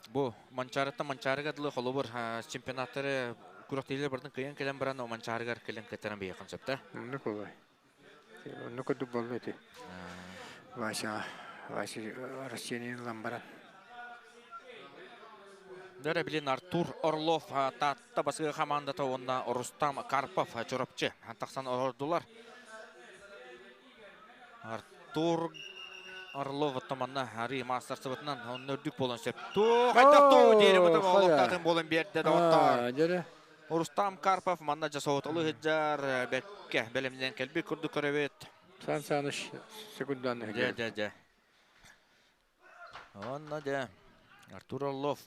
бу Манчаарыттан Манчаарыга дылы холобур чемпионаттары күрэхтэһиилэр барытын кыайан кэлэн баран Манчаарыгар кэлэн кыттаран биһиэхин сөп да? Оннук буолуой. Оннук курдук буолла ити. Вася, Вася Россияны ылан баран. Дөрө билин Артур Орлов Таатта басыга хамаандата уонна Рустам Карпов Чурапчы тахсан олордулар. Артур Орлов оттоманна Ари маастарсыбытынан онно үрдүк буолан сөп. Туу, хайдах туу диэри бутум олохтоотун буолан биэрдэ доҕоттоор. Рустам Карпов манна дьасоотолу сылдьар бэккэ бэлэмнэнэн кэлбит курдук көрөбүт. Сан Саныч секундан Дьэ, дьэ, дьэ. Онно дьэ, Артур Орлов.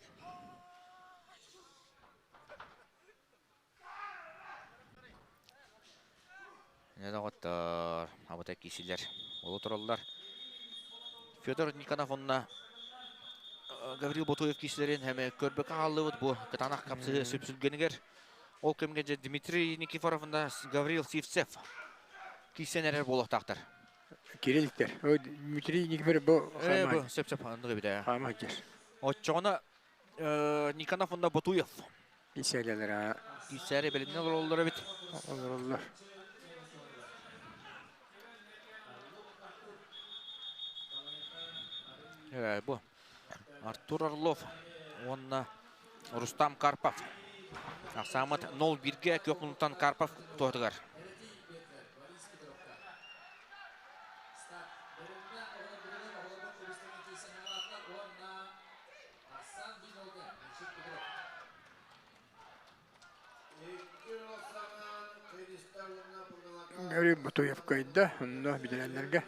Не доҕоттор, абыта киисилэр олу тураллар. Федор Никонов онно Гаврил Ботуев киисилэрин эми көрбөккө хааллыбыт бу кытаанах хапсыһыы сүпсүлгэнигэр. Ол кэмҥэ дьэ Дмитрий Никифоров уонна Гаврил Сивцев киирсэн эрэр буолуохтаахтар. Кирилликтэр. Дмитрий Никифоров бу хаама. Сөп сөп оннук эбит ээ. Хаама сылдьар. Оччоҕуна Никонов уонна Ботуев. Киисээлэлэр. Киисээри бэлэмнэн олороллор эбит. Олороллор. Бу Артур Орлов уонна Рустам Карпов. Ахсаамат 0-1-ге күөх муннуктан Карпов туһатыгар. Гаврил Ботуев кыайда, онно бүтэрэллэргэ.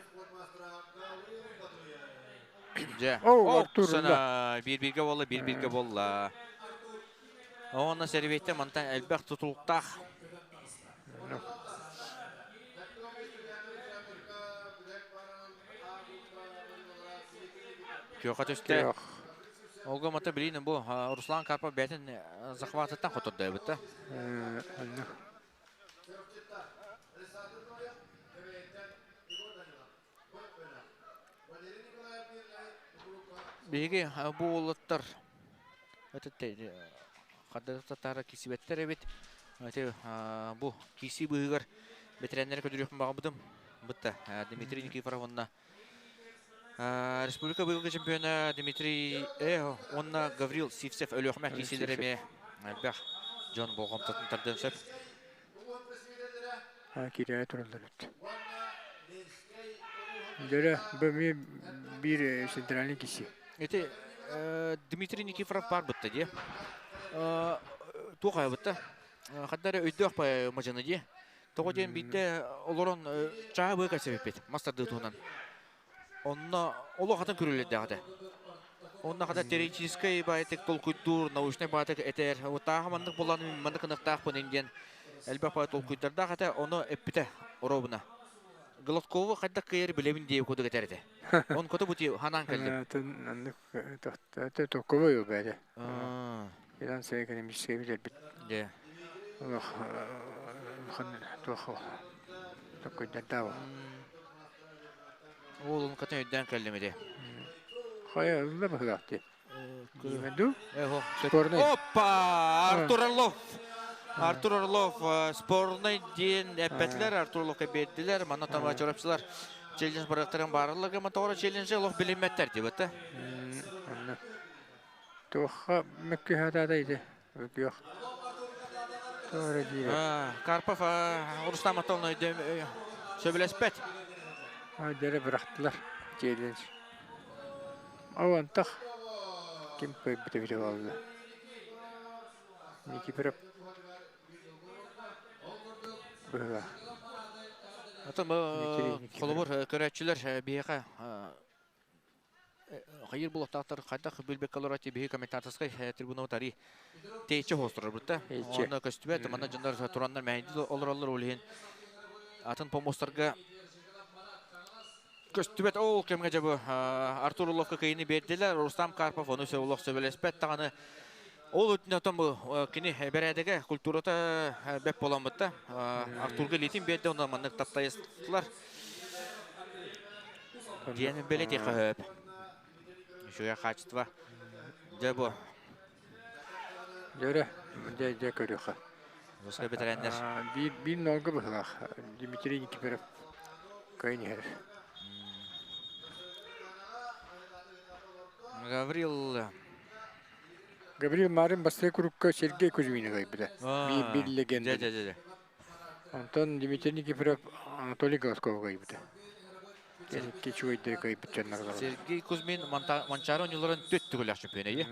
Дьэ, О, Артур сана биир-бииргэ буолла, биир-бииргэ буолла. Онно сервиеттен мантан элбэх тутулуктаах. Күөхэ түстэ. Олго мата билин бу Руслан Карпов бэйэтин захватыттан хотордо эбит да. Биһиги бу уолаттар хардары киирсибэттэр эбит. Ити бу киирсии быыһыгар бэтэрээннэри көрдөрүөхпүн баҕарбытым. Бытта Дмитрий Никифоров уонна Республика быйылгы чемпиона Дмитрий уонна Гаврил Сивцев Өлүөхүмэ киирсиилэрэ эмиэ элбэх дьон болҕомтотун тардыан сөп. Киирээри тураллар эбит. Дөрө, бу эмиэ биир центральный киси. Ити Дмитрий Никифоров баар бытта дии. Туох айбытта? Ханна эрэ өйдөөх мадьыны дии. Тоҕо диэн биирдэ олорон чааһы быа кэлсибиппит мас тардыы туһунан. Онно олох атын көрүүлэрдээх этэ. Онно хата теоретическай баайтык толкуйдуур, научнай баайтык этэр. Тааһа маннык буолан маннык ыныктаахпын диэн элбэх баай толкуйдардаах этэ. Ону эппитэ оруобуна. Голодкову хайдах кыайар билэбин диэбит курдук этэр этэ. Он коту бути ханаан кэллим. Аннык толковой бэйэ. Финансовый экономический билэрбит. Дьэ. Олох туох толкуйдардаах. Уолун катын өйдөөн кэллим ити. Хайа ылла быһыылаах дии. Ду? Спорный. Опа! Артур Орлов! Артур Орлов спорный диэн эппэтилэр, Артур Орловка бердилер. Манна тама чорапчылар челлендж барыктарын барыларга матоҕора челленджи олох билиммэттэр дибэтэ. Туохха мөккүһэ ити? Өкүөх. Туора диир. Карпов Рустам Атолны сөбүлэспэт. Дьэрэ бырахтылар челлендж. Авантах ким кыайбыта биле буолла. Никифоров быһыла. Атын холобур көрөөччүлэр биһиэхэ хайыр булуохтаахтар хайдах билбэккэ олорор биһи комментаторскай трибуна тари тейче хостурар бутта. Онно көстүбэт, манна дьоннор тураннар мэһэйди олороллор ол иһин атын помостарга көстүбэт. Ол кэмҥэ дьэ Артур Орловка кыйыны бердилер, Рустам Карпов ону сөбүлөх сөбүлэспэт даҕаны. Ол өттүнэ отон бу кини бэрээдэгэ культурата бэп болан бутта. Артурга литин берди, онно маннык таптайыстылар. Диэн белети хөп. Үчүгэй качество. Дьэ бу. Дьөрө, дьэ дьэ көрүөхэ. Руска бэтэрээннэр. Биир биир нолга быһылаах Дмитрий Никифоров кыайан иһэр. Гаврил Гаврил Марин бастакы курукка Сергей Кузьмин кыайбыта. Биир биир легенда. Дьэ дьэ дьэ. Онтон Дмитрий Никифоров Анатолий Глазков кыайбыта. Икки үчүгэйдэр кыайбыт дьоннор. Сергей Кузьмин Манчаары оонньууларын түт түгүлэх чемпионы.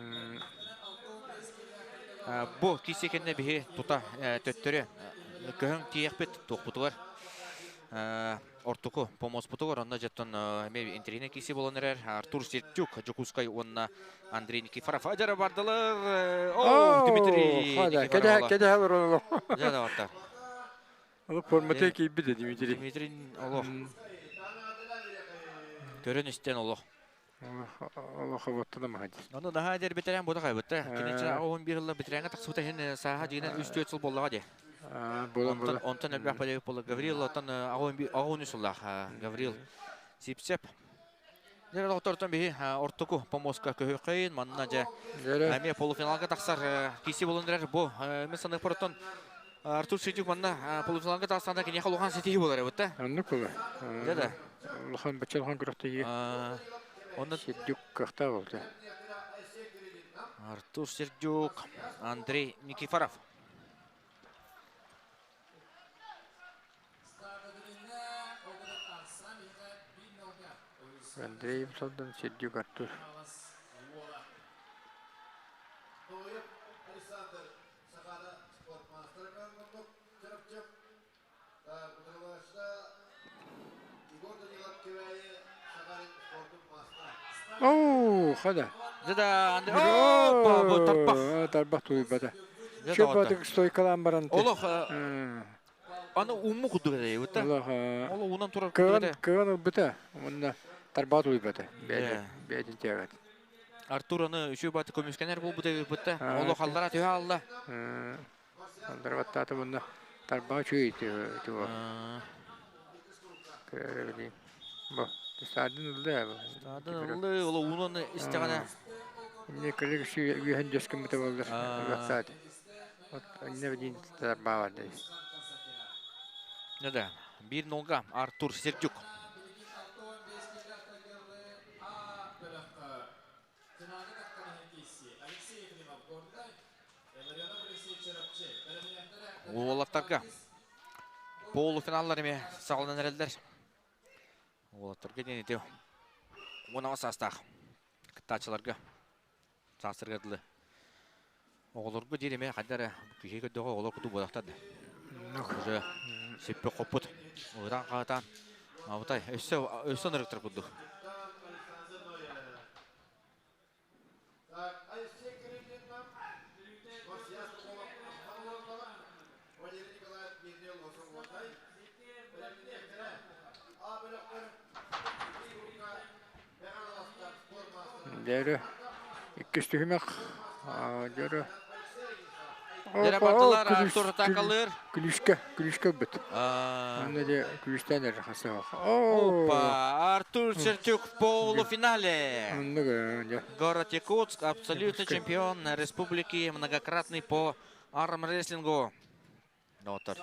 Бу кисе кэннэ биһи тута төттөрү көһөн тиэхпит туохпутугар ортуку помоспутугар онно жеттон эме интрине киси болон эрер Артур Сердюк Дьокуускай уонна Андрей Никифоров ажара бардылар. О, Дмитрий Никифоров. Кэдэ олороло. Жа да баттар. Ол формата кийбит Дмитрий. Дмитрий олох. Көрөн истен олох. Олох оботтана махадис. Ону наһаа дер бетерен бода кайбытта. Киниче 11 жылла бетеренге тахсыбыта хин сааха жигинен 3-4 жыл боллага де. Болон болон. Онтон элбэх балек болла Гаврил отон агон үсуллах Гаврил Сипсеп. Дер доктортон биһи ортоку помоска көһөкөйн манна же эме полуфиналга тахсар киси болон бу мен санык портон Артур Сидюк манна полуфиналга тахсанда кине холухан сетиһи болар бутта. Аннык була. Да. Улахан бачалхан күрөхтеги. Онда Сердюк кахта болду. Артур Сердюк, Андрей Никифоров. Андрей Солдан Сердюк Артур. Оу, хада. Да, Андрей. Опа, бу тарбах. Тарбах туйбата. Чөпөтүк стойкалан баран. Олох аны умму кудук эде бутта. Олох. Олох унан турар кудук эде. Кыган ылбыта. Мунна тарбах туйбата. Бәдин тягат. Артур аны үшүү баты көмүскенер бул бутта бутта. Олох аллара түһә алла. Аллара баттаты мунна тарбах чүй ту. Көрөбүн. Бу Сардын ылды. Сардын ылды, ол унан истегene. Не көлөк шүй үйһөн дөскөн бите болдур. Ваксат. Вот инне бин тарбах бар. Да, бир нолга Артур Сердюк. Уолаттарга полуфиналлар эме саҕаланан эрэллэр. Уолаттарга диэн ити 16 саастаах кыттааччыларга саастырга дылы. Оҕолорго диир эме хайда эрэ киһи көрдөҕө оҕолор куту буолахтар да. Уже сиппи хоппут. Ыытан хаатаан. Абытай өссө өссө нырыктар курдук. Дәрі иккис түһүмэх дөрө. Дьэрэ бардылар Артур атакалыыр. Күлүскэ, күлүскэ ылбыт. Онно дьэ күлүстээн эрэ хасыах. Опа, Артур Чертюк в полуфинале. Оннук дьэ. Город Якутск, абсолютный чемпион республики, многократный по армрестлингу. Доҕоттор.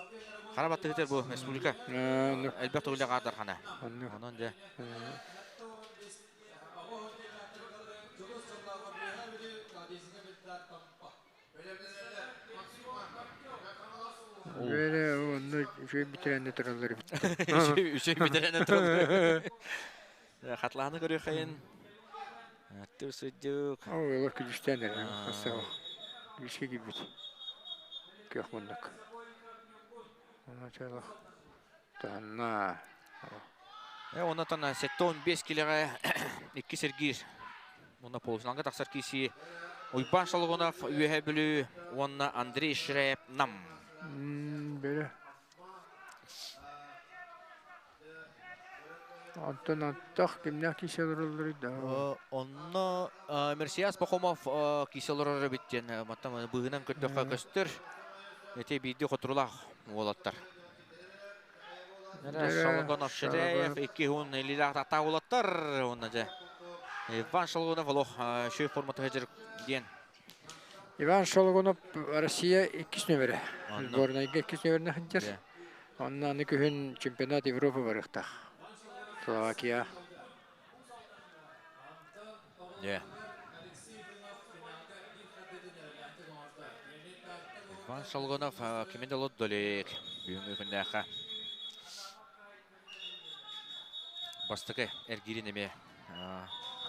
Хара баттыгытыр бу республика. Элбэх төгүллэх аардархана. Онон дьэ. Бэрэ онно үчүгэй бүтэрэннэ тураллар эбит. Үчүгэй бүтэрэннэ тураллар. Хатлааны көрүөххэйин. Аттыр сыдьык. Ол күлүстээн эрэ. Хасса күлүскэ киирбит. Күөх муннук. Ону Таһынна. Оннотон 75 килэҕэ икки сиргиир. Уонна полуфиналга тахсар киси Уйбаан Шологонов Үөһэ Бүлүү уонна Андрей Шреп Нам. Бөрө. Онтон аттах кимнээх кисе олороллоруй да? Онно Мерсиас Пахомов кисе олорор эбит диэн маттан быһынан көрдөххө көстөр. Эти биирдии хотурулаах уолаттар. Шологонов Ширяев, икки уон илиилээх тахтаах уолаттар. Уонна дьэ Иван Шологонов олох шөй формата сылдьар диэн. Иван Шологонов Россия иккис нөмөрө. Сборнайга иккис нөмөрүнэ сылдьар. Онно аны күһүн чемпионат Европы барыахтаах. Словакия. Дьэ. Иван Шолгонов кими да лоддолик бүгүҥҥү күннээххэ бастакы эргиирин эмиэ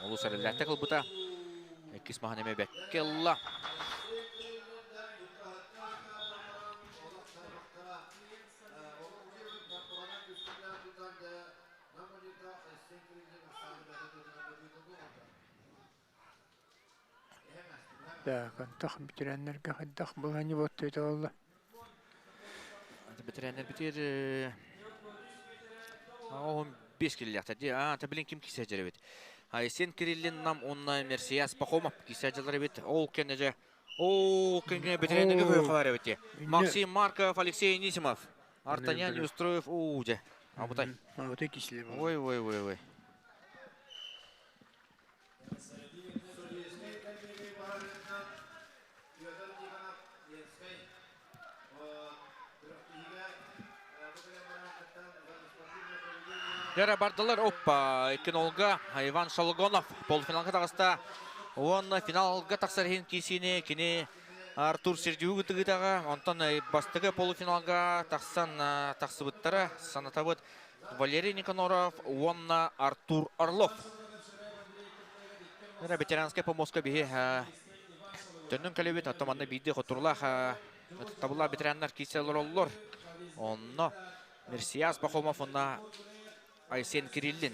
олус эрэллээхтик ылбыта. Иккис маһын эмиэ бэккэ ылла. Так, антах бэтэрээннэргэ хайдах былаанньа буолта буолла? Бэтэрээннэр битир оһун бес киллиэхтэр дии. Аа, билин ким кисе дьэр эбит. Айсен Кириллин нам онна Мерсияс Пахомов кисе дьылар эбит. Ол кэннэ дьэ О, кэннэ бэтэрээннэргэ көйө хабар эбит. Максим Марков, Алексей Анисимов. Артанян Неустроев, уу дьэ. Абытай. Абытай киселер. Ой, ой, ой, ой. Дьэрэ бардылар. Оппа, икки нолга Иван Шологонов полуфиналга таҕыста. Уонна финалга тахсар иһин киисиини кини Артур Сердюгу тыгытаҕа. Онтон бастакы полуфиналга тахсан тахсыбыттара. Санатабыт Валерий Никаноров уонна Артур Орлов. Ветеранскай помостка биһи төннөн кэлэбит. Оттон манна биирдии хотурлаах табыллаах ветераннар киирсэ олороллор. Онно Мерсияс Пахомов уонна Айсен Кириллин.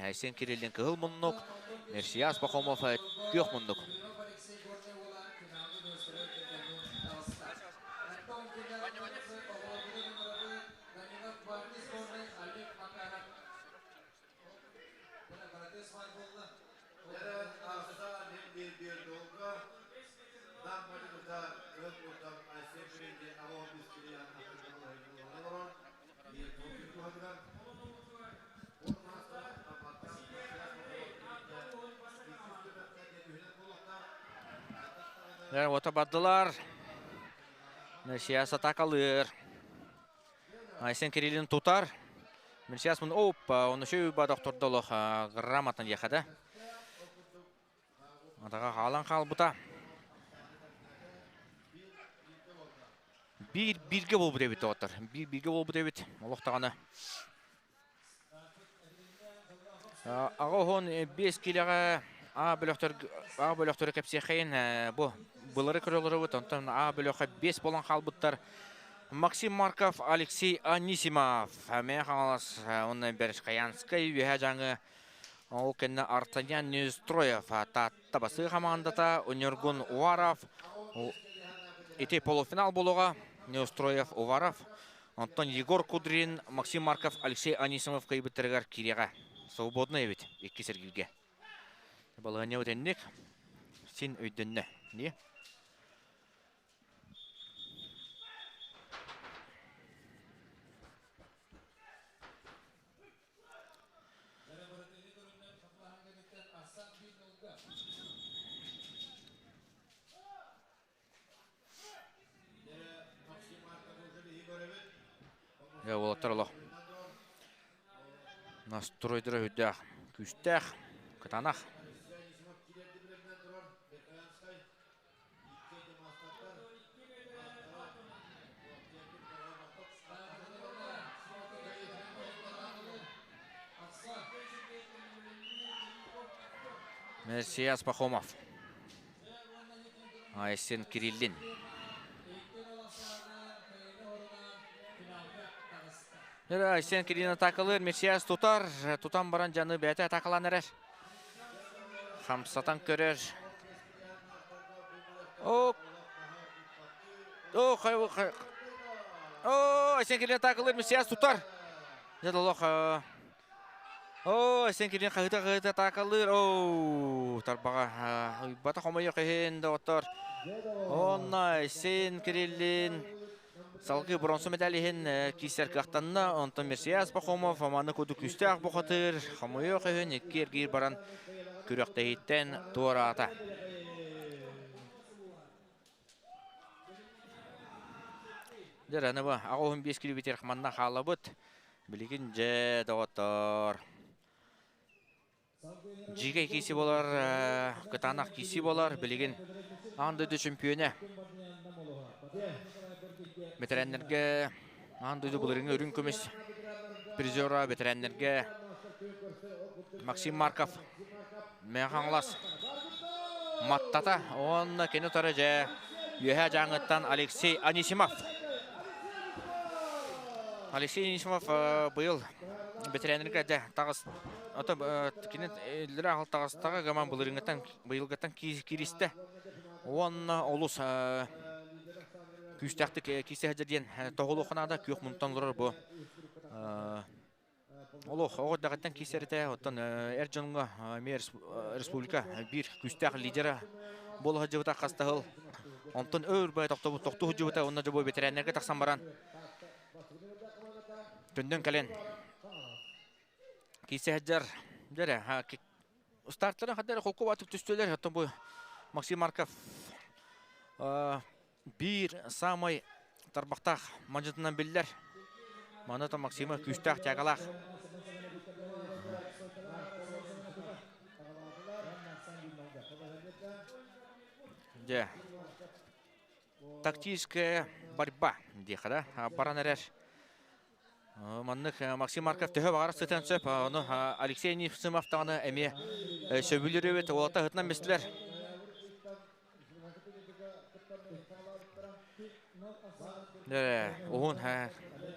Айсен Кириллин кыһыл муннук, Мерсияс Пахомов күөх муннук. Уота бардылар. Мерсияс атакалыыр. Айсен Кириллин тутар. Мерсияс мун опа, оны шөй ба доктордолох грамотно ехада. Атаға хаалан хаалбыта. Биир бииргэ буолбут эбит доҕоттор. Биир бииргэ буолбут эбит. Олох даҕаны. Аҕа оһон 5 килэҕэ А бөлөхтөр А бөлөхтөрү кэпсиэхэйин бу былыры көрөлөрөбүт. Онтон А бөлөхө 5 болон хаалбыттар. Максим Марков, Алексей Анисимов, Мэҥэ Хаҥалас уонна Бережкаянскай Үөһээ Дьааҥы. Ол кэннэ Артаньян Неустроев, Таатта басыы хамаандата, Ньургун Уваров, ити полуфинал буолуоҕа, Неустроев, Уваров. Онтон Егор Кудрин, Максим Марков, Алексей Анисимов кыайбыттарыгар киириэҕэ. Свободный эбит иккис эргииргэ. Балаһыанньа итинник. Син өйдөннө. Не? Уолаттар олох настройдара үрдээх, күүстээх, кытаанах. Мерсияс Пахомов. Айсен Кириллин. Айсен Кириллин атакалыыр, Мерсияс тутар, тутан баран жаны бэйэтэ атакалаан эрэр. Хамсатан көрөр. О, О, хай, хай. О, Айсен Кириллин атакалыыр, Мерсияс тутар. Дьэ, олох Оо, сен кирин хаһыта-хаһыта атаакалыыр. Оо, тарбаҕа уйбата хомойуох иһин, доҕоттор. Онно сен Кириллин салгыы бронза медаль иһин киирсэр кыахтанна. Онтон Мерсияс Пахомов маны курдук күүстээх бухатыыр хомойуох иһин икки эргиир баран күрэхтэһииттэн туораата. Дьэ, аны 85 километр манна хаалабыт. Билигин дьэ, доҕоттоор, дьиикэй киси болар, кытаанах киси болар. Билигин аан дойду чөмпүйүөнэ. Бэтэрээннэргэ аан дойду былырыыҥҥы үрүҥ көмүс призера бэтэрээннэргэ Максим Марков Мэҥэ Хаҥалас Маттата уонна кини утары дьэ Үөһээ Дьааҥыттан Алексей Анисимов. Алексей Анисимов быйыл бэтэрээннэргэ дьэ таҕыс ото кини иллэрэ аҕал таҕыстаҕа гаман былырыыҥҥыттан быйылгыттан кииристэ уонна олус күүстээхтик киирсэ сылдьар диэн тоһоҕолуохха наада күөх мунтан олорор бу Олох оҕо эрдэҕиттэн киирсэр этэ. Оттон эр дьоҥҥо эмиэ республика биир күүстээх лидера буола сылдьыбыта хас да сыл. Онтон өр бай тохтобут тохтуу сылдьыбыта уонна дьобуой бэтэрээннэргэ тахсан баран төннөн кэлэн киирсэ сылдьар. Дьэрэ, стартарын хаддар холку баатык түстүлэр. Оттон бу Максим Марков биир саамай тарбахтаах мадьытынан биллэр. Маны та Максима күүстээх тягалаах. Дьэ, тактическая борьба диэхэ да баран эрэр. Маннык Максим Марков төһө баҕарар сытан сөп. Ону Алексей Нифсимов даҕаны эмиэ сөбүлүүр эбит. Уолаттар ыһытынан бистилэр. Уһун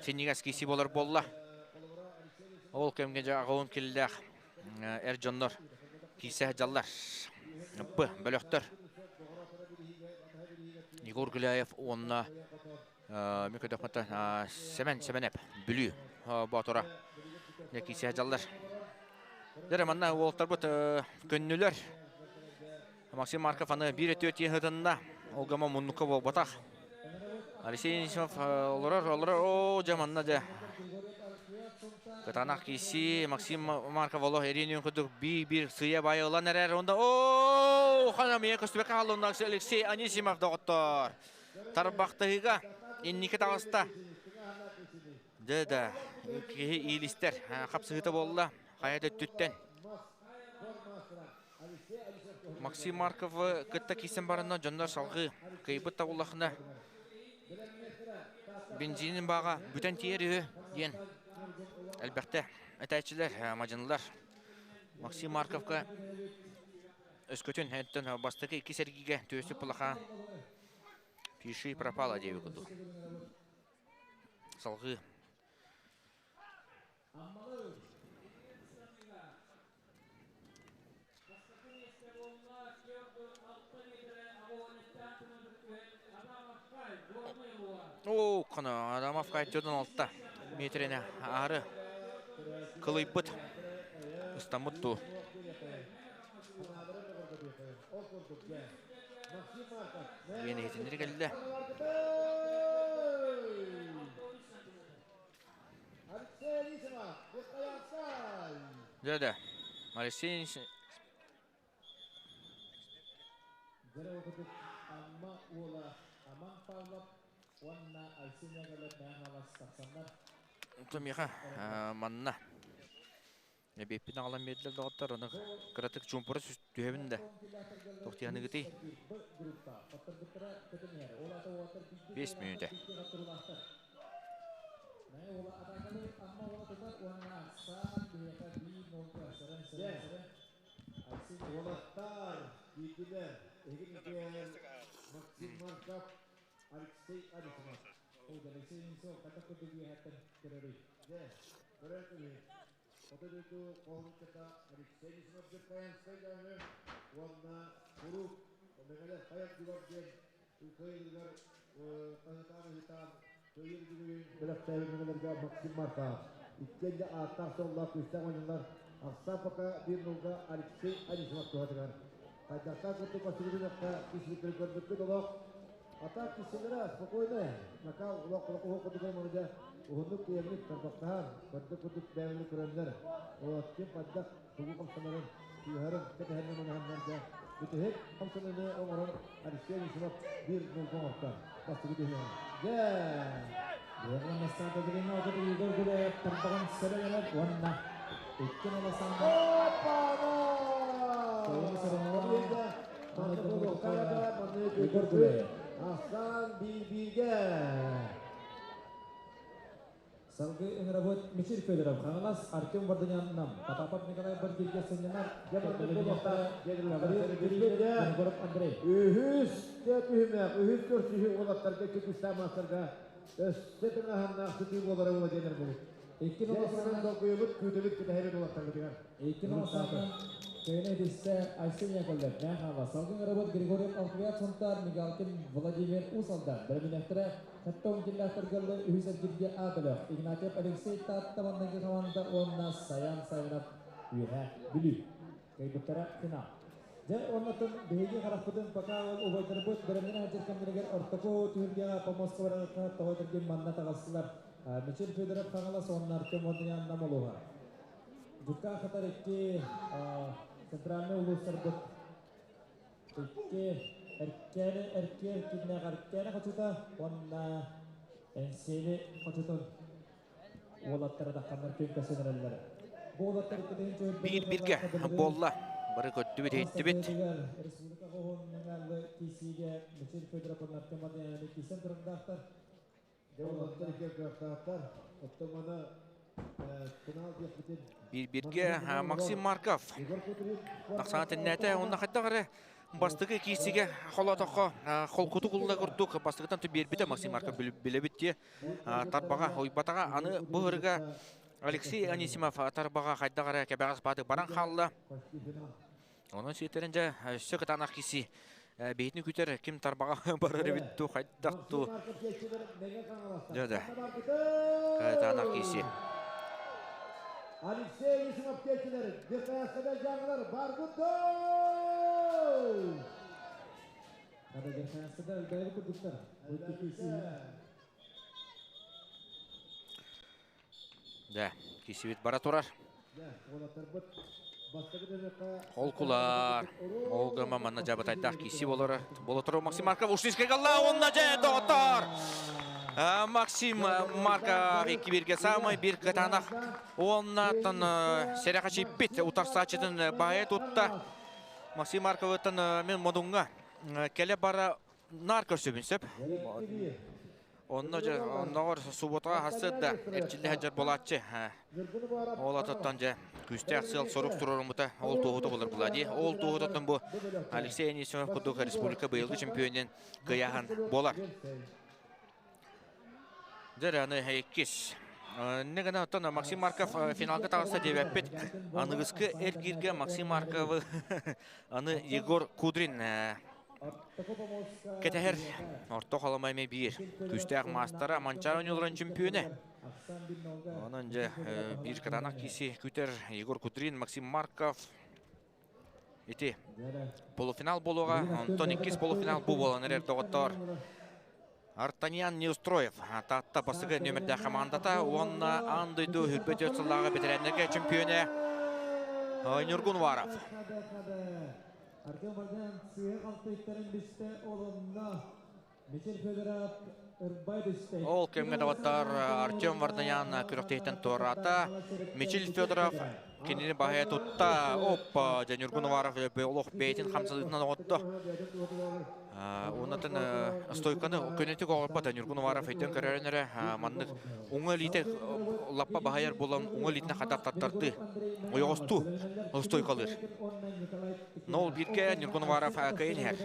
синньигэс киси буолар буолла. Ол кэмҥэ дьэ аҕа киллээх эр дьоннор киирсэ сылдьаллар. П бөлөхтөр. Егор Гуляев уонна Микөтөхмөтө Сэмэн Сэмэнэп Бүлүү Боотура киирсэ сылдьаллар. Дьэ манна уолаттарбыт көннүлэр. Максим Марков аны биир өтүө тиэһытынна. Ол гама муннукка буолбатах. Алексей Анисимов олорор, олорор. Оо, дьэ манна дьэ. Кытаанах киси Максим Марков олох эриэн курдук биир-биир сыйа баайы ылан эрэр. Онда оо, хана мия көстүбэккэ хааллынна Алексей Анисимов доҕоттор. Тарбахтаһыыга инники таҕыста. Дьэ да, киһи иилистэр хапсыһыыта буолла. Хайа өттүттэн. Максим Марковы кытта киирсэн баранна дьоннор салгыы кыайбыт табыллахына бензинин баҕа бүтэн тиийэр үһү диэн элбэхтэ этээччилэр, мадьынылар. Максим Марковка өскөтүн эттэн бастакы икки сэргигэ түөсүп пылаха пиши пропала диэби курдук. Салгыы Оо, коно Адамов кайтыдан алта метрене ары кылыйбыт ыстаммыт туу. Диэн иһитиннэри кэллэ. Дьэ, Алексей Миха манна. Эбиэппин аҕалан биэрдилэр доҕоттор, ону кыратык чуумпура түһэбин да. Тохтуяныгытый? 5 мүнүүтэ. Уолаттар киирдилэр. Эһиги Максим Марков, Алексей Анисимов. Алексей Анисимов хата курдук үөһэттэн көрөрүй. Дьэ, көрөр киһи. Хоту дойду хоһууччата Алексей Анисимов Дьоккаянскай даҕаны уонна куруук Мэҥэлэр хайа дьулар диэн кыайыылар хаһытаан-ыһытаан кыайыы бүгүн бэлэхтээбит Мэҥэлэргэ Максим Марков. Иккиэн де ааттаах-суоллаах күүстээх оонньуулар. Ахсаан пока 1-0 Алексей Анисимов туһатыгар. Хайдахтаах курдук бассыбытын кисибиттэрин көрбүккүт олох. Ата кисилere спокойно. Накал олох олох уһук курдук мурда. Уһуннук киэҥник тарбахтаһан, көрдүк курдук бэйэлэри көрөннөр. Вот ким хайдах тугу хамсанарын, тыыһарын кэтэһэннэр манаһаннарга бүтүһүк хамсаныыны оҥорон Алексей Анисимов 1-0 оҥортор. Бастакы түһүмэҕи. Дьэ! Буолла Настата билиҥҥи отут Егор Гуляев тарбаҕын сэрэнэрэр уонна икки наласаана Егор Гуляев. Асан Бибиге. Салгыы ыҥырабыт Мичил Федоров, Хаҥалас, Артем Варданян, Нам, Потапов Николай Бардирге сынньанар, Егоров Андрей. Үһүс түһүмэх, үһүс көрсүһүү уолаттарга, күүстээх маастарга өссө тыҥааһыннаах сытыы буолара буола диэнэр буолук. Икки наласаана долгуйубут, күүтэбит, кэтэһэбит уолаттарбытыгар. Икки наласаана Көйнө диссе Айсен Яковлев, Мяхава, салгыы ыҥырабыт Григорьев Алхвиат Сунтар, Мигалкин Владимир Уус-Алдан, бэлэминэхтэрэ Хэттон киллэхтэргэллы үһүс эргиргэ А бөлөх, Игнатьев Алексей Таатта манныгы команда уонна Саян Сайынов Үөһээ Бүлүү. Кыайбыттара финал. Дьэ, оннотон биһиги харахпытын пока ол убайдарбыт бэлэмнэнэ сылдьар кэмнэригэр ортоку түһүлгэҕэ помостка барарга тоҕо дэргин манна таҕыстылар. Мичил Федоров Хаҥалас уонна Артем Варданян Нам улууһа. Дьукка хатар икки центральный улуустарбыт икки Эркээни Эркиэр кимнээх Эркээни хочута уонна Эҥсиэли хочутун уолаттара тахханнар күн көсөн эрэллэр. Бу уолаттар Биир бирге буолла. Бары көрдүбүт, иһиттибит. Республика хоһуун киисиигэ Мичил Федоров уонна Артем Варданяны киисэн турардаахтар. Дьэ, уолаттар икки кыахтаахтар. Оттон маны финал диэхпитин Биир бирге Максим Марков тахсаан тэннээтэ. Онно хайдах эрэ бастакы киисигэ холотоххо холкутук улла курдук бастакытан биэрбитэ Максим Марков билэбит дии. Тарбаҕа уйбатаҕа. Аны бу ырыга Алексей Анисимов тарбаҕа хайдах эрэ кэбэҕэс баатык баран хаалла. Онон сиэтэрин дьэ өссө кытаанах киси биһитини күтэр ким тарбаҕа барар эбит ту хайдах ту. Дьэ да. Кытаанах киси. Алексей Анисимов кечилер, ДХС-да жаңылар баргыт. Хада ДХС-да үлбәйі курдуктар. Бу киси. Да, кисибит бара турар. Холкулар. Ол гыма манна жабытайдах киси болор. Болотор Максим Марков ушниске галла онна же доктор. Максим Марков икки бирге самый бир кытанах. Оннаттан серяха чиппит утарсаачытын баайы тутта. Максим Марковыттан мен модунга келе бара нар көрсөбүн сөп. Онно же онногор субботаға хасыт да эрчилли хаджар болааччы. Ол ататтан же күстээх сыл сорук турорумута ол туһута болар булади. Ол туһутаттан бу Алексей Анисимов курдук республика быйылгы чемпионун кыяхан болар. Дер аны иккис. Негана оттон Максим Марков финалга таҕыста диэбэппит. Аныгыскы эргииргэ Максим Марковы аны Егор Кудрин кэтэһэр. Орто Халыма эмиэ биир күүстээх маастара Манчаары оонньууларын чемпионэ. Онон дьэ биир кытаанах киси күтэр Егор Кудрин, Максим Марков. Ити полуфинал буолуоҕа, онтон иккис полуфинал бу буолан эрэр доҕоттоор. Артаньян Неустроев, Таатта бастакы нүөмэрдээх командата уонна аан дойду 24 сыллааҕы бэтэрээннэргэ чемпионэ Ньургун Уаров. Артем Варданян сыһы қалтыйттарын бисте олонна Мичил Федоров Ол кэмҥэ доҕоттор Артем Варданян күрэхтэһииттэн туораата. Мичил Федоров кинини баһыйа тутта. Оппа, дьэ Ньургун Уваров олох бэйэтин хамсаныытынан оҕотто. Уоннатын стойканы көнөтүк оҕорбото. Ньургун Уваров өйтөн көрөрөн эрэ маннык уҥа илиитэ лаппа баһыйар буолан уҥа илиитинэ хатар тартарды. Ойоҕостуу стойкалыыр. Но ол бииргэ Ньургун Уваров кыайан иһэр.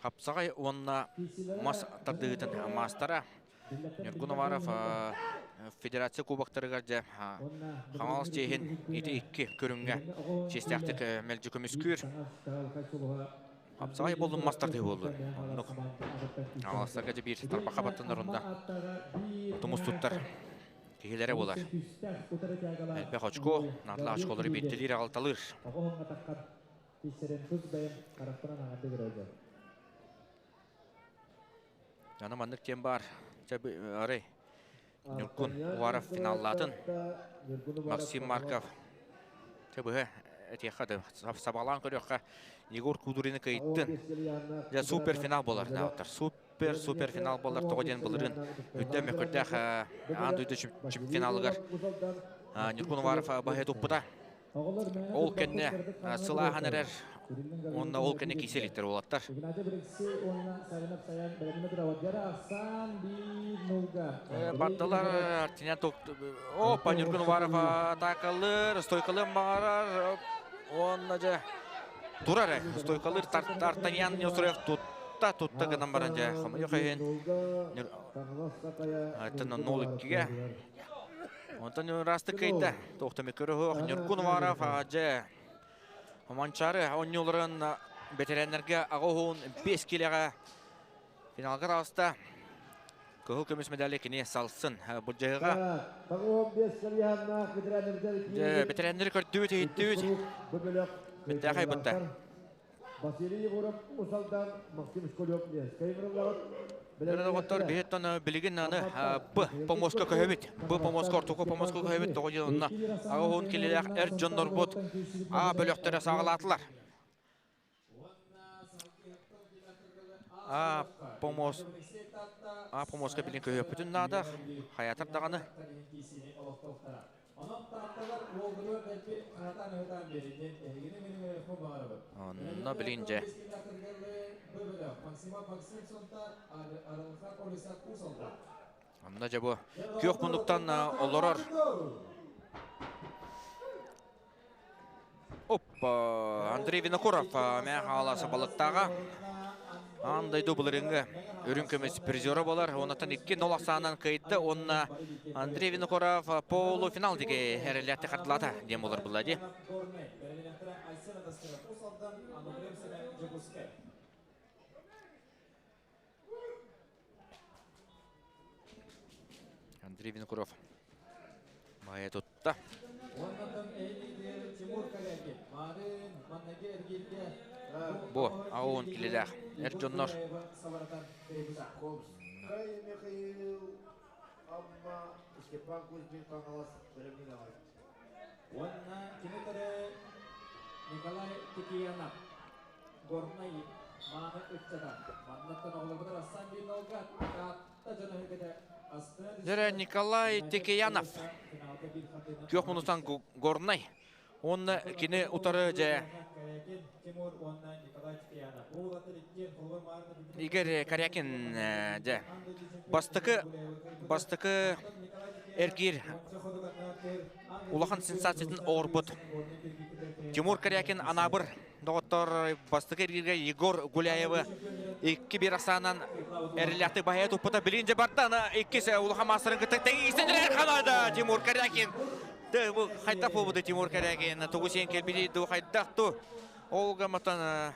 Хапсаҕай уонна мас тардыһыытын маастара Ньургун Уваров федерация кубоктарыгар дьэ Хаҥалас чиэһин ити икки көрүҥҥэ чиэстээхтик мэлдьи көмүскүүр. Хапсаҕай буоллун мас тардыһыы буоллун. Оннук. Хаҥаластарга дьэ биир тарбахха баттанар онно тумус туттар киһилэрэ буолар. Элбэх очко, наадалаах очколору биирдэлиир аҕалталыыр. Аны маннык диэн баар. Чэ, арай Ньургун Уваров финаллаатын. Максим Марков. Чэ, быһа этиэххэ да сабаҕалаан көрүөххэ. Егор Кудурины кыйыттын. Дьэ, суперфинал буолар. Супер, суперфинал буолар. Тоҕо диэн былырыын үрдэ мөкүрдээх аан дойду чемпионалыгар Ньургун Уваров баһыйа туппута. Ол кэннэ сыл ааһан эрэр уонна ол кэннэ киирсэ иликтэр уолаттар. Бардылар Артинян Опа, Ньургун Уваров атаакалыыр, стойкалыан баҕарар. Уонна дьэ турар э, стойкалыыр Артаньян Неустроев тутта, тутта гынан баран дьэ хомойуох иһин 0-2-ге Онтон ыраастык кыайда. Туохтан көрөһөх Ньургун Уваров дьэ Манчаары оонньууларын бэтэрээннэргэ аҕа уһун 5 килэҕэ финалга таҕыста. Кыһыл көмүс медали кини салсын былдьаһыга. Бэтэрээннэри көрдүбүт, иһиттибит. Бэттээхэй бытта. Василий Егоров Усалдан Максим Школев Ленскэй ыҥырыллаҕыт. Доҕоттор, биһиттэн билигин аны Б помоска көһөбүт. Б помоска ортоку помоска көһөбүт. Тоҕо диэн онно аҕа уһун килилээх эр дьоннорбут А бөлөхтөрө саҕалаатылар. А помост А помоска билин көһүөхпүтүн наада. Хайатар даҕаны. Онон таатталар уолгутугар дэлби хаһытаан-ыһытаан биэриҥ диэн эһигини мин ыҥырыахпын баҕарабын. Онно билин дьэ. Онно дьэ бу күөх муннуктан олорор. Оппа, Андрей Винокуров мэ хааласа балыктааҕа. Аан дойду былырыыҥҥы үрүҥ көмүс призера буолар. Онтон 2-0 ахсаанынан кыайда. Уонна Андрей Винокуров полуфинал диги эрэллээхтик хардылаата диэн буолар булла дии. Андрей Винокуров Майа тутта. Бу аун килилээх эр дьоннор. Уонна кини Николай Тикиянов Горнай мааны ыччата. Маннаттан оҕолорбутар Асан Бинолга Таатта дьоно үгэтэ Дьэрэ Николай Текеянов күөх мунустан Горнай уонна кини утары дьэ Игорь Корякин дьэ бастакы бастакы эргиир улахан сенсациятын оҥорбут Тимур Корякин Анаабыр доҕоттор бастакы эргииргэ Егор Гуляевы 2-1 ахсаанан эрэллээхтик баһыйа туппута. Билин дьэ барда ана иккис улахан маастарын кытта тэҥийсэн халада Тимур Корякин. Бу хайдах буолбута Тимур Корякин тугу сиэн кэлбитий дуу хайдах ту ол гаматан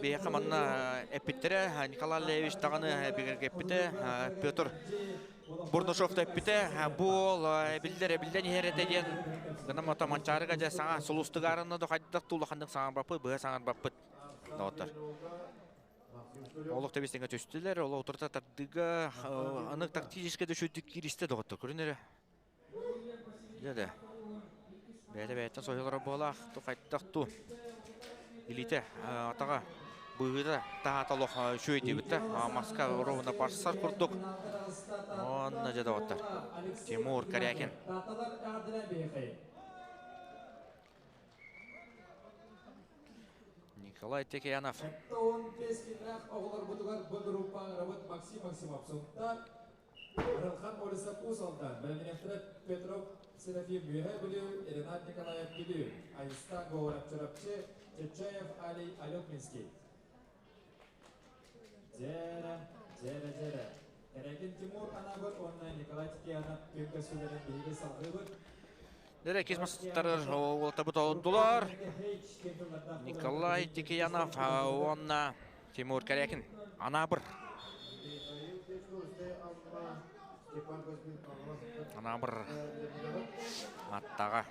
биһиэхэ манна эппиттэрэ Николай Левич даҕаны бигэргэппитэ Петр Бурнашов да эппитэ, бу уол эбиллэр эбиллэн иһэр этэ диэн гынан ото Манчаарыга дьэ саҥа сулустугаарынна да хайдах да улаханнык саҥарбаппыт, быһа саҥарбаппыт доҕоттор. Олох тэбистиҥэ түстүлэр, ол утарыта тардыыга аны тактическай да үчүгүйдүк кииристэ доҕоттор, көрүн эрэ. Дьэ да. Бэйэтэ бэйэттэн соһуйалара буолаах, ту хайдах ту. Илиитэ атаҕа быһыыта таһаата олох үчүгэй диэбит да. Маска ровно барсар курдук. Онно дьэ доҕоттор. Тимур Корякин. Николай Текеянов. 15 килэлээх оҕолорбутугар бу группа ыҥырабыт Максим Максимов Сунтаар, Арылхан Олесов Уус Алдан, бэлэмнээхтэрэ Петров Серафим Үөһээ Бүлүү, Ренат Николаев Бүлүү, Айыстаан Говоров Чурапчы, Чечаев Алий Алекминский. Дьээрэ, дьээрэ, дьээрэ. Корякин Тимур Анабыр уонна Николай Текеянов күн көстүүлэрин биһиги салҕыыбыт. Дere кис мастары уолтабыт олдулар. Николай Текеянов уонна Тимур Корякин. Анабыр. Анабыр аттаға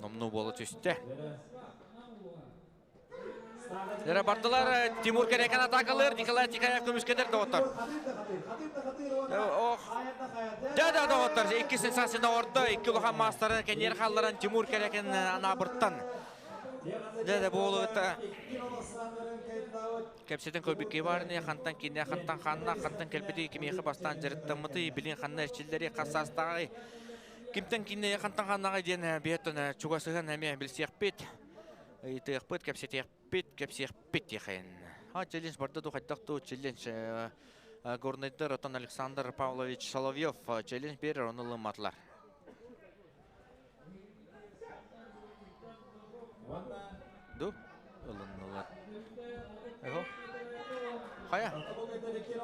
номну буола түстэ. Дere бардылар Тимур Корякин атакалыр, Николай Тикаев көмүскедер доҕоттор. Ох. Да да доҕоттор, икки сенсацияны ордо, икки улахан маастары кэннер халларан Тимур Корякин Анабыртан. Да да буолута. Кэпсэтэн көрбүккэ барыны хантан кине хантан ханна хантан келбити кимиэхэ бастаан дьарыктаммыты билин ханна эрчиллери хас саастааҕы кимтэн кине хантан ханнаҕы диэн биһеттон чугасыһан эмиэ билсиэхпит, ыйытыахпыт, кэпсэтиэхпит, кэпсиэхпит диэхин. А челлендж барда ду хайдах ту челлендж Горнайдар отон Александр Павлович Соловьев челлендж берер, оны ылымматылар. Ду ылыннылар. Эго. Хая.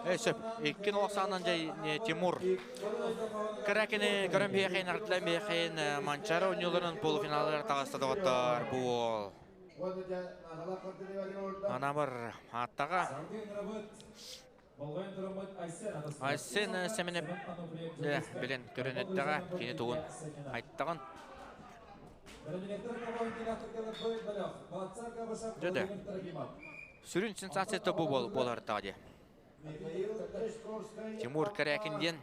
Э сөп. Иккин олақсанан жай Тимур Каракини көрөн биэхин ардылан биэхин Манчары оонньууларын полуфиналыгар таҕыста доҕоттор бу уол. Анабыр аттаға Айсен Семенев билен көрөн эттеҕэ кини тугун айттаҕын. Дьэ сүрүн сенсацията бу болар таҕа. Тимур Корякин диэн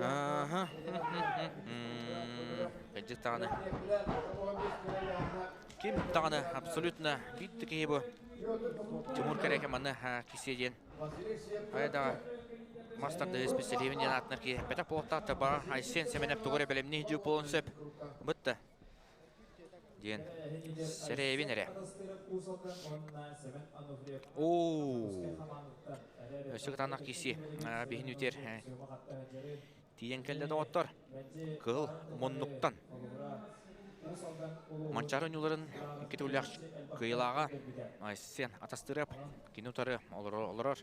Аха. Кыдьык даҕаны. Ким даҕаны абсолютно биир киһи бу. Тимур Корякин манна кисе диэн. Айда мастер специалиһин диэн аатынар киһи. Бэтэх буолуохтаах ба Айсен Семенов тугу эрэ бэлэмнии дьүү буолуон сөп. Бытта. Диэн сэрэйэбин эрэ. Оо. Өссө кытаанах киси биһин үтер тиийэн кэллэ доҕоттор. Кыһыл муннуктан. Манчаары оонньууларын икки төгүллээх кыайыылааҕа Айсен Атастырап кини утары олорор.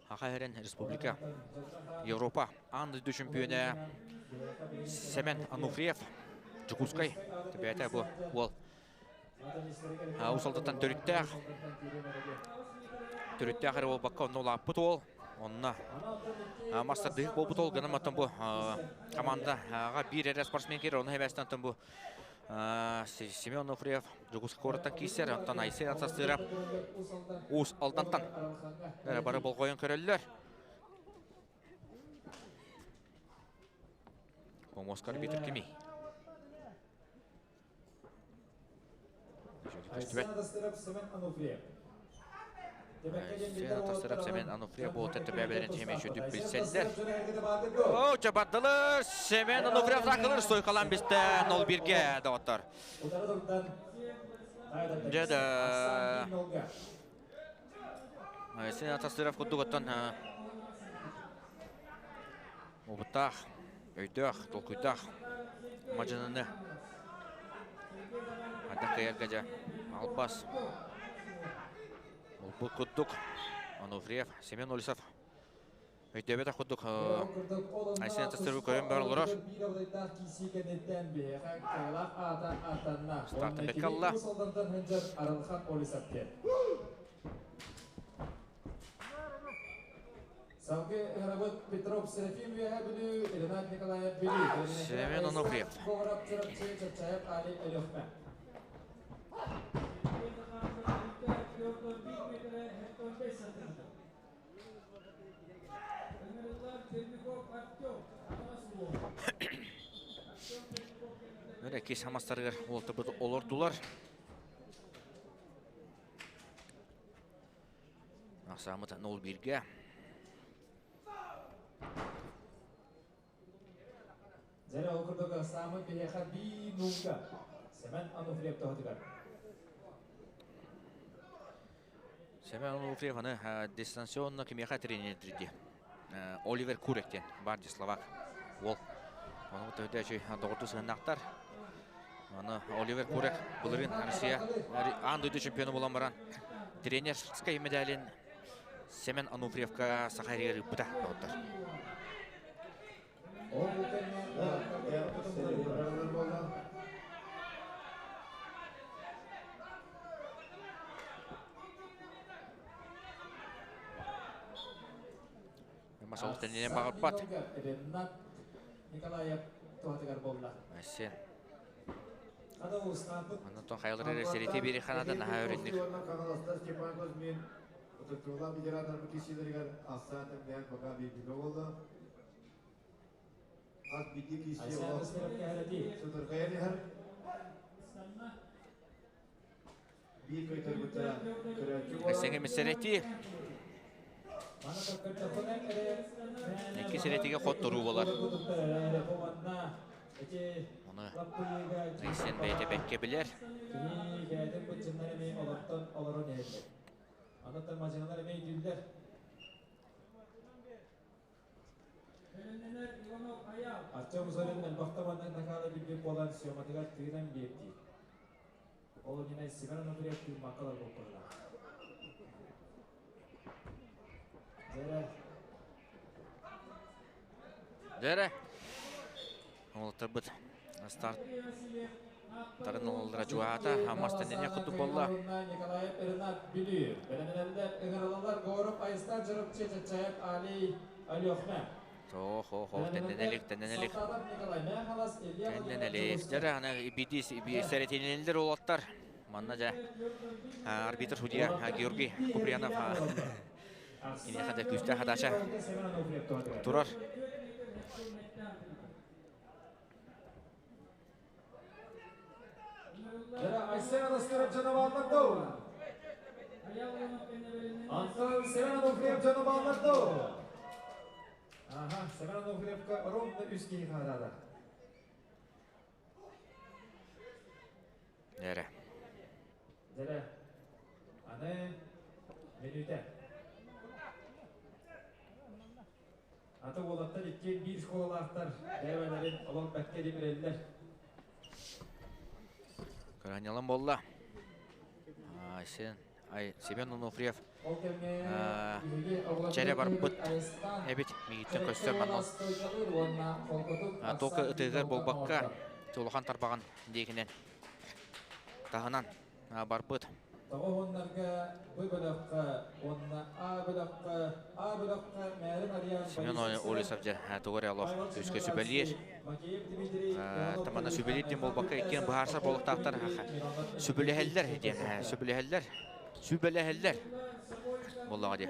Саха сирин Республика Европа аан дойду чемпионэ Семен Ануфриев Дьокуускай төбөтө бу уол. Уус Алдантан төрүттээх. Төрүттээх эрэ буолбакка онно улааппыт уол. Онно мастардыһык буолбут ол гынан оттон бу командаҕа биир эрэ спортсмен киирэр, ону хэбээстэн оттон бу Семен Онуфриев Дьокуускай куораттан киирсэр, онтон Айсен Атастыров Уус Алдантан бары болҕойон көрөллөр. Помоска арбитр кимий? Айсен Атастыров Айсен Атастыров Семен Ануфриев буолта төбөбелерин теме шүтүп билселлер. О, чабаттылар! Семен Ануфриев ракылыр стойкалан бисте 0-1-ге доҕоттор. Дьэ да Айсен Атастыров курдук оттон опыттаах, өйдөөх, толкуйдаах мадьыныны хайдах кыайарга дьэ албас булбут курдук Ануфриев, Семен Олесов өйдөбөтөх курдук Айсен Атастыров көрөн бар олорор. Стартын бекке алла. Салгыы ыҥырабыт Петров Серафим Үөһээ Бүлүү, Ренат Николаев Бүлүү. Семен Онуфриев. Говоров Чурапчы, Чапчаев Али Өлөхмө. Икки самастарыгар уолтабыт олордулар. Ахсаамыт 0-1-ге. Дьэрэ ол курдук ахсаамыт биһиэхэ би нуука Семен Ануфриев тоһутугар. Семен Ануфриев аны дистанционно кимиэхэ тренердирди. Оливер Курек диэн бар словак уол. Ону төһөтөөчү доҕордуу сыһыннаахтар. Аны Оливер Курек былырыын Россия аан дойду чемпиона буолан баран тренерскай медалин Семен Ануфриевка саха эригэр ыыппыта доҕоттор. Масал тэннинэн баҕарбат. Николаев туһатыгар буолла. Сен. Онтон хайалар эрэ сэрити бири ханадан наһаа өрүннүк. Утуктуулаах ветераннарбыт киирсиилэригэр ахсаан тэҥнээн пока биирдигэ буолла. Хас биирдии киирсии олох сытырҕайан иһэр. Биир көтөрбүттэрэ көрөөччү буолар. Эсэҥэ сэрэтии. Икки сэрэтигэ хотторуу болар. Оны Айсен бэйэтэ бэккэ билэр. Кини бэйэтин быччыннар эмиэ олортон олорон иһэллэр. Анаттан мадьыналар эмиэ өйдүүллэр. Артем Зорин элбэхтэ маннык накаалы билбит буолан съематыгар тыынан биэрдии. Ол иннинэ Семен Анатольев тыыммакка олорбуппутуна. Дьэрэ. Дьэрэ. Уолаттарбыт старт тарын ылаллара чугаһаата. Хаммастан эмиэ курдук буолла. Николаев Ренат Бүлүү. Бэлэмнэнэллэр ыҥырылалар Горов Айстан Чурапчы Чачаев Алий Алёхме. Хо хо тэннэнэлик тэннэнэлик. Тэннэнэлик. Дьэрэ аны биди сэрэтинэллэр уолаттар. Манна дьэ арбитр судья Георгий Куприянов киниэхэ да күүстээх хатаача турар. Айсен Анастасов дьоно бааллар доо. Антон Семен Ануфриев дьоно бааллар доо. Аха, Семен Ануфриевка ровно үс киһи хаалаада. Дэрэ. Дэрэ. Аны мүнүүтэ. Аты уолаттар иккиэн биир школалаахтар бэйэлэрин олох бэккэ димирэллэр. Кыраньалан буолла. Айсен, ай, Семен Онуфриев чэрэ барбыт эбит миигиттэн көстөр манна. Тока ытыгар буолбакка, улахан тарбаҕын диэкинэн таһынан барбыт. Тоҕо уоннарга Б бөлөххө уонна А бөлөххө А бөлөххө Мээрин Ариан Семен Олесов дьэ тугу эрэ олох күүскэ сүбэлиир. Тамана сүбэлиир диэн буолбакка иккиэн быһаарсар буолуохтаахтар сүбэлэһэллэр диэн сүбэлэһэллэр сүбэлэһэллэр буоллаҕа дии.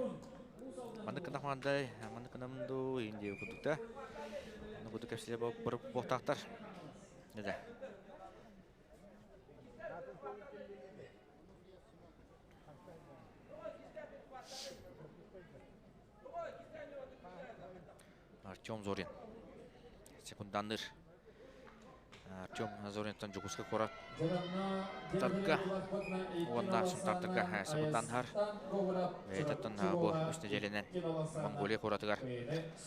Маннык гынах мандай, маннык гынам дуу, иин диэ курдук да. Маннык курдук кэпсэтэ буолуохтаахтар. Да. Артем Зорин. Секунданыр. Артем Зоринтан Дьокуускай куорат тарга уонна Сунтаартарга секунданһар. Бэйэтеттан бу үс нэдиэлэнэн Монголия куоратыгар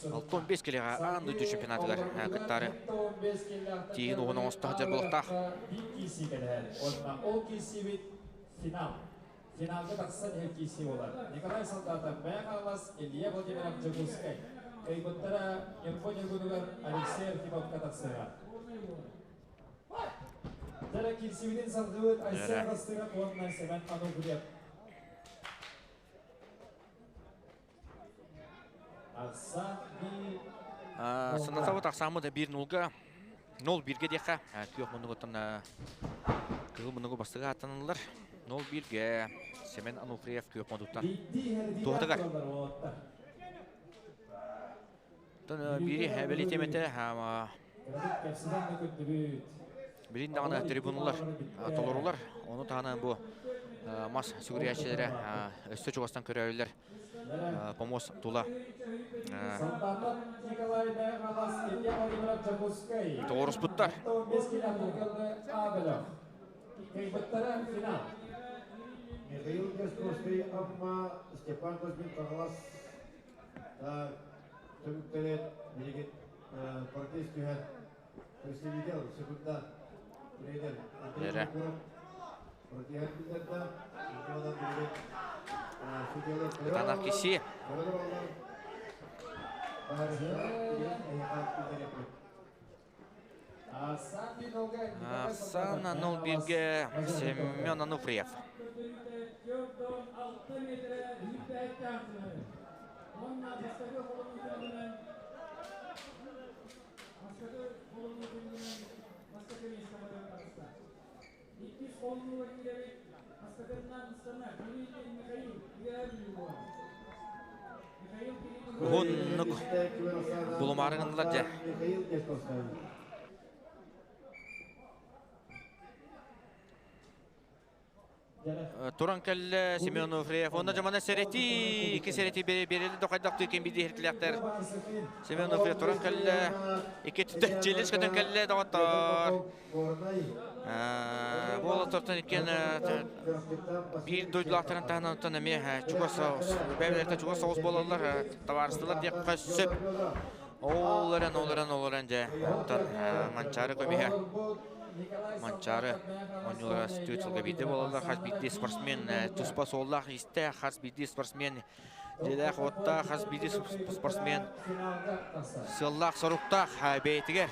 65 килоҕа аан дойду чемпионатыгар кыттаары тииһин уһун оҥосто сылдьар буолуохтаах. Уонна ол киирсиибит финал. Финалга тахсан иһэр киирсии буолар. Николай Солдатов, Мэҥэ Хаҥалас, Илья Владимиров, Дьокуускай. Кыайбыттара Ньурба Ньургунугар Алексей Архиповка тахсыаҕа. Дьэ киирсиибитин салгыбыт Айсен Бастыров уонна Семен Ануфриев. Санатабыт ахсааммыт 1-0-га 0-1-ге диэххэ күөх муннугуттан кыһыл муннугу бастыга аттаныллар. 0-1-ге Семен Ануфриев күөх модуттан туһатыгар. Тон бири бэлитемете. Билин даҕаны трибуналар толорулар. Ону таһынан бу мас сүгүрүйээччилэрэ өссө чугастан көрөөллөр. Помост тула тоҕуруспуттар. Михаил Дьясковский Амма, Степан Кузьмин Хаҥалас түмүктэрин билигин протест түһэн представитель секунда тренер Андрей Винокуров протеһын биллэрдэ. Инньэ билигин судьялар Кытаанах киси. Ахсан 0-1-ге Семен Ануфриев. Уһуннук булумаары гыннылар дьэ. Туран кэллэ Семен Уфреев. Онно дьамана сэрэтии, икки сэрэтии берилди дохайдахтыы ким биди хиртилэхтэр. Семен Уфреев туран кэллэ. Икки түттэ челлендж көтөн кэллэ доҕоттор. Бу олохтортон иккиэн биир дойдулаахтарын таһынан оттон эмиэ чугас бэйэлэртэн чугас соҕус буолаллар, табаарыстылар диэххэ сөп. Ол эрэн, ол эрэн, ол эрэн дьэ, оттон Манчаары көмүһэ Манчаары оонньуулара түөрт сылга биирдэ буолаллар. Хас биирдии спортсмен туспа суоллаах истээх, хас биирдии спортсмен дьиэлээх уоттаах, хас биирдии спортсмен сыаллаах, соруктаах бэйэтигэр.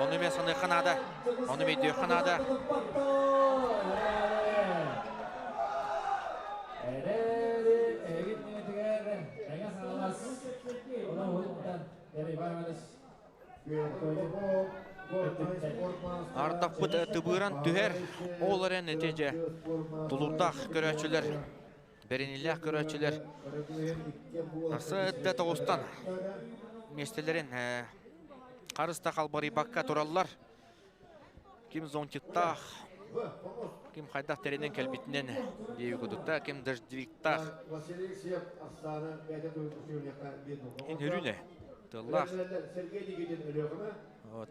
Ону эмиэ саныахха наада, ону эмиэ өйдүөххэ наада. Ардахпыт тыбыыран түһэр, ол эрэн ити дьэ тулуурдаах көрөөччүлэр, бэриниилээх көрөөччүлэр сыт тоҕустан миэстэлэрин харыс да халбарыйбакка тураллар. Ким зонтиктаах, ким хайдах тэринэн кэлбитинэн диэби кудукта, ким дождевиктаах. Иҥөрүүнэ тыллаах.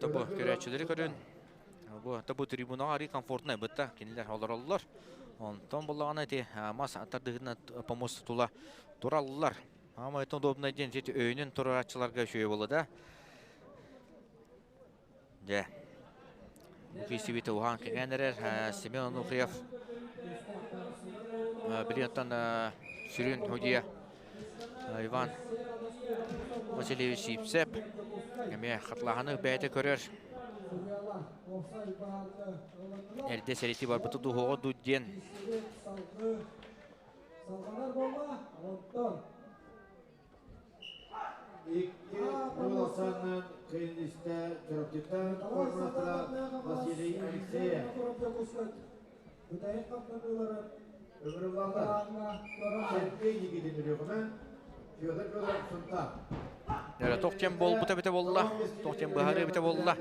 Тобу көрөөччүлэри көрүн. Бу тобу трибунаҕа арыы комфортнай бытта кинилэр олороллор. Онтон буллаҕына ити мас тардыһытынан помост тула тураллар. Ама это удобно диэн сити өйүнэн турааччыларга үчүгэй буолла да. Дьэ, бу киирсибитэ уһаан кэҥээн эрэр Семен Ануфриев билиэттэн сүрүн судьуйа Иван Васильевич Сипсеп эмиэ хатылааһыны бэйэтэ көрөр. Эрдэ сэрити барбыты дуһуоҕа дуу диэн. Икки уоласаннан кыйын истэ Чурапчыттан форматра Василий Алексеев. Ыҥырыллаллар. Сергей Никитин Өлүөхүмэ, Федор Федоров Сунтаар. Эрэ тохтем буолбута бите болла, тохтем быһарыы бите болла.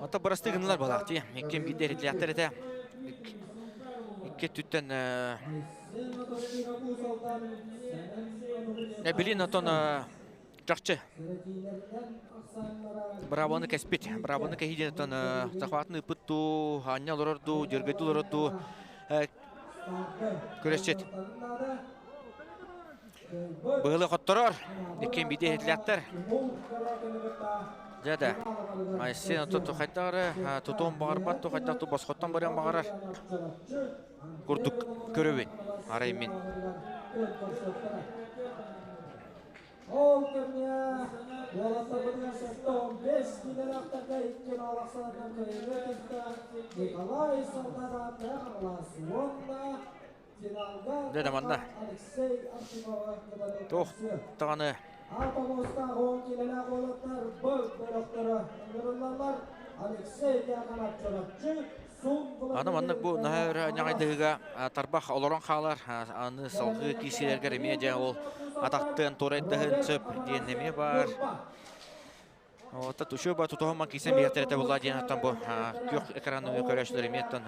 Ата бырастыы гыннылар балаах тии. Иккиэн биирдэ эриллээхтэр этэ. Икки өттүттэн Билин отон чахчы браабаны кэспит. Браабаны кэһииден отон захватын ыппыт дуу, аанньа олорор дуу, дьөргөйдүү олорор дуу күрэсчит. Быһылы хотторор, иккиэн биирдэ иһиллээхтэр. Дьэ да, Айсен отон тухайдары тутуон баҕарбат, тухайдах ту босхоттон барыан баҕарар курдук көрөбүн, арай мин. Ол кэмҥэ уолаттарбытыгар 75 киилэлээхтэргэ икки алахсанынан кыайыыга түстэ Николай Солдатов Хаҥалас уонна финалга Дьэ да манна Алексей Архипова кытары туох көрсүө. даҕаны Атомостаах 10 киилэлээх уолаттар Б бөлөхтөрө ыҥырыллаллар. Алексей Дьяконов Чурапчы, Аны маннык бу наһаа өр ньаҕайдыһыга тарбах олорон хаалар, аны салгыы киирсиилэргэр эмиэ дьэ ол атахтыан туорайдаһыан сөп диэн эмиэ баар. Ота тушуба ба тутуһуман кисэн биэртэрэтэ була диэн оттон бу күөх экраны көрөөччүлэр эмиэ оттон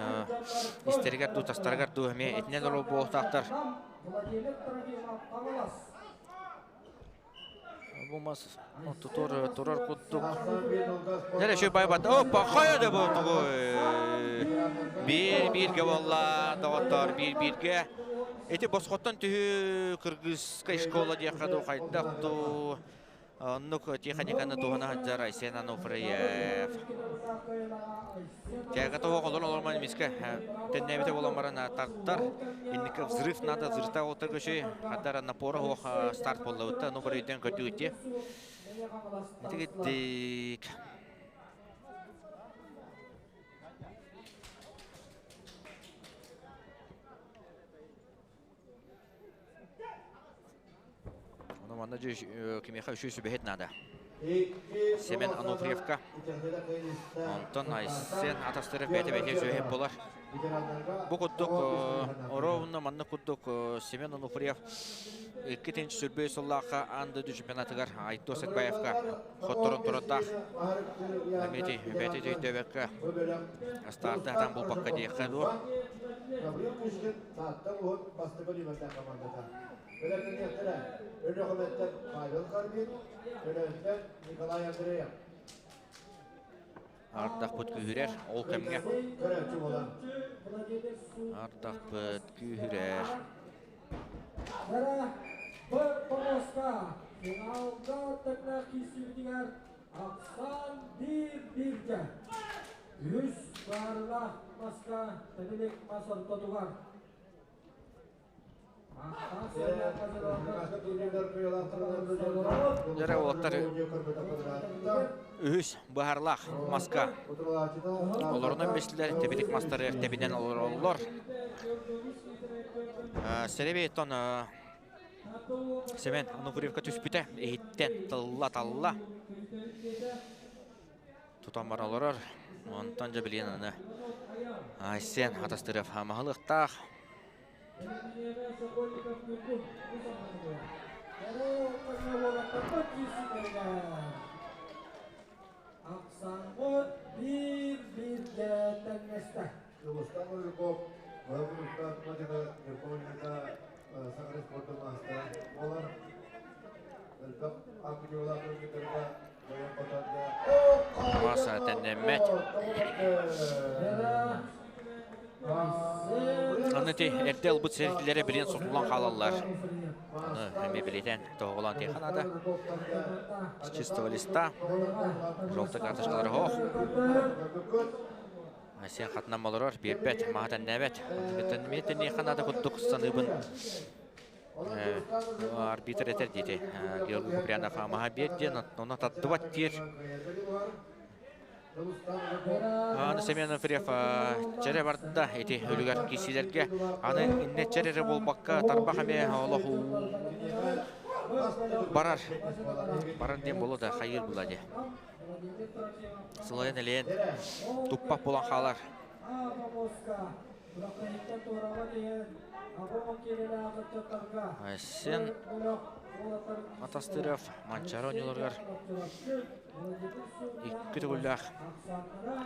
истэригэр дуу тастарыгар дуу эмиэ итинэн олор буолуохтаахтар. Бу мас тутур турар курдук. Нere şu байбат. Опа, хайа да бу тугу. Бир бирге болла, доҕоттор, бир бирге. Эти босхоттон түһү кыргызская школа диэххэ дуу хайдах дуу. Оннук техниканы туһана сылдьар Айсен Ануфриев. Тяга того олор олорман миске теннебите болон баран тарттар. Инники взрыв надо, взрывта ота көшөй. Хаттар напора хоох старт боллабытта. Ну бір үйден көрдүгүтте. Итигиттик. Ону манна кимиэхэ үчү сүбэһит наада. Семен Ануфриевка. Онтон Айсен Атастыров бэйэтэ бэйэтэ сүбэһит болар. Бу курдук ровно манна курдук Семен Ануфриев 2-тинчи сыллаахха аан дойду чемпионатыгар Айто Сакбаевка хотторон турардаах. Эмети бэйэтэ өйдөбөккө старты хатан булбакка диэххэ дуо. Гаврил Кузьмин Таатта улууһун бастакы нүөмэрдээх командата. Бэлэмнэниэхтэрэ Өлүөхүмэттэн Павел Карбин, Өлөөнтөн Николай Андреев. Ардахпыт күүһүрэр ол кэмҥэ. Көрөөччү буолан. Ардахпыт күүһүрэр. Финалга тэҥнээх киирсиибитигэр ахсаан биир-бииргэ. Үс баарылаах маска тэбилик мас ортотугар. Дьэрэ уолаттар үһүс быһарлаах маска олорунан бистилэр, тэбилик мастары тэбинэн олороллор. Серебейтон Семен Ануфриевка түспүтэ, иһиттэн тылла-талла. Тутан баран олорор. Онтон дьэ билиэн аны Айсен Атастыров маһылыктаах. Ахсаҥҥыт биир-бииргэ тэҥнэстэ. Дьулустан Рыжиков, Владимир Мадина, Верховника Саха спорта маастара буолар. Элбэх аккутуулаах көргүтэргэ бойон хотонга Маса тэннэммэт. Аны ти эрдэ ылбыт сэритилэрэ билиэн сотуллан хаалаллар. Аны эмиэ билитэн тоһоҕолоон тиэхэ наада. С чистого листа. Желтый карточкалары хоох. Айсен хатынан олорор, биэрбэт, маһа тэннээбэт. Эмиэ тэнниэхэ наада курдук саныыбын. Арбитр этэр диэти. Георгий Куприянов маһа биэр диэн, онно таттыбат диир. Аны Семен Ануфриев чэрэ барда ити өлүгэр киирсиилэргэ. Аны иннэ чэр эрэ буолбакка тарбах эмиэ олох барар. Барар диэн буолуо да хайыыр була дии. Сылайан элэйэн туппах буолан хаалар. Айсен Атастыров Манчаары оонньууларыгар икки төгүллээх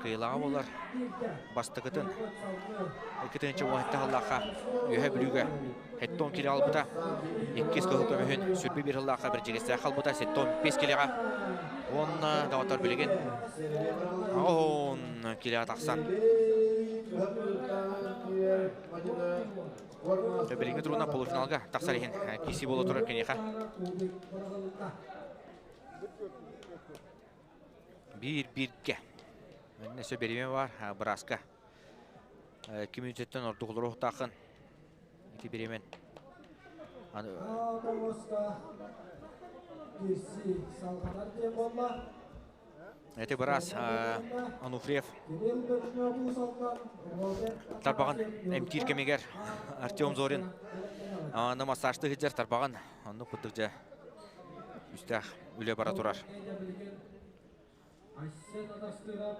кыайыылааҕа буолар. Бастакытын 2017 сыллаахха Үөһээ Бүлүүгэ 70 кило албыта. Иккис кыһыл көмүһүн 21 сыллаахха Бэрдьигэстээх албыта 75 килоҕа. Уонна доҕоттор билигин 10 килоҕа тахсан. Билиҥҥи туругунан полуфиналга тахсар иһин киирсии буола турар киниэхэ. Биир-бииргэ. Манна өссө бириэмэ бар, бырааска. Ким ордук олоруохтааххын. Ити бириэмэн. Эти быраас Ануфриев тарбаҕын эмтиир кэмигэр Артем Зорин аны массажты сылдьар тарбаҕын оннук курдук дьэ үстээх үлэ бара турар. Айсен Атастыров,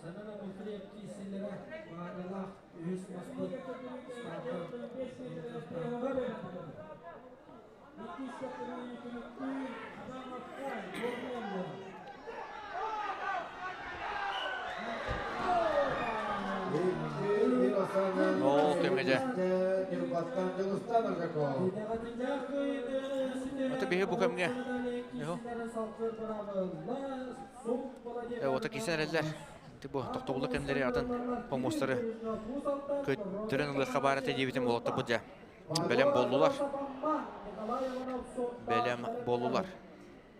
Семен Ануфриев киирсиилэрэ баарылаах үһүс маспыт Ол кэмҥэ дьэ. Ата биһи бу кэмҥэ Ота кисэн эрэллэр. Бу тохтобулла кэмнэри атын помостары көттөрөн ылыахха баар этэ диэбитим уолаттарбыт дьэ бэлэм буоллулар. Бэлэм буоллулар.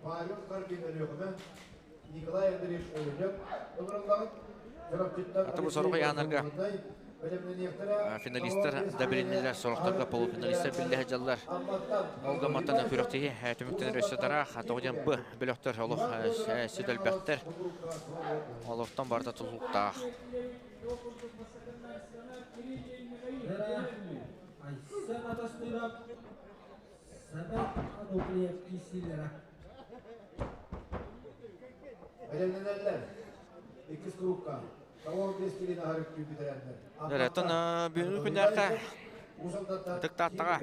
Павел Каргин Өлүөхүмэ, Николай Андреевич Олунев ылырыллаҕыт. Ата бу сорук ыйаанарга финалистар да билиннилэр, сорохторго полуфиналистар биллэ сылдьаллар. Ол гымматтан күрэхтэһии түмүктэнэр өссө тараах, тоҕо диэн Б бөлөхтөр олох сүдэлбэхтэр. Олортон барыта тутулуктаах. Айсен Атастыров Сэмэн Ануфриев киирсиилэрэ. Бэлэмнэнэллэр. Иккис курукка. Тавор бестигин аһар үктүү бүтэрэннэр. Оттон бүгүҥҥү күннээххэ Ытык Тааттаҕа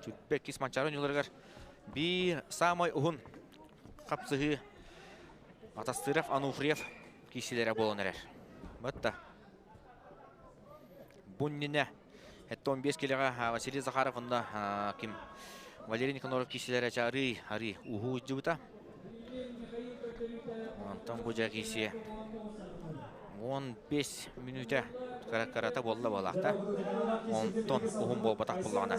Сүппэ иккис Манчаары оонньууларыгар биир саамай уһун хапсыһыы Атастыров Ануфриев киирсиилэрэ буолан эрэр. Батта. Бу иннинэ 15 килэҕэ Василий Захаров онно ким Валерий Никаноров киирсиилэрэ арый арый уһуу дьыбыта. Онтон бу дьэ киирсиэ 15 мүнүүтэ кыра-кырата буолла буолаахта. Онтон уһун буолбатах буоллаҕына.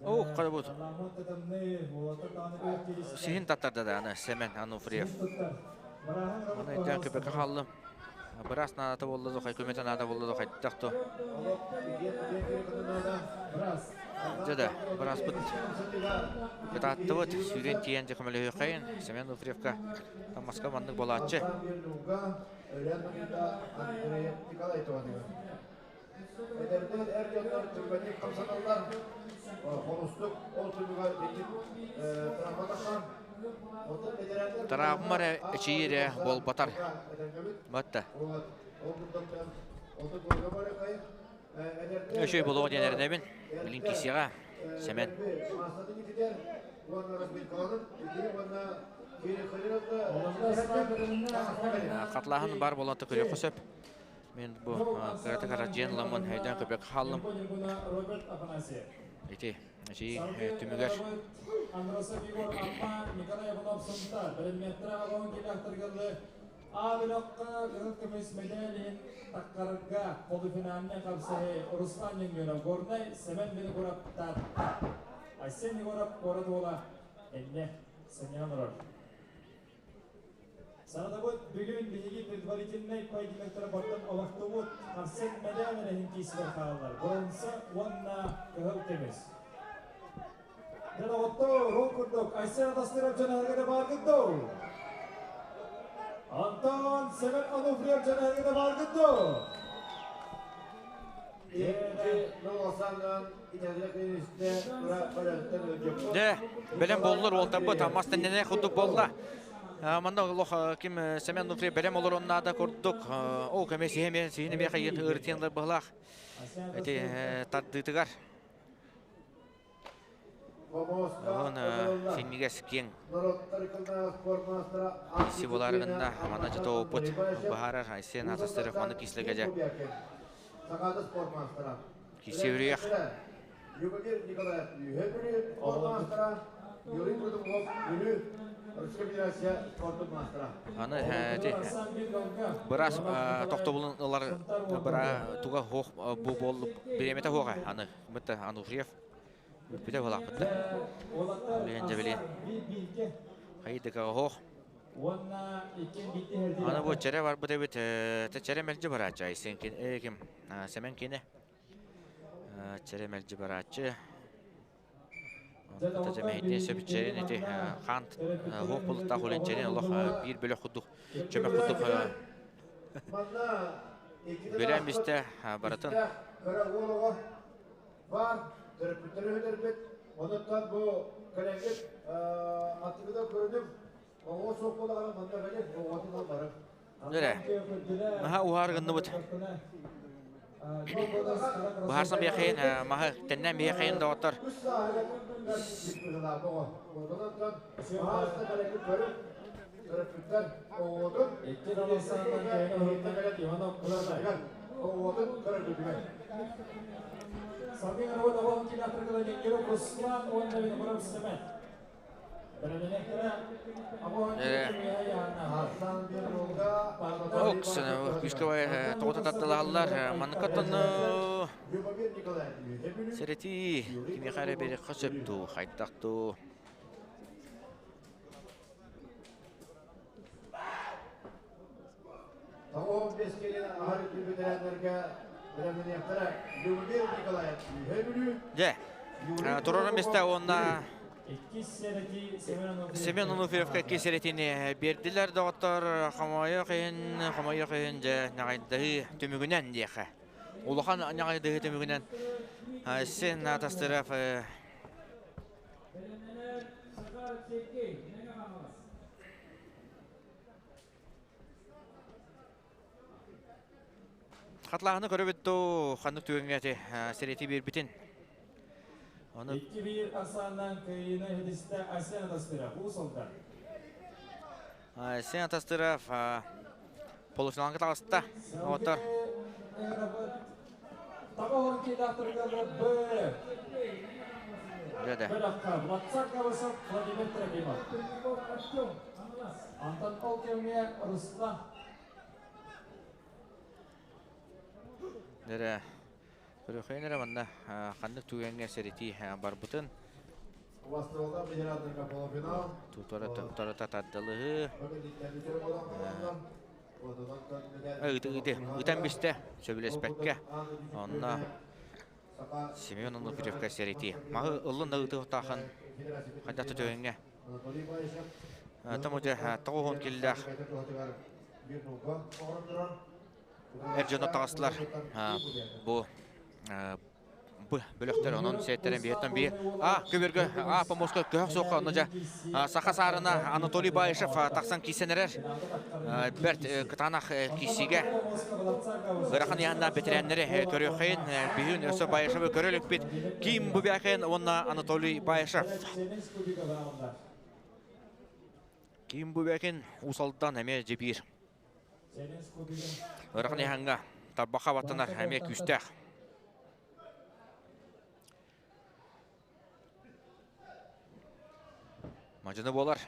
О, карабут. Сиһин таттарда даҕаны Сэмэн Ануфриев. Аны өйдөөн көпөкө хааллым. Быраас наадата буолла да, көмөтө наада буолла да хайдах то. Дьэ да, бырааспыт кытааттыбыт, сүүрэн тиийэн дьэ көмөлөһүөххэйин. Семен Ануфриевка Москва маннык буолааччы. Эдэрдэр эр дьоннор түргэнник хамсаналлар, холустук ол түмүгэр ити травма тахсан. Оттон бэтэрээннэр Травма эрэ эчийии эрэ буолбатар. Батта. Ол курдуктан отут буолга барыхай. Үчүгэй буолуо диэн эрэнэбин. Билин кисиэҕэ Сэмэн. Хатлааһын бар буолан көрүөххэ сөп. Мин бу кырата кыра дьиэн ламмын өйдөөн көбөк хааллым. Ити эчии түмүгэр Андросов Егор Амма, Николай Иванов Сунтар, бэлэмнэттэрэ алон килэхтэргэллы А бөлөххө кыһыл көмүс медаль иһин таххарга полуфинальнай хапсыһыы Руслан Ньөнгөнов Горнай, Сэмэн Винокуров Таатта. Айсен Егоров куорат уола эннэ сынньанан олорор. Санатабыт, бүгүн биһиги предварительнай поединоктары бартан олохтубут Арсен Мэдээн иһин киисигэр хааллар. Бронза уонна кыһыл көмүс. Дьэ доҕоттоор, ол курдук Айсен Атастыров дьон эһэргэ бааргыт дуу? Антон Семен Ануфриев дьон эһэргэ бааргыт дуу? Дьэ, бэлэм буоллар уолтарбыт мас тэннэнэ курдук буолла. Манна олох ким Семен Нуфриев бэлэм олорон наада курдук. Ол кэмэ сиһи сиһини миэхэ ырытыанлар быһылаах. Эти тардыытыгар. Оһон синньигэс киэҥ киси буолаары гынна. Манна дьэ тооппут баһаарар Айсен Атастыров маны кислэгэ дьэ. Киси үрүйэх. Любомир Николаев Үһэ Бүлүү спорт маастара, Юрий Прудунков Бүлүү Российская Федерация спортун маастара. Аны эти быраас тохтобулун ылар быра туга хуох бу буоллу бириэмэтэ хуоҕа аны бытта Ануфриев бүппүтэ буолаахпыт билин дьэ билин хайдыка хоох аны бу чэрэ барбыт эбит чэрэ мэлдьи барааччы Айсен ким Сэмэн кине Чэрэ мэлдьи барааччы. Мэһэйдиэн сөп чэрин ити хаан хуох булуттаах үлэн чэрин олох биир бөлөх курдук чөмөх курдук бөлөөн бистэ барытын. Кыра уол оҕо бар төрөппүттэрэ үһүдэрбит. Онуттан бу кэлэҥҥит аттыгыда көрүнүм. Оҕо суох буолаҕына манна кэлин оҕотун ал бары. Дөрэ. Наһаа уһаар гынныбыт. Быһаарсан биэхин маһы тэннэн биэхин доҕоттор. Оксана күүскэ тоҕута тардылаһаллар. Манныкаттан сэрэти кимиэхэ эрэ биэриэххэ сөп дуу, хайдах дуу. Дьэ, тураран бистэ уонна Семен Онуфриевка икки сэретини биэрдилэр доҕоттор. Хомойуох иһин, хомойуох иһин дьэ ньаҕайдаһыы түмүгүнэн диэхэ. Улахан ньаҕайдаһыы түмүгүнэн Сен Атастыров Хатлааһыны көрөбүт дуу, ханнык түгэҥҥэ ити сэриити биэрбитин. Оны 2-1 асааннан кыайыыны иһитистэ Айсен Атастыров, Уус Алдан. Айсен Атастыров полуфиналга таҕыста. Оҕоттор. Таба хоккейдаахтарыгар Б. Дьэ Ватсак Габасов, Владимир Трофимов. Антон ол кэмҥэ Руслан. Дэрэ көрүөххүн эрэ манна ханнык түгэҥҥэ сэрэтии барбытын. Тутара тардылыһы. Ытан бистэ сөбүлэспэккэ. Онно Семен Онуфриевка сэрэтии. Маһы ыллын да ытыахтаахан хайдах да түгэҥҥэ. Тому дьэ 90 киллээх эр дьоно таҕыстылар. Бу б бөлөхтөр онон сиэттэрэн биһиттэн би а көбөргө а помоска көһөх суохха онно дьэ саха саарына Анатолий Баишев тахсан киирсэн эрэр бэрт кытаанах киирсиигэ ыарахан ыйааннаах бэтэрээннэри көрүөххэйин биһиин өссө Баишевы көрө иликпит Ким Бубякин уонна Анатолий Баишев. Ким Бубякин Уус Алдан эмиэ дьэбиир. Ыарахан ыйааһыҥҥа тарбахха баттанар эмиэ күүстээх. Мадьыны буолар.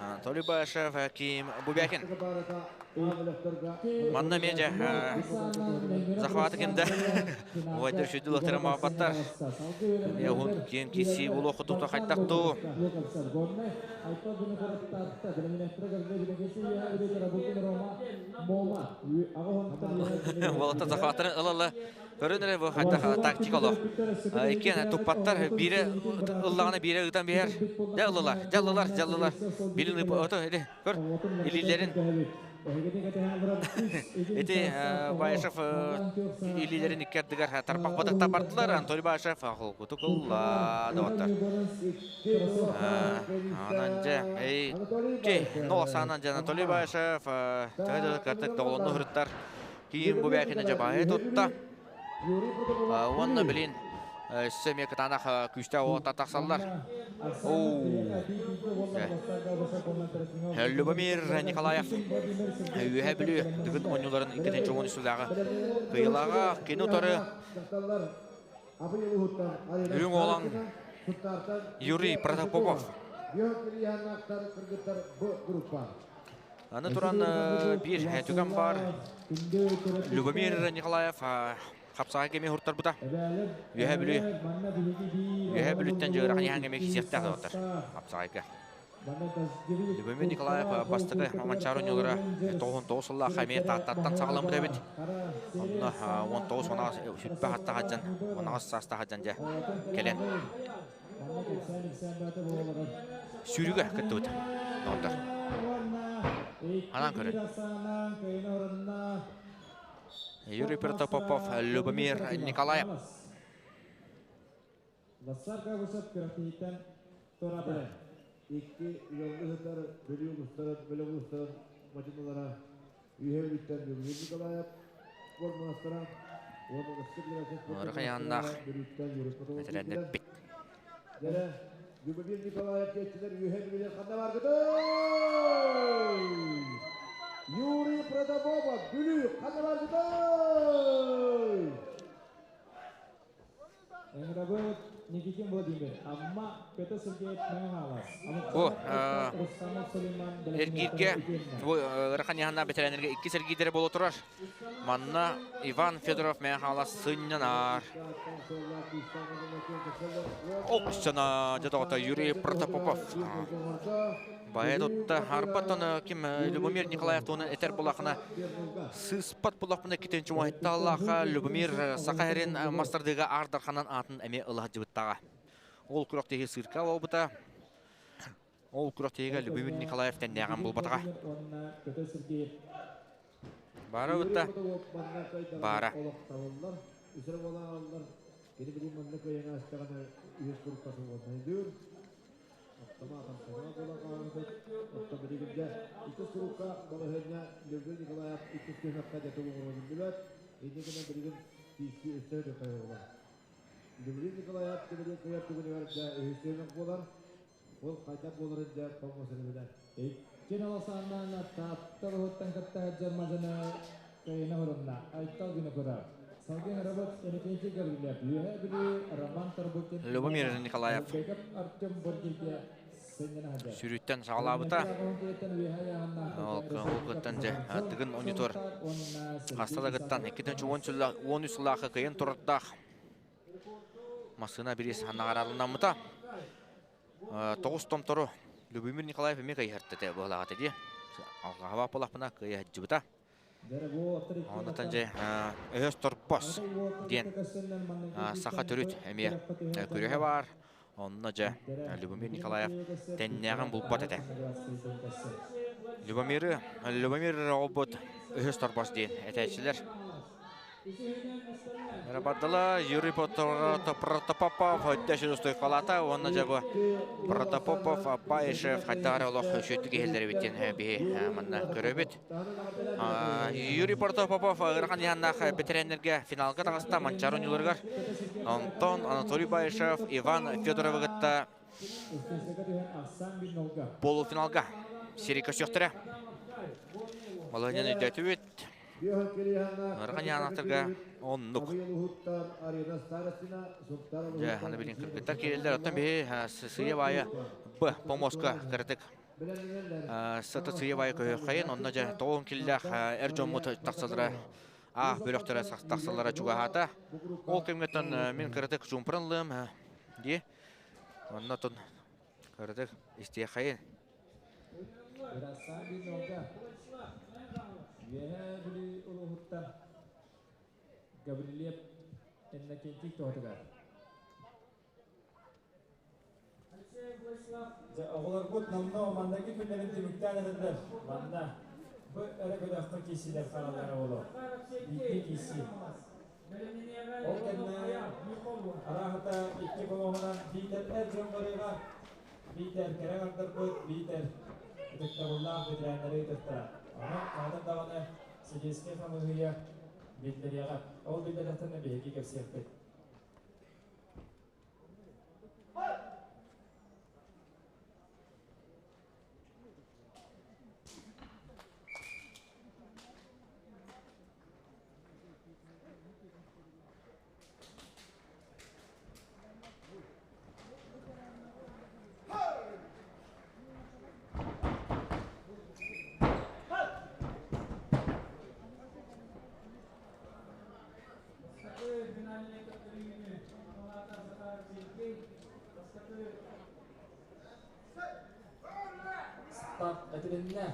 Анатолий Башев, Ким Бубякин. Манна медиа захваты кимде? Уайдар шүдүл мабаттар. Уһун киэн киси булу хотута хайдах ту. Уолаттар захваттарын ылалы. Көрүн эрэ бу хайдах тактика олох. Иккиэн туппаттар биирэ ыллаҕына биирэ ыытан биһэр. Дьэ ыллылар, дьэ ыллылар, дьэ ыллылар. Билин ото или көр илиилэрин Ити Баишев илиилэрин икки ардыгар тарбах батыктан бардылар. Анатолий Баишев холкутук ылла доҕоттор. Онон дьэ, эй, нол саанан дьэ Анатолий Баишев төһө да кыртык доҕолонну уһуруттар. Киин бу бэкини дьабаайы тутта. Уонна билин өссө эмиэ кытаанах күүстээх уота тахсаллар. Любомир Николаев Үөһээ Бүлүү Дыгын оонньууларын иккитинчи уон үсүлээҕи кыайыылааҕа кини утары Үрүҥ Уолан Юрий Протопопов. Аны туран биир түгэн баар. Любомир Николаев хапсаҕай кэми хуртарбыта. Үөһэ Бүлүү Үөһэ Бүлүүттэн дьыырахан иһэн кэми кисиэхтээх доҕоттор хапсаҕайга. Любомир Николаев бастакы Манчаары оонньуулара 99 сыллаах эмиэ Тааттаттан саҕаламмыт эбит. Онно 19 19 сүппэ хатта сылдьан 18 саастаах сылдьан дьэ кэлэн сүүрүүгэ кыттыбыт доҕоттор. Анаан көрүн. Юрий Протопопов, Любомир Николаев. Вассар Габышев күрэхтэһииттэн туораатылар. Икки ыаллыһытар Бүлүү улуустарын, бөлөх улуустарын мадьыналара Үһэ Бүлүүттэн Любомир Николаев спорт маастара уонна Россия Федерация спорт Ыарахан яһаннаах маастара Бүлүүттэн Юрий Потолов бэтэрэннэр киирдилэр. бит. Дьэрэ, Любомир Николаев диэччилэр Үһэ Бүлүүлэр ханна баргытай? Юрий Протопопов, Бүлүү, ханна баргытай? Ыҥырабыт Никитин Владимир, Амма, Петр Сергеев Мэҥэ Хаҥалас, Бу Александр Айтал, Рустамов Сулейман эргииргэ бэлэмнээхтэрэ итиэннэ. Бу ыарахан яһаннаах бэтэрэннэргэ иккис эргиирдэрэ буола турар. Манна Иван Федоров Мэҥэ Хаҥалас сынньанар. Оксана дьэ Юрий Протопопов Баайа тутта арбаттан ким Любомир Николаев туһунан этэр булахына сыыспат булахпына китин чуҥаһыттааллаха Любомир Саха сирин мастардыга аардарханан аатын эмиэ ылаһдьыбыттаҕа. Ол күрэхтэһии сыырка буолбута. Ол күрэхтэһиигэ Любомир Николаев тэннээҕин булбатаҕа. Баара бытта баара. Кини билим манна кыайан аастаҕына үһүс курукка свободнайдыыр. Автоматом саҥа буолан хаалбыт. Оттон билигин иккис турукка балаһыанньа Любовь Николаев иккис түһүмэххэ дьэ тугу оҥоруон биллибэт. Инньэ гынан билигин киирсии өссө да хайылла. Любовь Николаев кимири кыайар түгэнигэр дьэ үһүс түһүмэх буолар. Ол хайдах буоларын дьэ тоҥмосун билэр. Икки наласааннаан Таатта улууһуттан кытта сылдьар мадьыны кыайына хорунна Айтал Винокуров. Салгыы ыҥырабыт Иннокентий Гаврильев, Үөһээ Бүлүү, Роман Тарбукин, Любомир Николаев Албеков Артем Бургильге сынньана сылдьар. Сүүрүүттэн саҕалаабыта. Ол кыттан дьэ тыгын онньутуор хаста да кыттан 2013 сыллаахы кыйын турардаах массыына бириис наҕараадаланаммыта. Тоҕус томтору Любомир Николаев эмиэ кыйыһартата буолаҕата дии. Алҕаһаба буолахпына кыйыһадьыбыта. Онтон дьэ өһөс торбос диэн саха төрүт эмиэ күрэһэ баар. Онно дьэ Любомир Николаев тэннээҕин булбат этэ. Любомиры Любомир оҕолбут өһөс торбос диэн этээччилэр. Бардала Юрий Протопопов өттө устуйкалаата уонна дьэ бу Протопопов Баишев хайдах эрэ олох үчүгэйдик иһэллэр эбит диэн биһи манна көрөбүт. Юрий Протопопов ыарахан иһаннаах бэтэрээннэргэ финалга таҕыста Манчаары оонньууларыгар. Онтон Анатолий Баишев Иван Федоровы кытта полуфиналга сири көрсүөхтэрэ. Балаһыанньаны өйдөөтүбүт. Ыарахан яанахтарга оннук. Дьэ, аны билин кыргыттар киирэллэр. Оттон биһи сыйа баайа Б помоска кыратык сата сыйа баайа көһүөххэйин. Онно дьэ тоҕун киллээх эр дьоммут тахсаллара А бөлөхтөрө тахсаллара чугаһаата. Ол кэмҥэттэн мин кыратык чуумпуран ылыам дии. Онно тун кыратык истиэххэйин. Үөһээ Бүлүү улууһуттан Гаврильев Иннокентий туһатыгар. Дьэ, оҕолорбут номнуо манныгы күннэрин түмүктээн эрэллэр. Манна бу эрэ бөлөххө киирсиилэр хаалаллара буолуо. Биирдии киирсии. Ол кэннэ арааһата икки болоһунан биитэр эр дьон барыаҕа, биитэр кэрэ аҥардарбыт, биитэр ытыктабыллаах бэтэрээннэри ыытыахтара. Онон хаһан даҕаны судейскай хамыыһыйа биллэриэҕэ. Ол биллэрэхтэринэ биһиги кэпсиэхпит. Старт этилиннэ.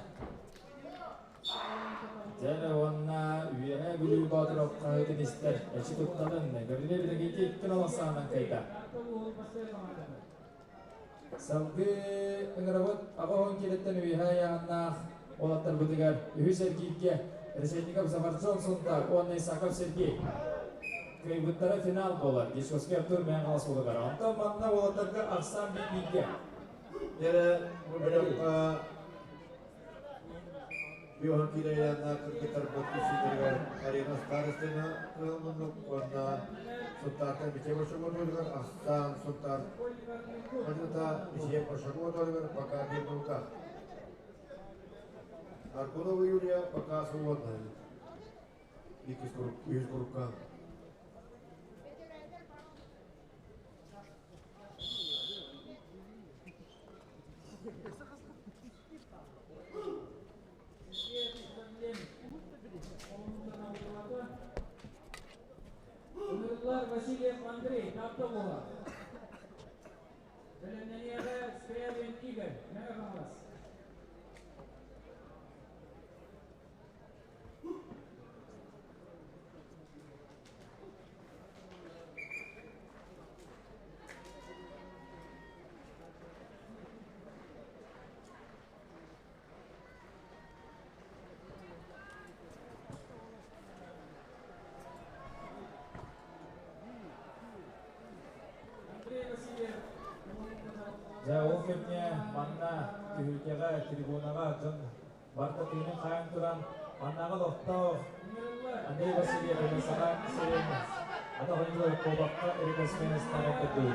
Дьэ уонна Үөһээ Бүлүү Боотуров хаһыытын истэр эчи туттанын Гаврилий Иннокентий икки налахсаанан кыайда. Салгыы ыҥырабыт аҕа киилэттэн үөһээ айааннаах уолаттарбытыгар үһүс эргииргэ Решетников Зафарджон Сунтаар уонна Исаков Сергей кыайбыттара финал буолар. Дьячковский Артур Мэҥэ Хаҥалас буолугар. Онтон манна уолаттарга ахсаан биир бииргэ. Дere bu bölükka Бюхан килеянна кыргыттар бот кисилерге Арина Старостина кылмыннык онна Сунтарта биче бошоготолгар Астан Сунтар Мажыта биче бошоготолгар пока не в руках. Аркунова Юлия пока свободная. Икки группа. Ынырылар Васильев Андрей, Таптоғыла. Бөлімненеға Скрябин Игорь, Мәғамас. Андрей Васильев. Жа ол кемне манна түһүлгеҕэ трибунаҕа дьон барта тыынын хаайан туран маннаҕа лохтоох Андрей Васильев саха сирин ата хоньгор кобакка рекордсмен станок көтүй.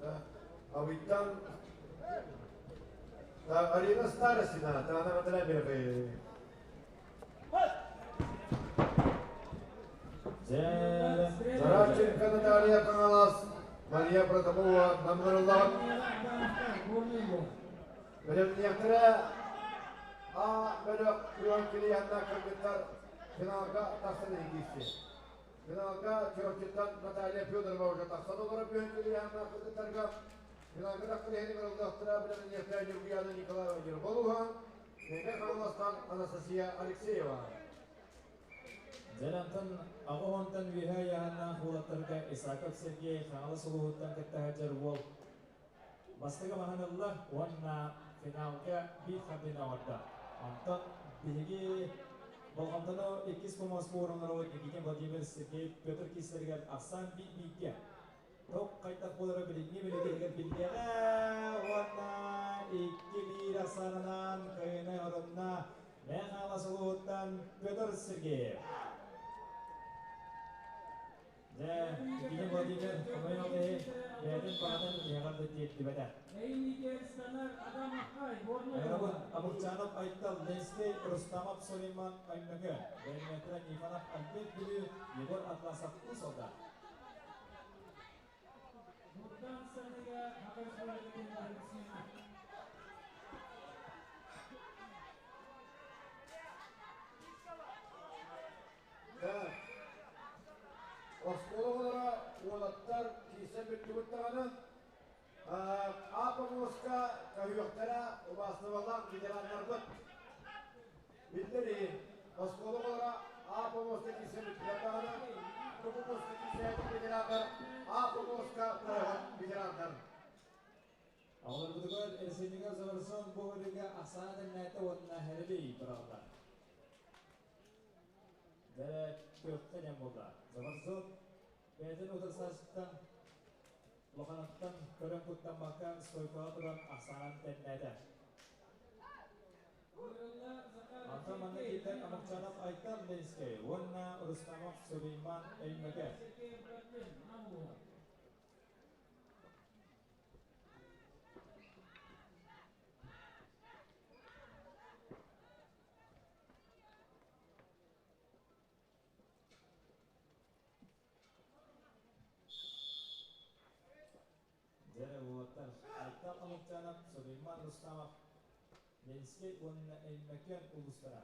Да. Абыттан да, Арина Старостина, да, она Андрея Берге. Заравченко Наталья Каналас, Мария Протопова, Намгырыллах. Бөлімнектірі А бөлік Юан Килиянна кыргыттар финалга тақсын егесі. Финалга Чорчыттан Наталья Федорова уже тақсан олар Юан Килиянна кыргыттарға. Финалга тақсын егесі Гырылдақтыра бөлімнектірі Юргияна Николаева Ерболуға. Неге Каналастан Анастасия Алексеева. Жалантан ағуонтан виһа яһанна хулаттарга Исаков Сергей Хаҥалас улууһуттан кытта уол бастыгы маһанылла уонна финалга биир хардыына оҥордо. Онтон биһиги болҕомтону иккис помос бууруннарыбыт Никитин Владимир Сергей Петр киислэригэр ахсаан биир бииргэ. Тоқ қайтақ болары билиҥҥи билигиһигэр биллиэҕэ уонна 2-1 ахсаанынан кыайыны орунна Мэҥэ Хаҥалас улууһуттан Петр Сергеев. Дьэ, Никитин Владимир хомойуох иһин бэйэтин баҕатын тиһэҕэр да тиэрдибэтэ. Айрабын Абылчанов Айтал Ленскэй, Рустамов Сулейман Аймөкө, Бэлмэтра Нифонов Альберт Бүлүү, Егор Атласов Усолда. Да. Осколоғылара уолаттар кисе бүттүгүттаҕаны Апомуска көһүөхтэрэ убаастыбаллаах ветераннарбыт. Биллери осколоҕолара Апомуска кисе бүттүгүттаҕаны Тупумуска кисе ветераннар Апомуска көрөһөн ветераннар. Оҕолор бутугар Эрсенига Заварсон буһуруга ахсаана тэннээтэ уонна хэрэбий быраллар. Дэрэ көөхтен эм болда. Заварзон бэйэтин утарсаачыттан улаханаттан көрөн куттаммакка стойкаҕа туран ахсаанан тэннээтэ. Антон манна киирдэр Амукчанов Айтал Ленскэй уонна Рустамов Сулейман Өймөкө. Дэрэ уолаттар Айтал Амукчанов, Сулейман Рустамов, Ленскэй уонна Өймөкөн улуустара.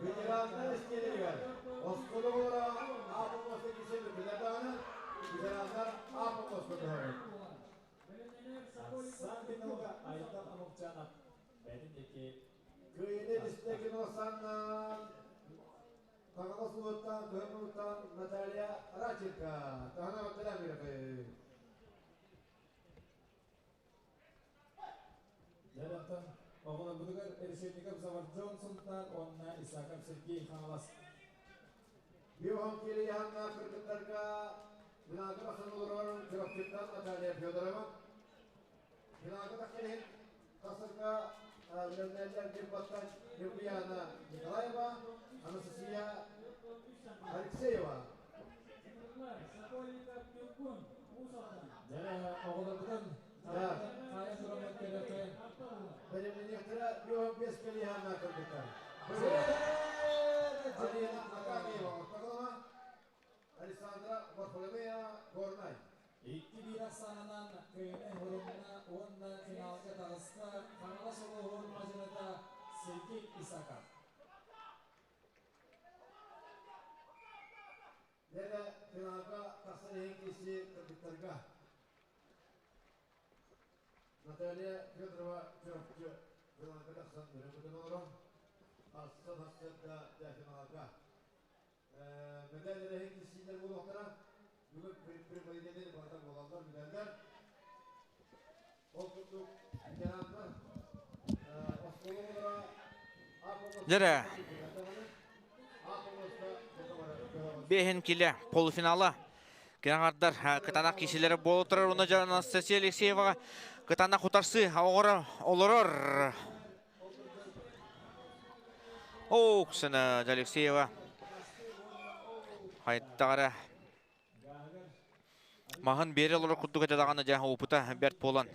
Ветераннар истиэлэригэр осколоҕолара Апомуска кисе бүттүгүттаҕаны ветераннар Апомуска көһөрөр. Сан финалга Айтал Амукчанов бэйэтин диэки Кыайыны бистеки Носаннан Хаҥалас Хаҥалас улууһуттан Кыһын Наталья Раченко. Таһына баттара. Дьэ, оҕолорбутугар Решетников Заварджон Сунтар уонна Исаков Сергей Хаҥалас. Биохан Кириянна кыргыттарга финалга тахсан олорор Чурапчыттан Наталья Федорова. Финалга тахсан иһин тахсарга бэлэмнээллэр Ньурбаттан Ньургуяна Николаева, Анастасия Алексеева. Дьэ, оҕолорбутун хайа тураммыт көрөкө. Бэлэмнэниэхтэрэ Биохан Кириянна кыргыттар. Алина Акакиева Ортоголова, Александра Варфоломеева Горнай. 2-1 ахсаанынан кыайыыны ылынна уонна финалга таҕыста Хаҥалас улууһун мадьыныта Сергей Исаков. Дьэ, финалга тахсан иһин киирсии кыргыттарга. Наталья Федорова Чурапчы финалга тахсан өрөмүтэн олорон, арсан сарсыарда дьэ финалга. Медаль иһин киирсиилэр буолуохтара. Бүгүн прибыльдери барыта буолаллар медаллар. Ол курдук ветераннар оскуола Дьэрэ. Бэһин килэ полуфинала. Кеҥардар кытанах киһилери буола турар. Уна дьон Анастасия Алексееваҕа кытанах утарсы оҕоро олорор. Оксана Алексеева хайдах эрэ маһын биэрэ олорор курдук этэ даҕаны дьэ опыта бэрт буолан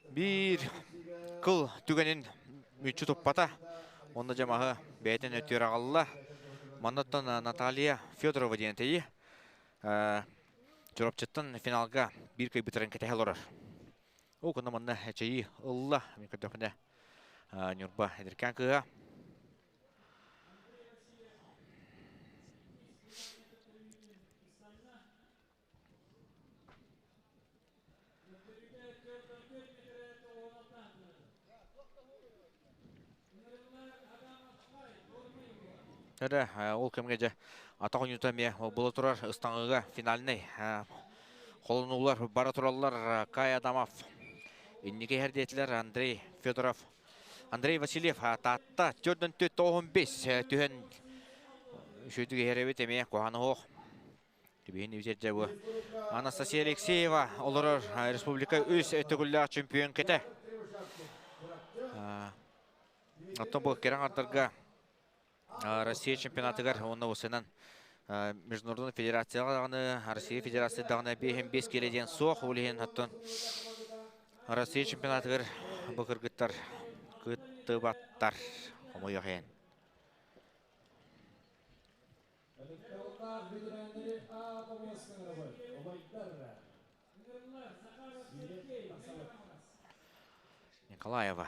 биир кыл түгэнин мүччү туппата. Онно дьэ маһы бэйэтин өттүгэр аҕалла. Маннаттан Наталья Федорова диэн тэйи Чурапчыттан финалга биир кыайбыттарын кэтэһэ олорор. Ол гына манна эчэйии ылла. Мин көрдөхпүнэ Ньурба эдэркээн кыыһа. Эрэ ол кэмҥэ дьэ атах оонньуута эмиэ буола турар ыстаҥыыга финальнай холонуулар бара тураллар. Кай Адамов инники иһэр диэтилэр. Андрей Федоров, Андрей Васильев Таатта 4-4-95 түһэн үчүгэй иһэр эбит, эмиэ куһаҕана суох. Түбүһүн үтэрдэ бу Анастасия Алексеева олорор, республика үс төгүллээх чемпионката. Оттон бу кэрэ аҥардарга Россия чемпионатыгар уонна усынан Международный федерацияҕа даҕаны, Россия федерация даҕаны 5 киилэ диэн суох. Ол иһин оттон Россия чемпионатыгар бу кыргыттар кыттыбаттар. Хомойуох иһин. Электроннаах ветераннары А помостыңырабыт, убайдар. Сиирек тахсабыт. Николаева.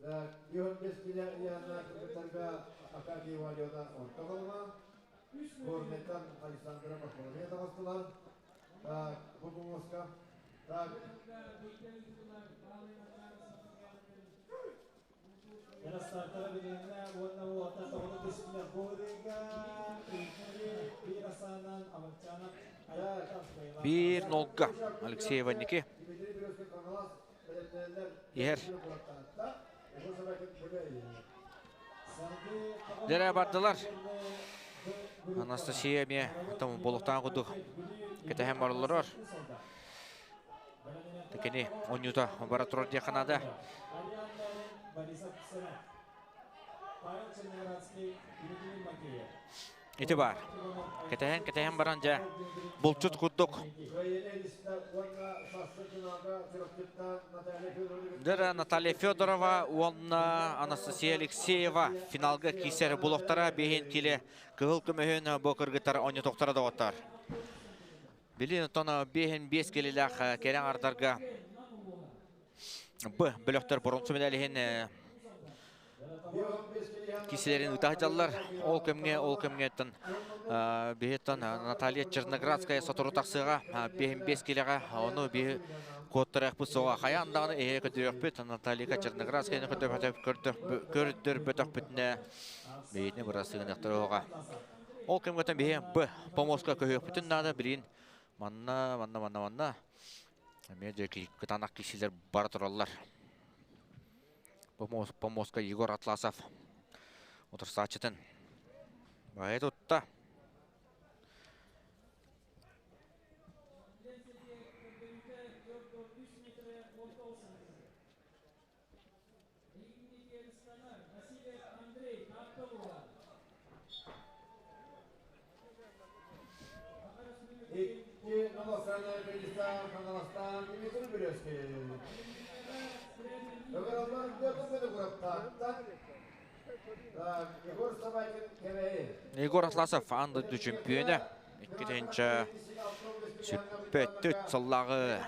Так, 15 килэ ыйааһыннаах кыргыттарга Акакиева Алена Ортоголова, Горнайтан Александра Варфоломеева таҕыстылар. Так, бу помостка. Так, Ярастартара билиннэ уонна уота тоҕуна түстүлэр. Бу ырыга 2-1 ахсаанынан Амарчанов Аяктав Биир нолга Алексеева Ники Дмитрий Березкин Хаҥалас бэлэмнээллэр. иһэр. Уһун Собакин Кэбээйи. Дьэрэ бардылар. Анастасия эмиэ там болуктаан курдук кэтэһэн бараллар. Кини оонньуута бара турар диэххэ наада. Борисов Ксенат. Павел Черноградский, Дмитрий Макеев. Ити бар. Кэтэһэн кэтэһэн баран дьэ булчут курдук. Кыайыыны илистэ уонна сарсын финалга Чурапчыттан Наталья Федорова Дьэ Наталья Федорова уонна Анастасия Алексеева финалга киирсэр булуохтара. Биһин килэ кыһыл көмүһүн бу кыргыттар оонньотуохтара доҕоттор. Билин оттон биэһин биэс килэлээх кэрэ аҥардарга Б бөлөхтөр боруонса медалиһин 5 килэ. Киселерин ыта сылдьаллар. Ол кэмҥэ, ол кэмҥэттэн биһиттэн Наталья Черноградская сотору тахсыаҕа 55 килэҕэ. Ону биһи куоттарыахпыт суоҕа. Хайаан даҕаны эһиэ көрдөрүөхпүт. Наталья Черноградскаяны көрдөрбөтөхпүтүнэ бэйэтин бырастыгыныахтара уоҕа. Ол кэмҥэттэн биһи Б помоска көһүөхпүтүн наада. Билигин манна, манна, манна, манна. Эмиэ дьэ кытаанах киһилэр бара тураллар. Помостка Егор Атласов утарсааччытын баайа тутта. Егор Атласов аан дойду чөмпүйүөнэ. 2004 сыллааҕы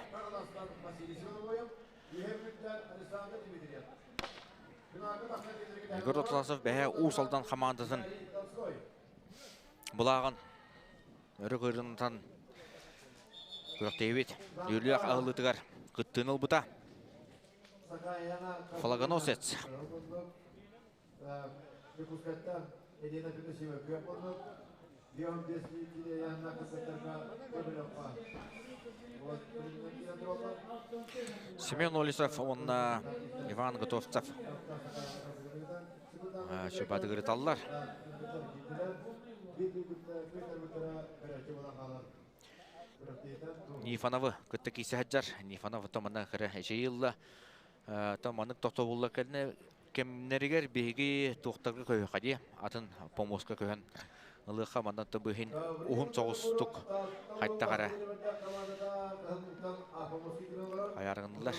Егор Атласов бэһэ Уус Алдан хамаандатын былааҕын өрө кырынтан күрэхтэһибит үөрүүлээх аһыллыытыгар кыттыыны ылбыта. Флагоносец. Семен Олесов уонна Иван Готовцев Чубатыгырыталлар. Нифоновы кытта киирсэ сылдьар. Нифонов томана кыра эчэйи ылла. Томанык тохтобулла кэлнэ кэмнэригэр биһиги туохтарга көһүөххэ дии. Атын помоска көһөн ылыахха манна быһын уһун соҕустук хайтах эрэ хайааргынылар.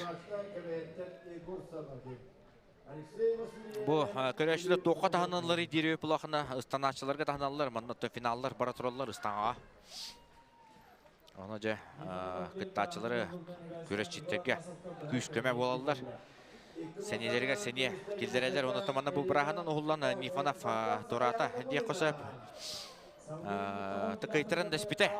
Бу көрөөччүлэр туохха таһыналларый диир улахана ыстанааччыларга таһыналлар, манна финаллар бара тураллар ыстаҥаҕа. Ону дьэ кыттааччылары күрэсчиттэргэ күүс-көмө буолаллар. Сэниэлэригэр сэниэ киллэрэллэр. Онон манна бу бырааһынан уһуллан Нифонов тураата диэххэ сөп. Тыкыйтаран дэспитэ.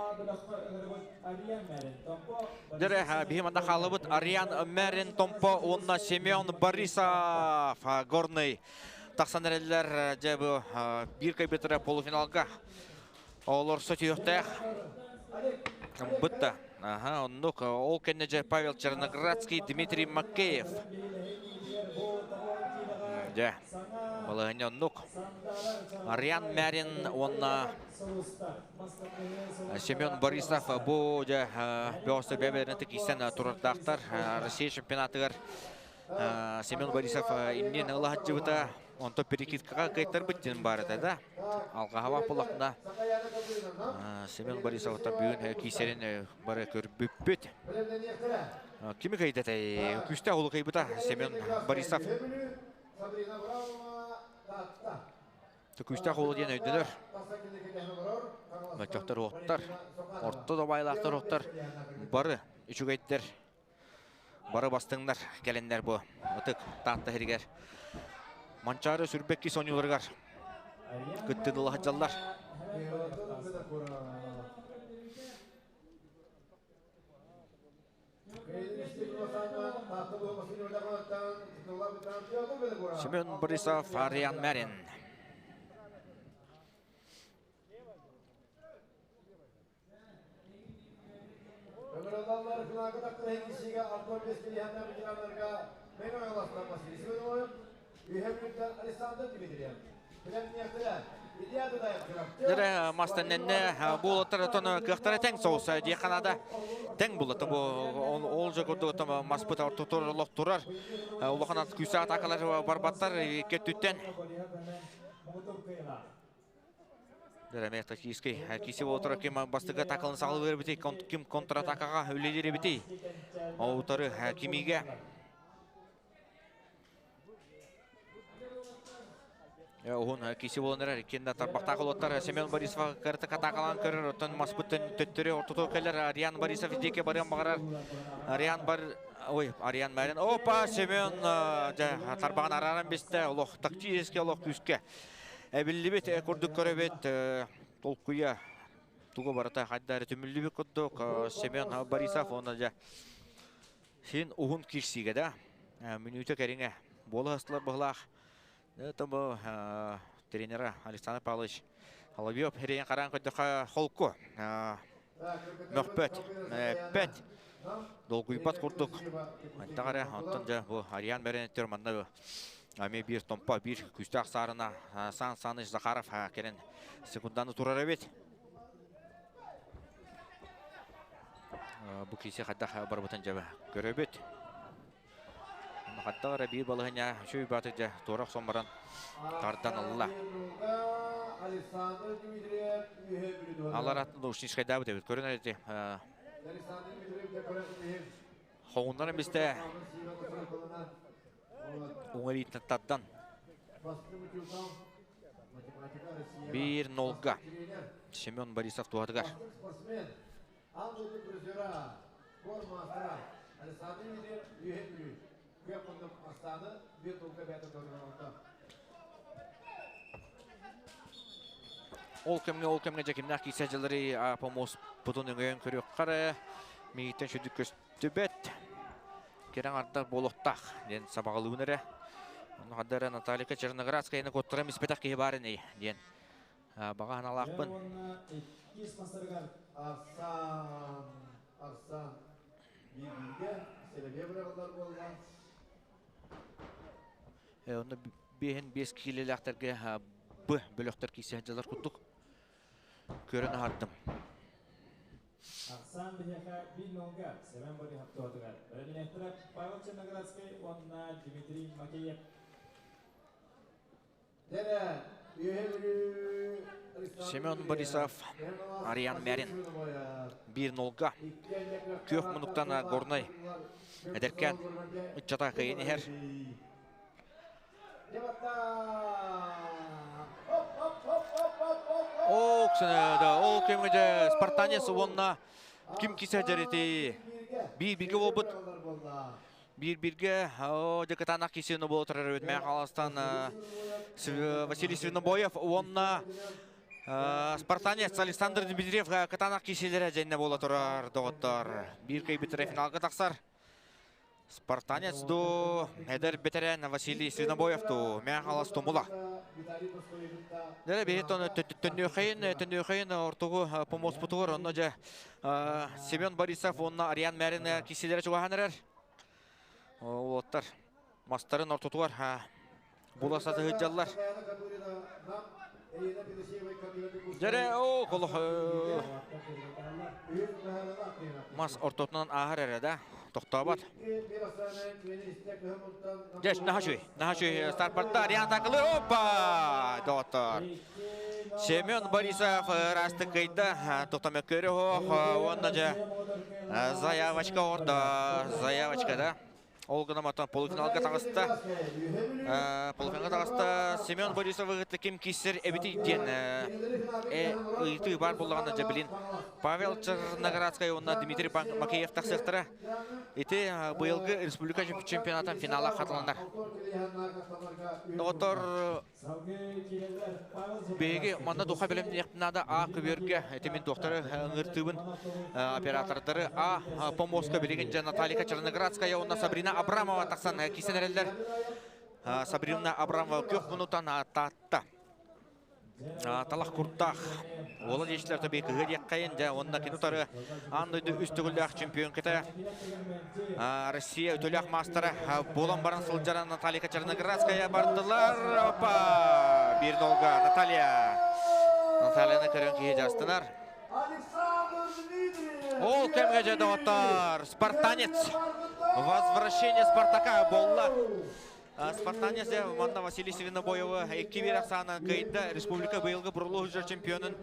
Дьэрэ, биһи манна хаалыбыт Ариан Мэрин Томпо уонна Семен Борисов Горный тахсан эрэллэр. Дьэ бу биир кыайбыттара полуфиналга олорсо түһүөхтээх. Бытта. Аха, оннук. Ол кэннэ дьэ Павел Черноградский, Дмитрий Макеев. Дьэ, балаһыанньа оннук. Ариан Мярин уонна Семен Борисов бу дьэ бөҕөстөр бэйэ-бэйэлэрин киирсэн турардаахтар. Россия чемпионатыгар Семен Борисов иннин ыла сылдьыбыта. Онтон перекидкаҕа кыайтарбыт диэн баар этэ да. Алҕаһабах буллахпына Семен Борисовтан бүгүн киисэрин бары көрбүппүт. Кими кыйдатай? Күүстээх улу кыйбыта Семен Борисов. Күүстээх уолу диэн өйдөнөр. Мөлтөхтөр уоттар, орто да байлаахтар уоттар бары үчүгэйдэр, бары бастыҥнар кэлэннэр бу ытык Таатта сиригэр Манчаары сүрбэкки сонньууларыгар кыттыыны сылдьаллар. Семен Борисов, Ариан Мярин. Дere мастанненне буолаттар отон кыахтара тэҥ соҕус дии Канада тэҥ булата бу ол же курдук маспыт ортотур олох турар улахан күүстээх атакалар барбаттар кеттүттэн Дere тактический киси болотор ким бастыгы атакалын саҕалыыр бити ким контратакаҕа үлэлиир бити Оутары кимиге Уһун киси буолан эрэр иккиэн тарбахтаах олоттар Семен Борисов кырты атакалаан көрөр, оттон маспыттан төттөрү ортотугар кэлэр Ариан Борисов диэки барыан баҕарар. Ариан бар. Ой, Ариан Мэрин. Опа, Семен тарбаҕын арааран бистэ. Олох тактически олох күүскэ. Эбиллибит курдук көрөбүт. Толкуйа тугу барыта хайдары түмүллүбүт курдук. Семен Борисов оны дьэ син уһун киирсиигэ да мүнүүтэ кэриҥэ буола астылар быһылаах. Это бу тренера Александр Павлович Соловьев эрэйин хараан көрдөхө холку мөхпөт, эппэт, долгуйбат курдук. Антах эрэ, онтон дьэ бу Ариан бэрэнеттер манна эмиэ биир томпо, биир күүстээх саарына Сан Саныч Захаров кэлэн секунданы турар эбит. Бу киси хайдах барбытын дьэ көрөбүт. Хаттаҕар эрэ биир балаһыанньа үчүгэй бааты дьэ туора охсон баран тардан ылла. Алар атын Лушничкайдаабыт эбит. Көрөн эти хоҥуннарын бистэ уҥа тардан биир нолга Семен Борисов туһатыгар. Аан дойду призера, спорт маастара Александр Дмитриев Үөһэ Бүлүү күөх муннук Астааны бүө тылга бэйэтэ доргуйда. Ол кэмҥэ, ол кэмҥэ дьэ кимнээх киирсэ дьыллары помоспутун өҥөйөн көрүөххэ эрэ. Миигиттэн сүдүк көстүбэт. Кэрэҥ ардах буолуохтаах диэн сабаҕалыыбын эрэ. Онно ханна эрэ Наталья Черноградскаяны куоттаран испэтэх киһи баар ини диэн баҕа санаалаахпын. Уонна иккис мастарыгар Арсан, Арсан биир-бииргэ сэлэбиэ быраҕыллар буолла. Онно биэһин биэс киилэлээхтэргэ Б бөлөхтөр киирсэ сылдьаллар курдук көрөн аһардым. Арсан биһиэхэ биир нолга Семен Борисов туһатыгар. Бэлэмнээхтэрэ Павел Черноградскай уонна Дмитрий Макеев. Семен Борисов, Ариан Мярин биир нолга күөх мунуктан Горнай эдэркээн ыччата кыайан иһэр. Ол кэмҥэ Спартанец уонна ким кисе дьэрити биир бииргэ буолбут Биир-бииргэ дьэ кытаанах киирсиини буола турар эбит Мэҥэ Хаҥаластан Василий Свинобоев уонна спартанец Александр Дмитриев кытаанах киирсиилэрэ дьэннэ буола турар доҕоттор. Биир кыайбыттара финалга тахсар. Спартанец ду эдэр бэтэрээн Василий Свинобоев ду Мэҥэ Хаҥалас Тумула. Дьэ биһи төннүөххэйин төннүөххэйин ортогу помоспутугар онно дьэ Семен Борисов уонна Ариан Мярин киирсиилэрэ чугаһаан эрэр. Уолаттар мастарын ортотугар була сатыһыдьаллар. Дьэрэ, оо, колох мас ортотунан ааһар эрэ да, тохтообот. Дьэ, наһаа наһаа үчүгэй старпортта Ариан Такылы, опа, доҕоттор. Семен Борисов ыраастык кыйда, тохтомөккөрү оһох, уонна дьэ заявочка оҕордо, заявочка да. Ол гынан матан полуфиналга таҕыста. Полуфиналга таҕыста Семен Борисовы кытта ким киирсэр эбитий диэн ыйытыы баар буоллаҕына дьэ билин Павел Черноградскай уонна Дмитрий Макеев тахсыахтара. Ити быйылгы республика чемпионатын финала хатыланар. Доҕоттор, биһиги манна духа бэлэмниэхпит наада А көбүөргэ ити мин туохтары ыҥыртыыбын оператордары А помостка билигин дьэ Наталья Черноградская уонна Сабрина Абрамова тахсан киирсэн эрэллэр. Сабрина Абрамова күөх мунутан таатта. Талах куртаах уола диэчилэр тобе кыһы диэххэйин дьэ уонна кини утары аан дойду үс төгүллээх чемпионката Россия үтүөлээх маастара буолан баран сылдьар Наталья Черноградская бардылар. Опа! Биир нолга Наталья. Натальяны көрөн киһи дьастынар. Ол кэмҥэ дьэ доҕоттор спартанец. Возвращение Спартака буолла. Спартанец манна Василий Свинобоевы 2-1 ахсаанан кыайда. Республика быйылгы Бурлуу чемпионун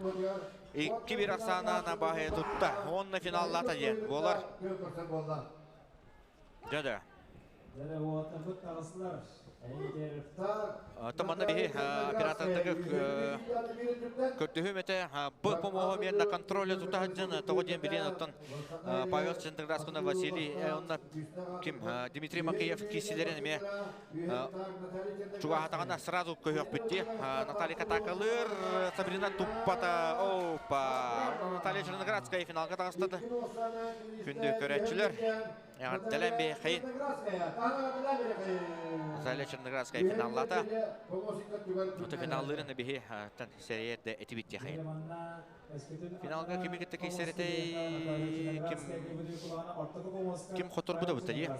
2-1 ахсаанан баһы тутта. Уонна финаллата диэн буолар. Дьэ да. Томанна биһи оператордыгы көрдөһүм этэ бу помоһо мен на контроле тутаһыджын тоҕо диэн билиэн оттон Павел Чендердаскуна Василий онна ким Дмитрий Макеев киисилерин эмиэ чугаһатаҕына сразу көһүөхпүт дии. Наталья Катакалыр, Сабрина туппата. Опа! Наталья Черноградская финалга таҕыстады. Күндү көрөөччүлэр, эҕэрдэлэн биһиэхэйин. Наталья Черноградская финаллата. Ото финаллыырын биһи сэрэйэр да этибит диэхэйин. Финалга кими кытта киирсэритэй ким ким хоторбута бутта дии.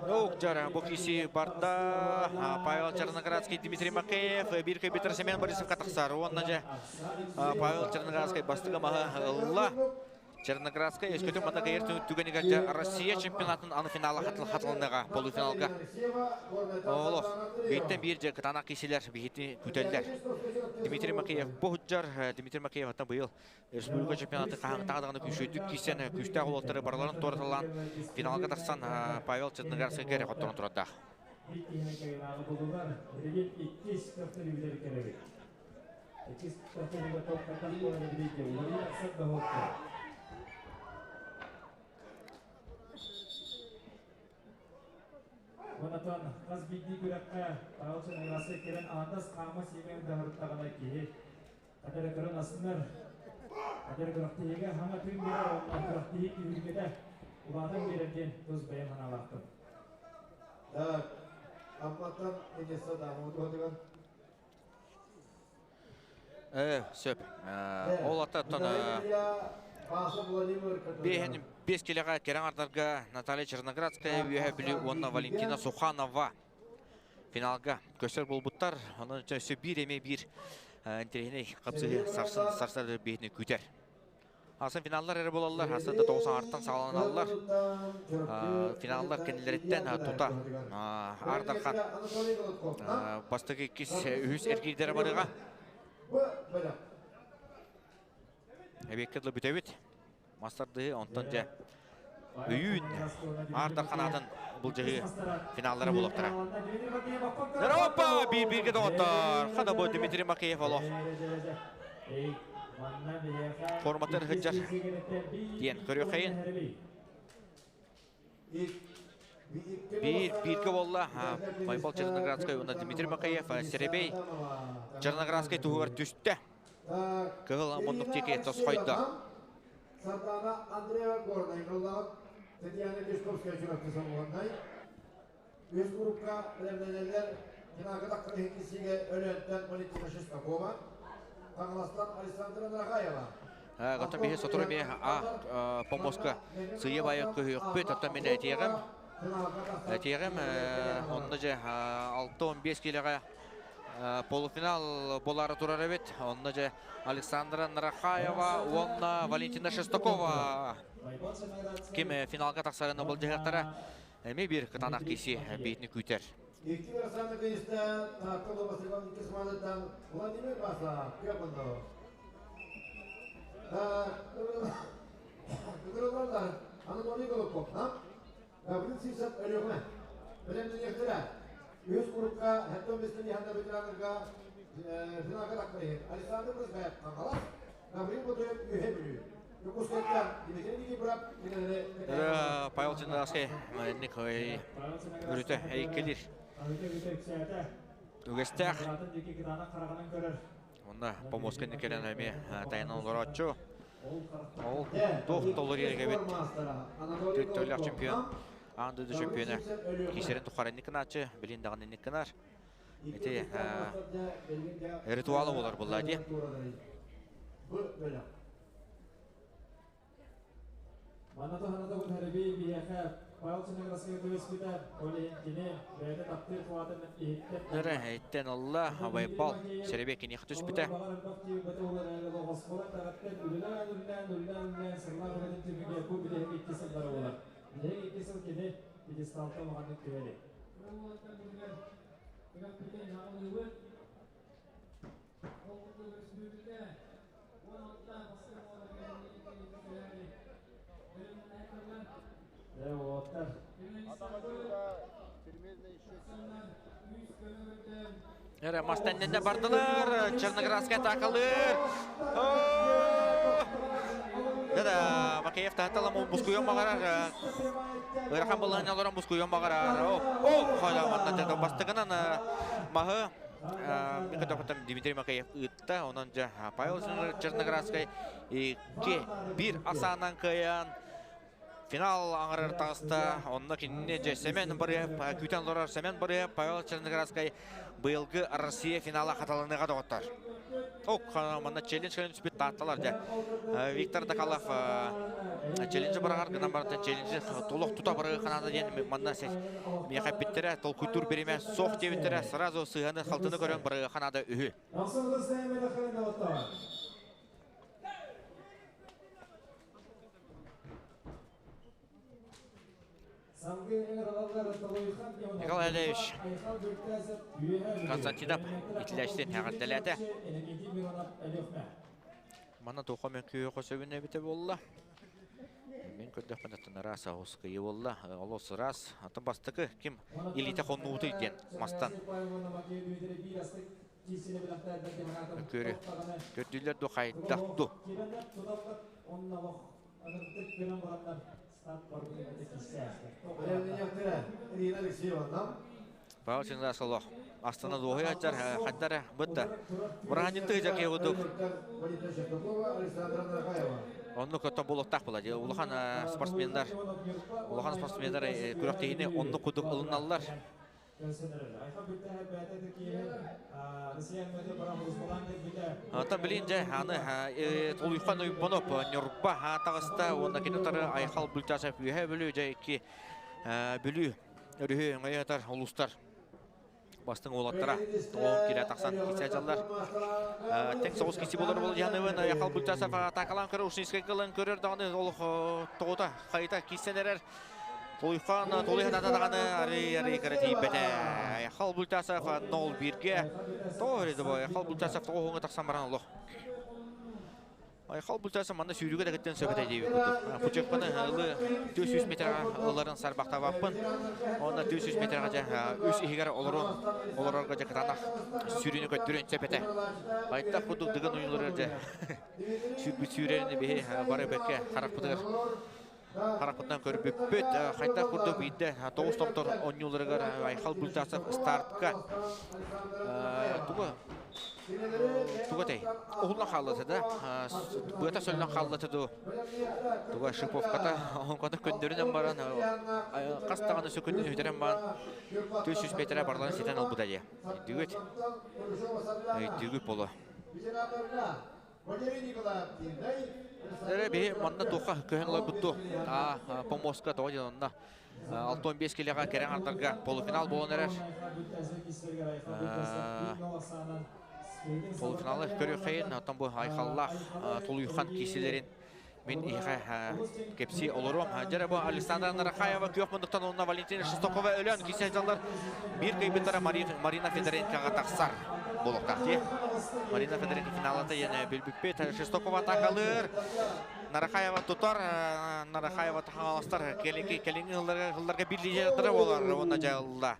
Ох, жара, бу киси барда. Павел Черноградский, Дмитрий Макеев, бир Петр Семен Борисов катахсар. Онна же Павел Черноградский бастыга маһы ылла. Черноградская өскөтүн манда кайыр түгенигер Россия чемпионатын аны финала хатылыныга, полуфиналга. Олох, биттен бир же кытанак кисилер бихити күтеллер. Дмитрий Макеев бу худжар, Дмитрий Макеев аттан быйыл республика чемпионаты қағын күшөйдүк кисен күстәг олоттары барларын тораталан финалга тахсан Павел Черноградский кере хотторон турадда. Онатан қаз бидди күрәккә Павел Черноградский керен андас қама симен дahырттагана киһи. Кадер көрөн асыннар. Кадер күрәктеге хама түн бирер онна күрәктеге киһиргедә улатын берерден туз бәйм ханалактым. Так, Амматтан Энеса да отуган. Сөп. Ол аттан бехен бес келеға керен артарға Наталья Черноградская, үйе білі онна Валентина Суханова финалга көсөр болбуттар. Onun өсө бир эме бир интересный капсы сарсын сарсар бехini күтер. Асын финаллар әрі болалар, асында 90 арттан сағаланалар. Финаллар кенелереттен тута Ардархан бастығы кис үхіс эргирдері барыға. Эбеккедлі бүтәбит. Мастарды онтон же үйін Ардархан атын бұл жағы финаллары болуқтыра. Опа! Bir-birге доғыттар. Қада бұл Дмитрий Макеев олық. Форматтар хыджар диен көрөкайын. Bir birге болла. Байбал Черноградскай, онда Дмитрий Макеев, Серебей Черноградскай туғыр түсті. Кығыл мұндық теке тосқойды. Сардана Андреева Горная Голланд, Татьяна Кишковская чурапты самуғандай. Үз группа білімденелер финалға 42-сіге өлөнтен Валентина Шестакова, Таңластан Александра Нарахаева. Готон бихи сотору ми а помоска сыйы байы көйөкпүт, оттон мен этиэгем. Этиэгем, онда же 6-15 келеге полуфинал болары турар эбит. Онда же Александра Нарахаева, онна Валентина Шестакова. Ким финалга тақсарына бұл жігіттара эми бир кытанак киси бейтini күтер. Икки версаны кыйыста Тааккылы Басырган икки смадыттан Владимир Баса Күйапынды. Кыдырылардан Анатолий Голубков, Гаврил Сисов Өлөкмө. Билемденектер. Үз группа хәттон бестен яханда ветеранларга финалга тақпайы. Александр Брызгаев Қаңғалас, Гаврил Ботоев Үйе Бүлі. Павел Черноградский ник үрүтө эйкелир. Үгестәх. Онда помоскын келен эми тайынан олорочу. Ол тоқ толыр ерге бит. Төттөлөх чемпион. Андыды чемпионы. Кисерин тухарын никыначы, билин дагын никынар. Эти ритуалы болар булла ди. Манато ханата бу хәрби бияхә Павел Черноградский төбеспитә, оле кине бәйдә таптыр куатын ихтеп. Нөрә әйттен Алла, Абайбал, Серебе кини хтүс бите. Эрэ мастан бардылар. Черноградская атакалыр. Да, Макеев таһатталам бускуйон бағарар. Ырахан балыһын олорон бускуйон бағарар. О, хайа манна бастыгынан маһы Дмитрий Макеев ыытта. Онон жа Павел Черноградскай 2-1 асаанан кыайан финал аңырыр тағыста. Онно кинини же Семен Барыев күтен олорор. Семен Барыев, Павел Черноградскай быйылгы Россия финала хаталаныга доҕоттор. Ок, манна челлендж кэлэн түспүт таатталар дьэ. Виктор Дакалов челленджи барагар гынан барытын челленджи толох тута барыгы канада диэн манна миэхэ эппиттэрэ, толкуйдуур бириэмэ суох диэбиттэрэ, сразу сыһаны халтыны көрөн барыгы канада үһү. Николай Алеевич Константинов итилээчтин эҕэрдэлээтэ. Манна туохха мен күйө сөбүн эбите буолла. Мен көрдөхпүнэ ыраас оҕус кыйы буолла. Олус ыраас. Атын бастакы ким илиитэ хоннуутуй диэн мастан. Көрү. Көрдүлэр ду хайдах ду. Павел Чингасолох Астана дуоһуй ачар хаттара бытта. Быраханньытты жаке удук. Онну көттө булуктак була. Улахан спортсмендар, улахан спортсмендар күрәктегине онну кудук ылыналлар. Ата билин же аны Толуйхан Уйбоноп Нюрба тағыста, онна кинутары Айхал Бүлтасов үйе бүлүү же икки бүлүү өрүһү ыңайатар улустар бастың олаттара тоғын келе тақсан кисе жалдар. Тең соғыс кисе болар бол яныбын Айхал Бүлтасов атакалан көрі ушинский кылын көрөр дағаны ол тоғыта қайта кисенерер. Толуйхан Толуйхан атадағаны ари ари кәрі бәте. Айхал Бүлтасов 0-1-ге. Тоғыр еді бұл. Айхал Бүлтасов тоғынға тақсан баран олық. Айхал Бүлтасов манда сүйріге де кеттен сөбет әдейбі күтіп. Путевканы ылы 400 метрға ыларын сарбақта баппын. Онда 400 метрға жа үс игер олорун олорорга жа кытанах сүйрүнү көттүрөн сөбете. Айта кудук дыгын уюлары жа сүрбүт сүйрерини бихи бары бекке харак пытыгыр. Харакытынан көрбүппүт, хайта курдук бийде 9 топтор онюларыгар Айхал Бүлтасов стартка туга туга тей оһуллан хааллаты да быата сөллөн хааллаты ду туга шиповката онкота көндөрүнөн баран кастаганы сөкүндүн үтерен баран 400 метре барларын сетен албыда дия дүгүт дүгүт болу. Эре би манна туха көһөн лабытту. А помоска тоҕо онна 6-15 келеға керен артарга полуфинал болон эрер. Полуфиналы көрүү хайын, отон бу Айхаллах Толуйхан киселерин мен иха кепси олором. Жара бу Александра Нарахаева күйөх мындықтан онна Валентина Шестокова өлөн кисе жалдар бир кыйбыттара Марина Федоренкоға тақсар болуқтақ. Марина Федоренко финалата яне билбиппет. Шестокова атакалыр. Нарахаева тутар, Нарахаева тахаластар келинги келинги хылларга бир лидерлер болар, онна жайылла.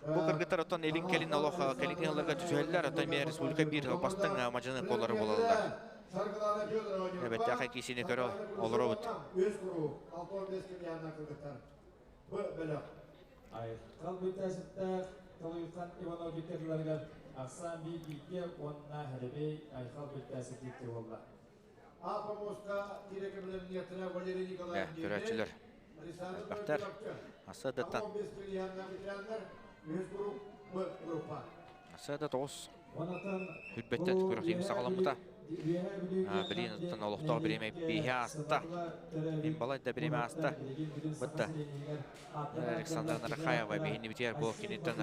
Бу кыргыттар отон элин келин олох келинги хылларга түзөллөр, отон мен республика бир бастың мажыны коллары болалар. Evet, яқай кисini көрө олоробут. Айхал Бүлтасовтар Толуйхан Иванов гитарларыгар Ахсан би бике онна хәребей Айхал Бүлтасов дикте болла. Көрәтчілер. Бақтар. Асадаттан. Асада тоғыз. Хүрбеттен көрәктейміз сағаламыта. Билин оттон олохтоох биреме биһи аста. Мин балай да биреме аста. Бытта. Александра Нарахаева биһини битер бу киниттен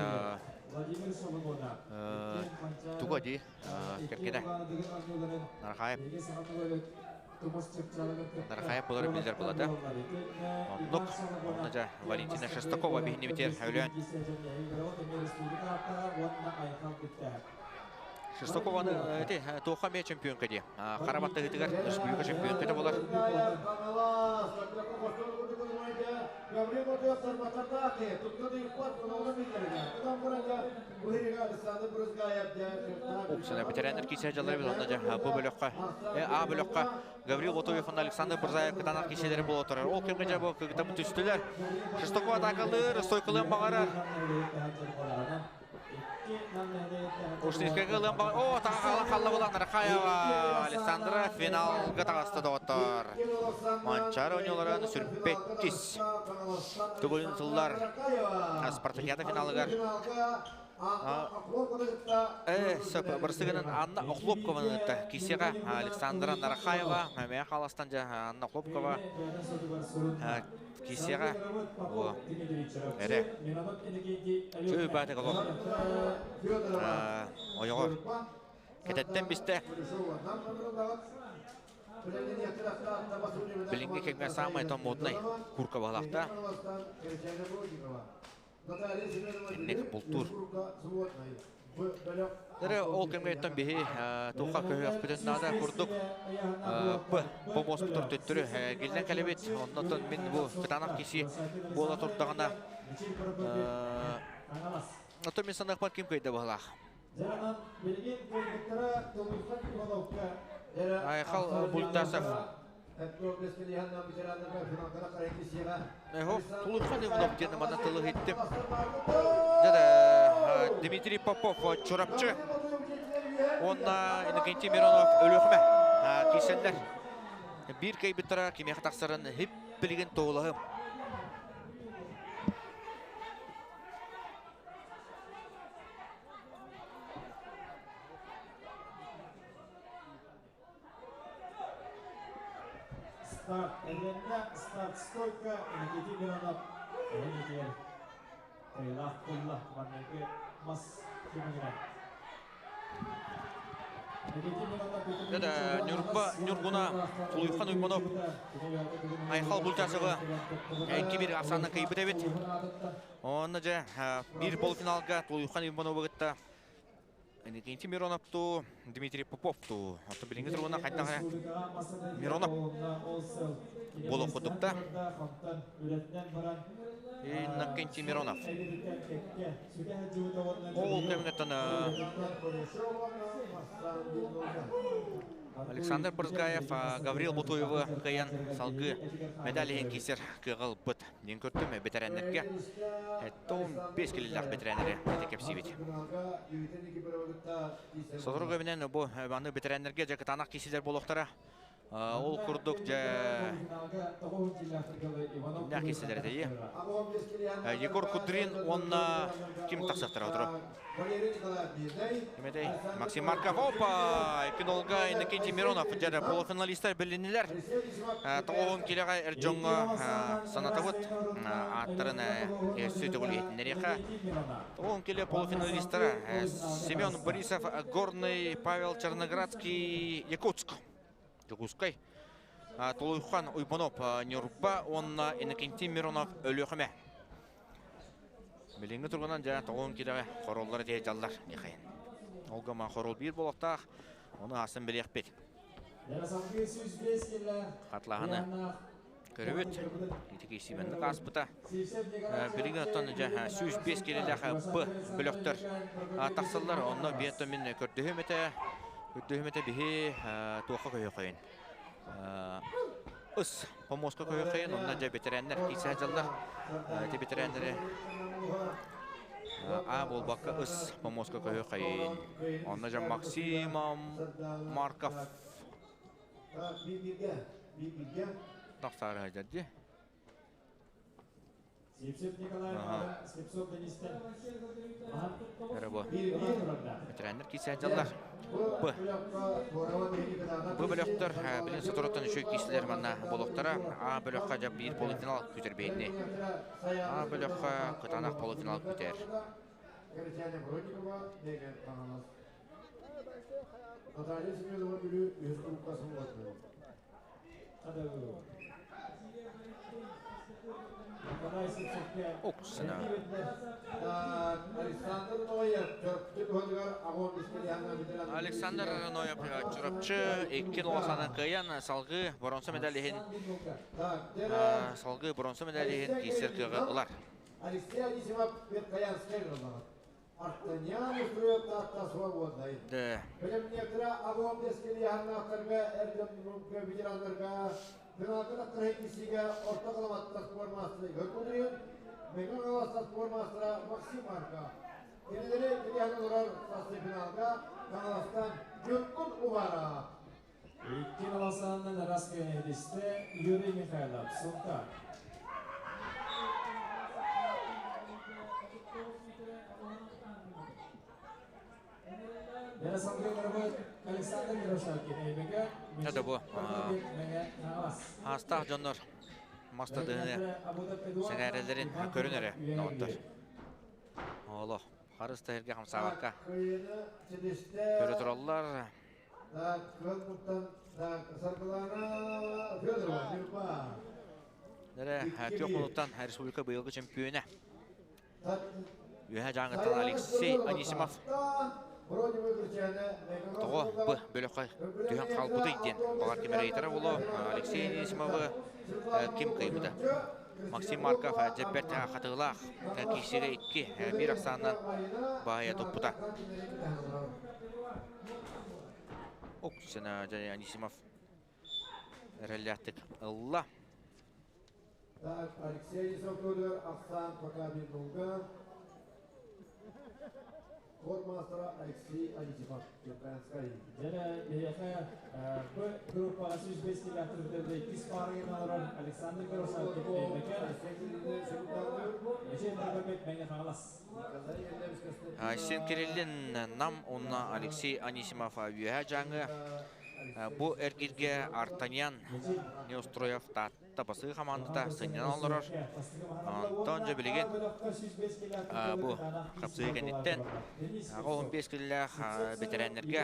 туга ди керкеде. Нарахаев. Нарахаев булар билдер булады. Оннук. Онна жа Валентина Шестакова биһини битер хәүлән. Шестакованы эти туха ме чемпионка ди. Карабатта гытыгар республика чемпионка болар. Упсана ветеринар кисе жалар бит онда жа бу бөлөккө А бөлөккө Гаврил Ботоев уонна Александр Бурзаев кытаанах киселери буола турар. Ол кэмҥэ дьэ бу кыгытабыт түстүлэр. Шестаков атакалыыр, стойкалыан баҕарар. Ушницкайга ылыан баҕар. О, таға хаалан халла булан Рахаева Александра финалга таҕыста доҕоттор. Манчаары оонньууларын сүрбэттис төгүлүн сыллар спартакиада финалыгар Сөп, бырсыгынан Анна Охлопкованы кисеҕэ Александра Нарахаева, Мэйэ Халастан дьэ Анна Охлопкова кисеҕэ бу эрэ чүй баатык олох ойоҕор кэтэттэн бистэ. Билиҥҥи кэмҥэ саамай моднай курка баһылаахта. Инник бултуур. Эрэ ол кэмҥэ биһи туохха көһүөхпүтүн наада курдук Б помоспутур төттөрү гиллэн кэлэбит. Оннотон мин бу кытаанах киси буола турдаҕына Ото мин саныахпар ким кыайда быһылаах. Айхал Бультасов. Эхо, Тулурхан Иванов диэн манна тылы иһиттим. Дьэ, Дмитрий Попов Чурапчы уонна Иннокентий Миронов Өлүөхүмэ киирсэллэр. Биир кыайбыттара кимиэхэ тахсарын хип билигин туоһулаһым. Старт элэннэ, старт стойка, Никита Миронов эһигитигэр кыайыылаах буолла манныгы мас түмүгүнэн. Да, Ньурба Ньургуна Тулуйхан Уйманов Айхал Бультасовы 2-1 ахсаанынан кыйбыт эбит. Онно дьэ биир полуфиналга Тулуйхан Уймановы кытта Иннокентий Миронов туу, Дмитрий Попов туу. Оттон билиҥҥи туругунан хайдах эрэ Миронов буолуох курдукта. Иннокентий Миронов. Ол кэмҥэ Александр Брызгаев Гаврил Бутуевы кыайан салгыы медаль иһин киирсэр кыаҕы ылбыт. Диэн көрдүм бэтэрээннэргэ 15 килилээх бэтэрээннэри ити кэпсиибит. Сотору кэминэн бу аны бэтэрээннэргэ дьэ кытаанах киирсиилэр буолуохтара. Ол курдук дьэ кимнээх киирсиилэр этэй? Егор Кудрин уонна ким тахсыахтара отыро? Ким этэй? Максим Марков. Опа! Кинолга Иннокентий Миронов дьэ полуфиналистар билиннилэр. Тоҕуһун килэҕэ эр дьоҥҥо санатабыт. Ааттарын өссө төгүл иһитиннэриэххэ. Тоҕуһун килэ полуфиналистара Семен Борисов, Горный, Павел Черноградский, Якутск. Дьокуускай. Толуйхан Уйбанов Ньурба уонна Иннокентий Миронов Өлүөхүмэ. Билиҥҥи туругунан дьэ тоҕуһун килэҕэ хороллор этиэ дьаллар Михаил. Ол гама хорол биир буолуохтаах, ону аастан билиэхпит. Хатлаһаны көрөбүт. Ити киирсиибэнник ааспыта. Билигин оттон дьэ 105 килэлээх Б бөлөхтөр тахсаллар. Онно биэттэн мин көрдөһүм этэ. Көрдөһүм этэ биһи туохха көһүөхөйүн. Ыс помоска көһүөхөйүн. Онно дьэ бэтэрээннэр киирсэ сылдьаллар. Ити бэтэрээннэри А буолбакка ыс помоска көһүөхөйүн. Онно дьэ Максим Марков тахсаары сылдьар дии. Сивцев Николай Слепцов Денистен. Эрэ бу. Ветераннар киирсэ сылдьаллар. Б. Бу бөлөхтөр билин соторуттан үчүгэй киирсилэр манна буолуохтара. А бөлөххө дьэ биир полуфинал күтэр биһинни. А бөлөххө кытаанах полуфинал күтэр. Наталья Семенова Бүлүү үһүс курукка сыллатты. Оксана. Александр Ноев Чурапчы икки ноласаны кыайан салгыы боронса медалиһин салгыы боронса медалиһин киирсэр кыаҕы ылар. Алексей Анисимов Верхоянскай гыллаҕыт. Артанян уструйап таатта свободный. Бэлэмниэктэрэ агон дескилиһаннаахтарга эр дьон ветераннарга финалга тахсар киирсиигэ орто кылабатта спорт маастара Игорь Кудрин, Мэҥэ Хаҥаластан спорт маастара Максим Марков. Кинилэри килиһэн олорор сарсын финалга Хаҥаластан Ньургун Уваров. Икки Наласааннан арас кэнэдистэ Юрий Михайлов, Сунтаар. Александр Мирошалкин, Эйбэгэ, Это бу аастаах дьоннор мастадыыны сэҥээрэллэрин көрүн эрэ доҕоттор. Олох харыс да сиргэ хамсаабакка көрө тураллар. Дэрэ түөх мунуттан республика быйылгы чемпионэ. Үөһэ Дьааҥыттан Алексей Анисимов тоҕо б бөлөххө түһэн хаалбытый диэн баҕар ким эрэ ыйытара буолуо. Алексей Анисимовы ким кыайбыта? Максим Марков дьэ бэрт хатыылаах киирсиигэ икки биир ахсаанынан баайа туппута. Оксана Анисимов эрэллээхтик ылла. Так, Алексей Исавтодор, Ахсан Покабин-Долга. Хормастера Алексей Анисимов, Кирканскай. Дьэ, биһиэхэ бу группаҕа 105 километрдерде иккис паарыгын олорор Александр Гросалкин Эйбэкэ. Мечей Нұрбекбек Мэҥэ Хаҥалас. Айсен Кириллин Нам уонна Алексей Анисимов Үөһээ Дьааҥы бу эргиргэ Артаньян Неустроев Таатта басыы хамаандата сынньанан олорор. Онтон дьэ билигин бу хапсыһыы кэнниттэн 15 киллээх бэтэрээннэргэ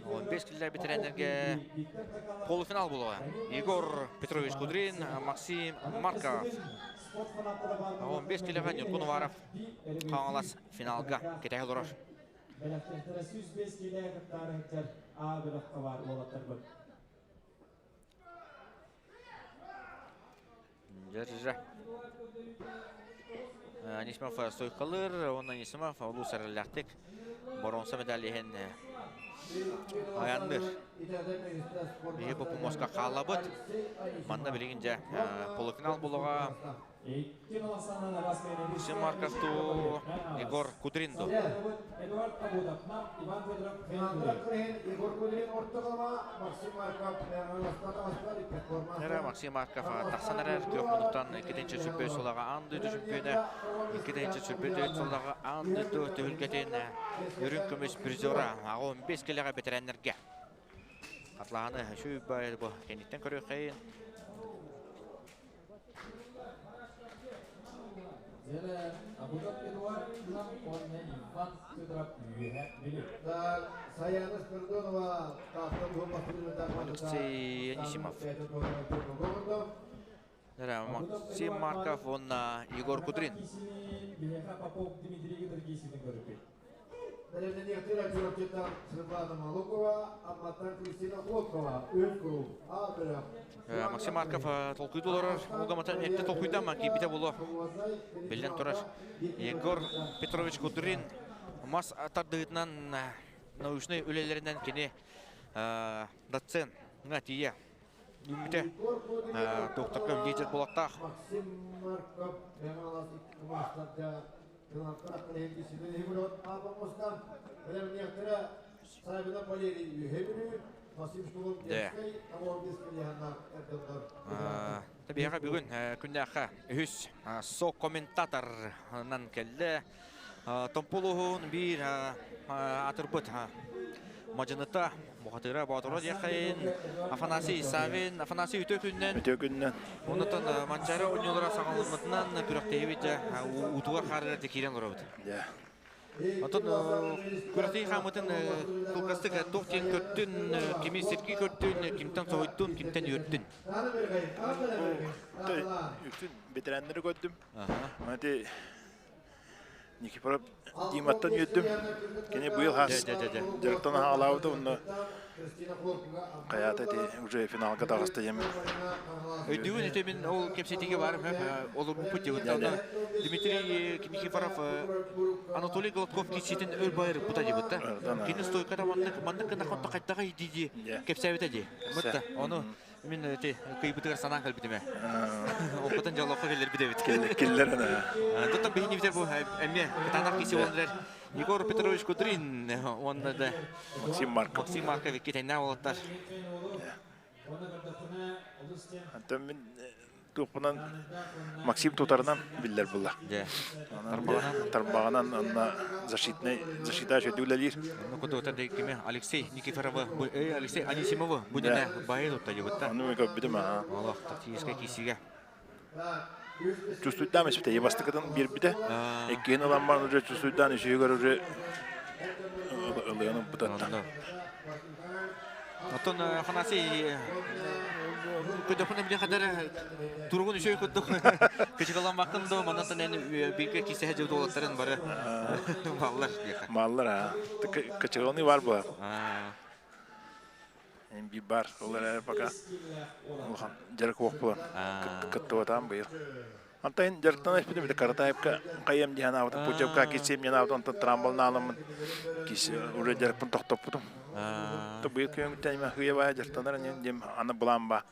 15 киллээх бэтэрээннэргэ полуфинал буолуоҕа. Егор Петрович Кудрин, Максим Марков. 15 килэҕэ Ньургун Уваров Хаҥалас финалга кэтэһэ олорор. Бэлэхтэрэ 105 киилэ кыттаары сылдьар А бөлөххө баар уолаттарбыт. Дьэ, Анисимов стойкалыыр, уонна Анисимов улуус эрэллээхтик боруонса медаль иһин айанныыр. Биһи бу помоска хаалабыт. Манна билигин дьэ полуфинал булуға Максим Марков ту Егор Кудрин ду. Эдуард Абудов, Иван Федоров, Егор Кудрин ортоҕоломо Максим Марков Эрэ Максим Марков тахсан эрэр күөх мунуктан иккитинчи сүппүт сылаҕа аан дойду чөмпүйүөнэ иккитинчи сүппүт сыллаҕа аан дойду түһүлгэтин үрүҥ көмүс призера 15 килэҕэ бэтэрээннэргэ Атлааны сүүбай бу кэнниттэн көрүөххэйин. Алексей Анисимов. Максим Марков уонна Егор Кудрин. Бэлэмнэниэхтэрэ Чурапчыттан Светлана Малукова, Амматтан Кристина Охлопкова, үс круг, А бөлөх. Максим Марков толкуйду олорор, Улгаматан эрдэ толкуйдамма киирбитэ буолуо. Биллэн турар, Егор Петрович Кудрин мас тардыытынан научнай үлэлэринэн кини доцент тиийэ үүммүтэ. Докторга лидер буолаттаах. Максим Марков Мэҥэ икки Биһиэхэ бүгүн күннээххэ үһүс со-комментаторынан кэллэ. Томпулуһун биир атырбыт мадьыныта Бухатыра Боотура диэххэйин Афанасий Савин. Афанасий үтүө күннэн. Үтүө күннэн. Онутан Манчаары оонньуулара саҕаламмытынан күрэхтэһиибит дьэ уутугар хаарыгар дьэ киирэн олоробут. Дьэ. Отон күрэхтэһии хаамытын кылгастык туох диэн көрдүн, кими сирги көрдүн, кимтэн соһуйдун, кимтэн үөрдүн? Үксүн ветераннары көрдүм. Ити Никифоров Диматтан үөрдүм. Кини быйыл хас дьарыктан хаалаабыта онно хайаата ити уже финалга таҕыста диэн. Өйдүүгүн ити мин ол кэпсэтиигэ баарым олорбуппут диэбит. Дмитрий Никифоров Анатолий Голодков киирсиитин өр байырыппыта диэбит да. Кини стойкада маннык маннык гына хотто хайдаҕай дии дии кэпсээбитэ дии. Мытта ону мин ити кыйбытыгар санаан кэлбитим ээ. Оппутун дьоллооххо киллэрбит эбит. Киллэр Туттан биһини битер бу эмиэ кытаанах киси боллар Егор Петрович Кудрин уонна да Максим Марков. Максим Марков икки тэҥнээх уолаттар. Антон мин туохпунан Максим тутарынан биллэр була. Тарбаҕынан. Тарбаҕынан онно защитный защита үлэлиир. Ну куда кими Алексей Никифорова, Алексей Анисимова бу нene байы тутта дебутта. Ону мен көрбүтүм аа. Олох тактическай киисиге. Чувствуйдаан испите, бастыкытын биэрбитэ. Иккиһин ылан баран уже чувствуйдаан үсүһүгэр уже ылыаны бутатта. Оттон Афанасий көдөкүнэ биле кадar туругун үшөй курдук кычыгалан баккын до манатан эн бирге кисеһе жыл долаттарын бары баллар диэхэ. Маллар а. Кычыгалны бар бу. Эм би бар. Ол эрэ пока улахан дьарык уох буолан кыттыбатаан быйыл. Антон дьарыктан испитим бите Каратаевка кайым диэн аабытым, путевка кисем диэн аабытым, онтон трамбалын ааламмын кис уже дьарыкпын тохтоппутум. То быйыл күөҥүттэн има хыйа баа дьарыктанар диэн аны былаан ба.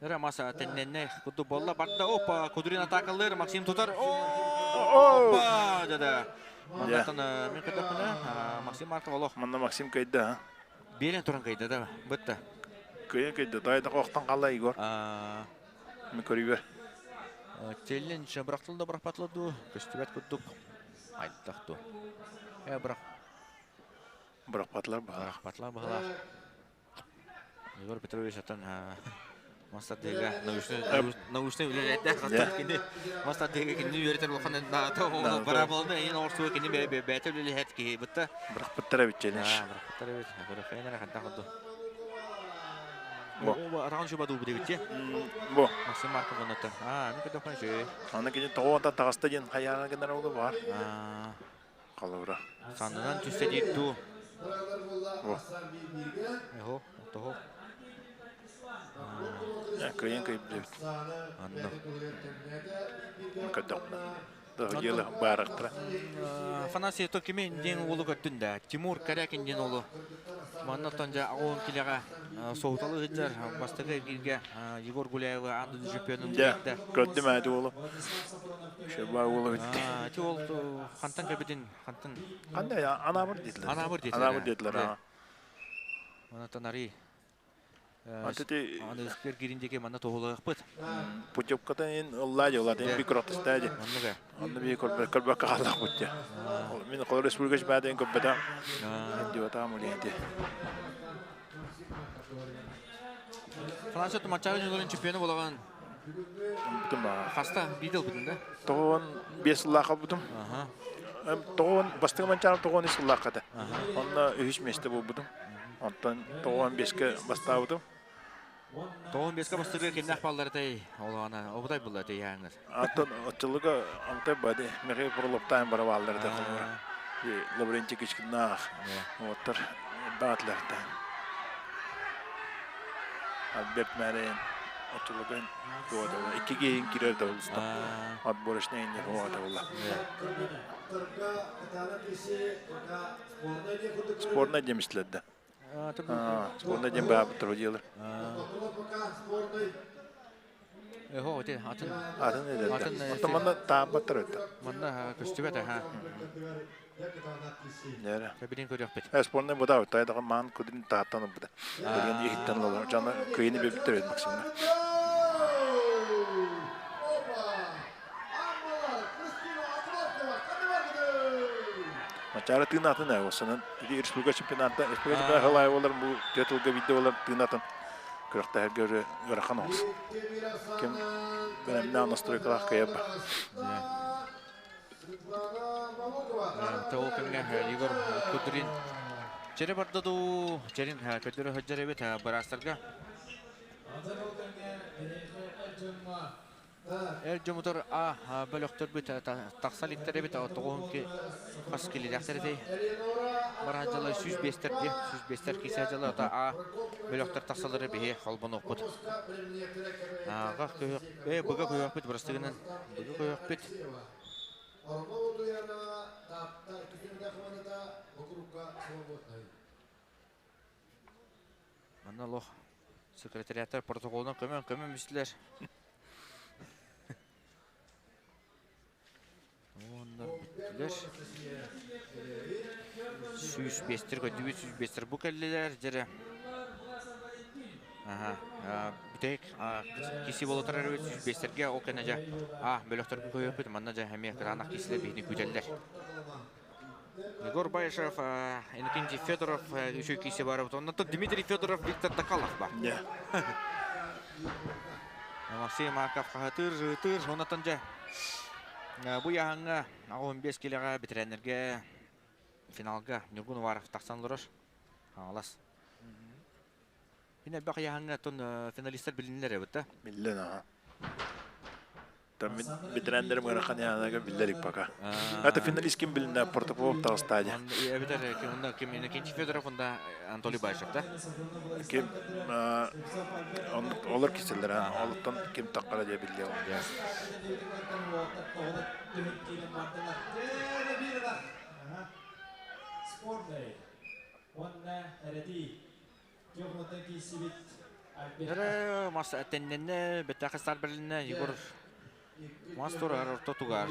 Эра маса тенненне кудду болла барда опа Кудрин атакалыр Максим тутар опа дада. Мандатан мен кытапына Максим Марков олох. Манна Максим кайда. Берен туран кайда да бытта. Кыйын кайда тайда коқтан калла Егор. Мен көрүбөр. Челлендж бырақтылды бырақпатылды көстүбэт курдук айттахту. Э бырак Бырақпатылар баһа. Бырақпатылар баһалар. Егор Петрович аттан Мастардыга научный научный үлэлэрдээх хастар кини мастардыга кини үөрэтэр улахан наата бара болду эйин орсуга кини бэйэтэ үлэлэһэт киһи бытта. Бырақпыттар эбит челлендж. Бырақпыттар эбит. Бырақпыттар ханта ходу. Бу араан шуба дуу бит Бу. Максим Марков оннотто. Аа, мен көтөх шүй. Аны кини тоҕуонта таҕыста диэн хайаана гынар олу бар. Қалыбыра. Санынан түстэ диир дуу. Бу. Эхо, toho. Кыйын кыйып дебит. Анна. Көтөх. Дойылы барықтыра. Афанасий то кими ден улу көрдүн да. Тимур Корякин ден улу. Манна тонжа оон килега соуталы ыджар бастыгы килге Егор Гуляева анды чемпионун Да, көрдүм әді олу. Шеба олу битти. Ти ол хантан кебедин, хантан. Кандай анабыр dediler. Анабыр dediler. Анабыр dediler. Манатан ари. Антити Аны кириндеге манна тоголук быт. Путевкадан ин ылла жолла ден би кротстади. Оннуга. Онны би көр көр бакка халак бутя. Мин кол республикаш баден көббета. Диота мулинти. Франция матчары жолын чемпионы болгон. Бутум ба. Хаста бидел бутун да. Тоон 5 лака бутум. Аха. Тоон бастыгы манчар тоон 3 лакада. Онна 3 месте бу бутум. Онтон тоон 5-ке бастабытым. Тоон 5-ке бастыгы кимнах баллар тай. Ол ана обутай булла тай яңыр. Антон отчылыга антай бади Михаил Пролоптайн бара баллар да кылыр. Лаврентий Кичкинах. Оттар баатларта. Альберт Марин отчылыгын туода. Иккиге ин кирер да улуста. Отборочный не хуата була. Спорная демислерде. Спорная дем баабы трудилар. Эхо, оте, атын. Атын эдерде. Атын манна таабаттар өттө. Манна көстүбэт, ха. Нere. Кабинен көрөк бит. Спорная буда өттө, айдагы маан кудин тааттан буда. Деген ихиттен лалар. Жана кыйыны бебиттер өт Максимна. Мачара тыынатын ә, осынан республика чемпионатта, республика чемпионаты халай олар бу тетулга видео олар тыынатын. Күрәктә һәргә ырахан олс. Кем бәнәмнә настройкалар кыяба. Ол кэмҥэ Егор Кудрин чэрэ барда дуу, чэрин көтөрө сылдьар эбит быраастарга. Эр дьомутор А бөлөхтөрбүт тахса иликтэр эбит, тоҕуһун хас килилээхтэр этэй? Бараһа дьыла 105-тер дии, 105-тер киисэ дьыла ото А бөлөхтөр тахсалары биһи холбонуохпут. Ага көһөх, быга көһөхпүт бырастыгынан, быга көһөхпүт. Манна лох секретариаттар протоколунан көмөн көмөн мистилер. Оннор бүттүлэр. 105-тер көдүбүт, 105-тер бу кэллилэр дьэрэ. Аха, бүтэһик киси болотор эрбит 105-терге ол кэннэ дьэ а бөлөхтөргө көйөппүт манна дьэ эмиэ кытаанах кисилер биһини күүтэллэр. Егор Баишев, Иннокентий Федоров үчүгэй кисе бар. Оннан Дмитрий Федоров, Виктор Токалов бар. Максим Марков хаһытыр, жытыр. Оннан дьэ бу яһаңҥа 15 килеҕэ бэтэрээннэргэ финалга Ньургун Уваров тахсан олорор. Хаҥалас. Мин элбэх яһаңҥа тон финалистар билиннилэр эбит да. Биллэн аха. Там ветераннарым ыарахан яһаныга биллэрик пока. Это финалист ким билиннэ Протопопов таҕыстаа дии. Эбэтэр ким ким Иннокентий Федоров онда Анатолий Баишев да? Ким олор киселлер олуттан ким таққара дия биллиэ. Эрэ мас тенненне беттахы стар берилинне Егор мас турар орто тугар.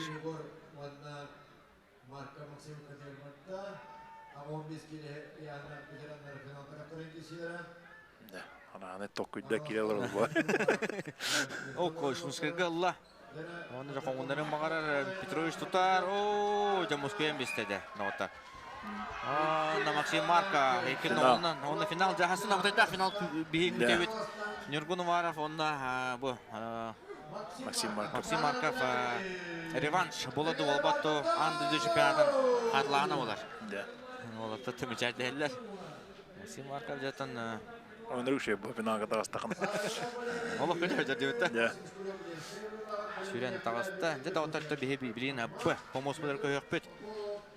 Анааны токкуйда кире олорор бу. О, Кошмускайга ылла. Оны хоңуннарын бағарар Петрович тутар. О, жа Москваyan бестеде. Нота. На Максим Марка эки оннан онна финал жахасын абытайда финал биһи күтебит. Нюргун Уваров онна бу Максим Марков. Максим Марков реванш болады болбатты анды чемпионатын харлаана болар. Да. Олатта түмүчәрдәлләр. Максим Марков жатан Онру шей бу финалга тагыстакын. Олох көтөр дебетте. Да. Сүрен тагысты. Дэ дауттар биһи билин б помос булар көйөкпүт.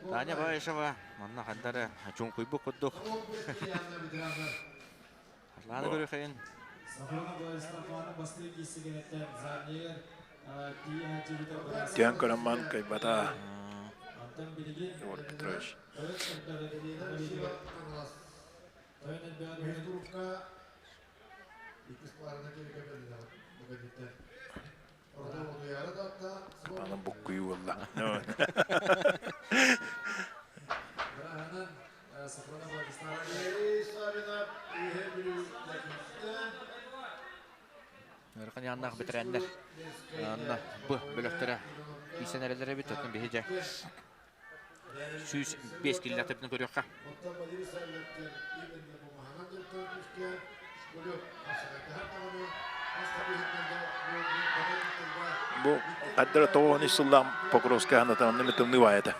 Таня Баишева манна хандары чуңкуйбу куддук. Харлааны көрөхейин. Тян Караман кайбата. Егор Петрович. Аны буккуй болла. Өрхан яннах битирәннәр. Анна бу бөлөктөрө исенәреләре бит өтөн биһи жа. 105 килиләтеп көрөккә. Бу каддара тоғын исуллам Покровская ханатан онны тымны ваята.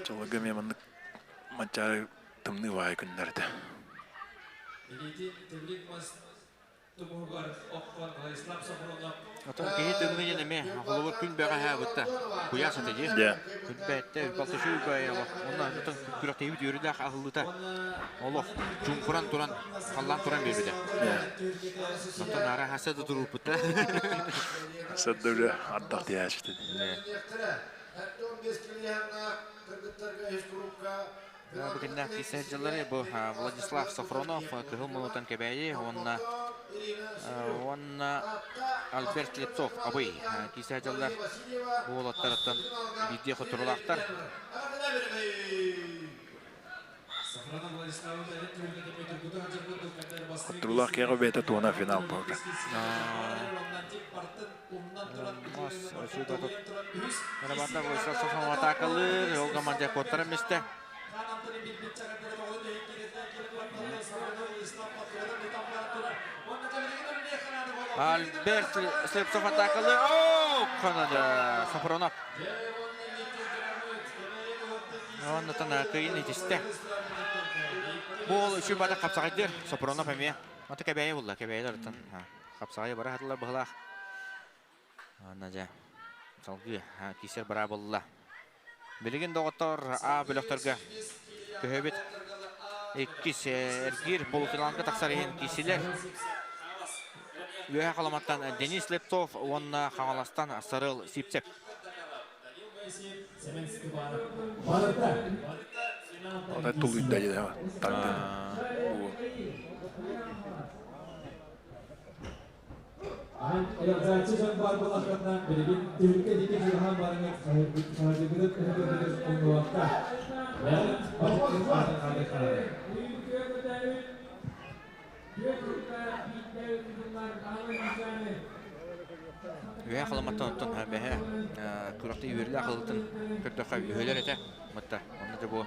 Чолога мен маннык манчары тымны вай күннәрдә. Отон киһи тымны ене холобур күн бэҕэ һээ бытта. Куйаас этэ дии. Да. Күн бэттэ балта шүй бэйэ онна отон күрэхтэһибит үөрүлээх аһыллыта. Олох чуҥкуран туран халлаан туран биэрбитэ. Оттон ара хаса да турууппут. Саддыры ардах тиячты. Бүгүннэ кисе дьыллары бу Владислав Софронов кыһыл мунутан Кэбээйи уонна уонна Альберт Лепцов Абый кисе дьыллар бу уолаттарыттан биирдии хотурулаахтар. Хотурулаах киэҕэ бэйэтэ туона финал буолла. Барабанда Владислав Софронов атаакалыыр, ол команда куоттара мисте. Альберт Слепцов атакалыыр. О, Канада Софронов. Оннотон кыйын итисте. Бу үчү бата хапсаҕайдыр. Сопронов эмиэ. Аты кэбээйи булла, кэбээйилер хапсаҕайы бара хатылар быһылаах. Анна дьэ салгыы кисер бара булла. Билигин доҕоттор А бөлөхтөргө көһөбүт. Иккис эргиир полуфиналга тахсар иһин киисилэр. Үөһэ Халаматтан Денис Слепцов уонна Хаҥаластан Сарыл Сипцев. Ота тулуйда дьэ тарды. Бу. Айардааччы дьон бар булахтарына билигин түһүлгэ диэки дьулаһан бараҥыт хаһыгыт өһөгөргүт умнубакка бэйэҕит бачыттын аатын хардык. Үөһэ Халаматтан оттон бэһэ күрэхтэ үөрүүлээх ылытын көрдөххө үһөлөр этэ. Мытта. Онно да бу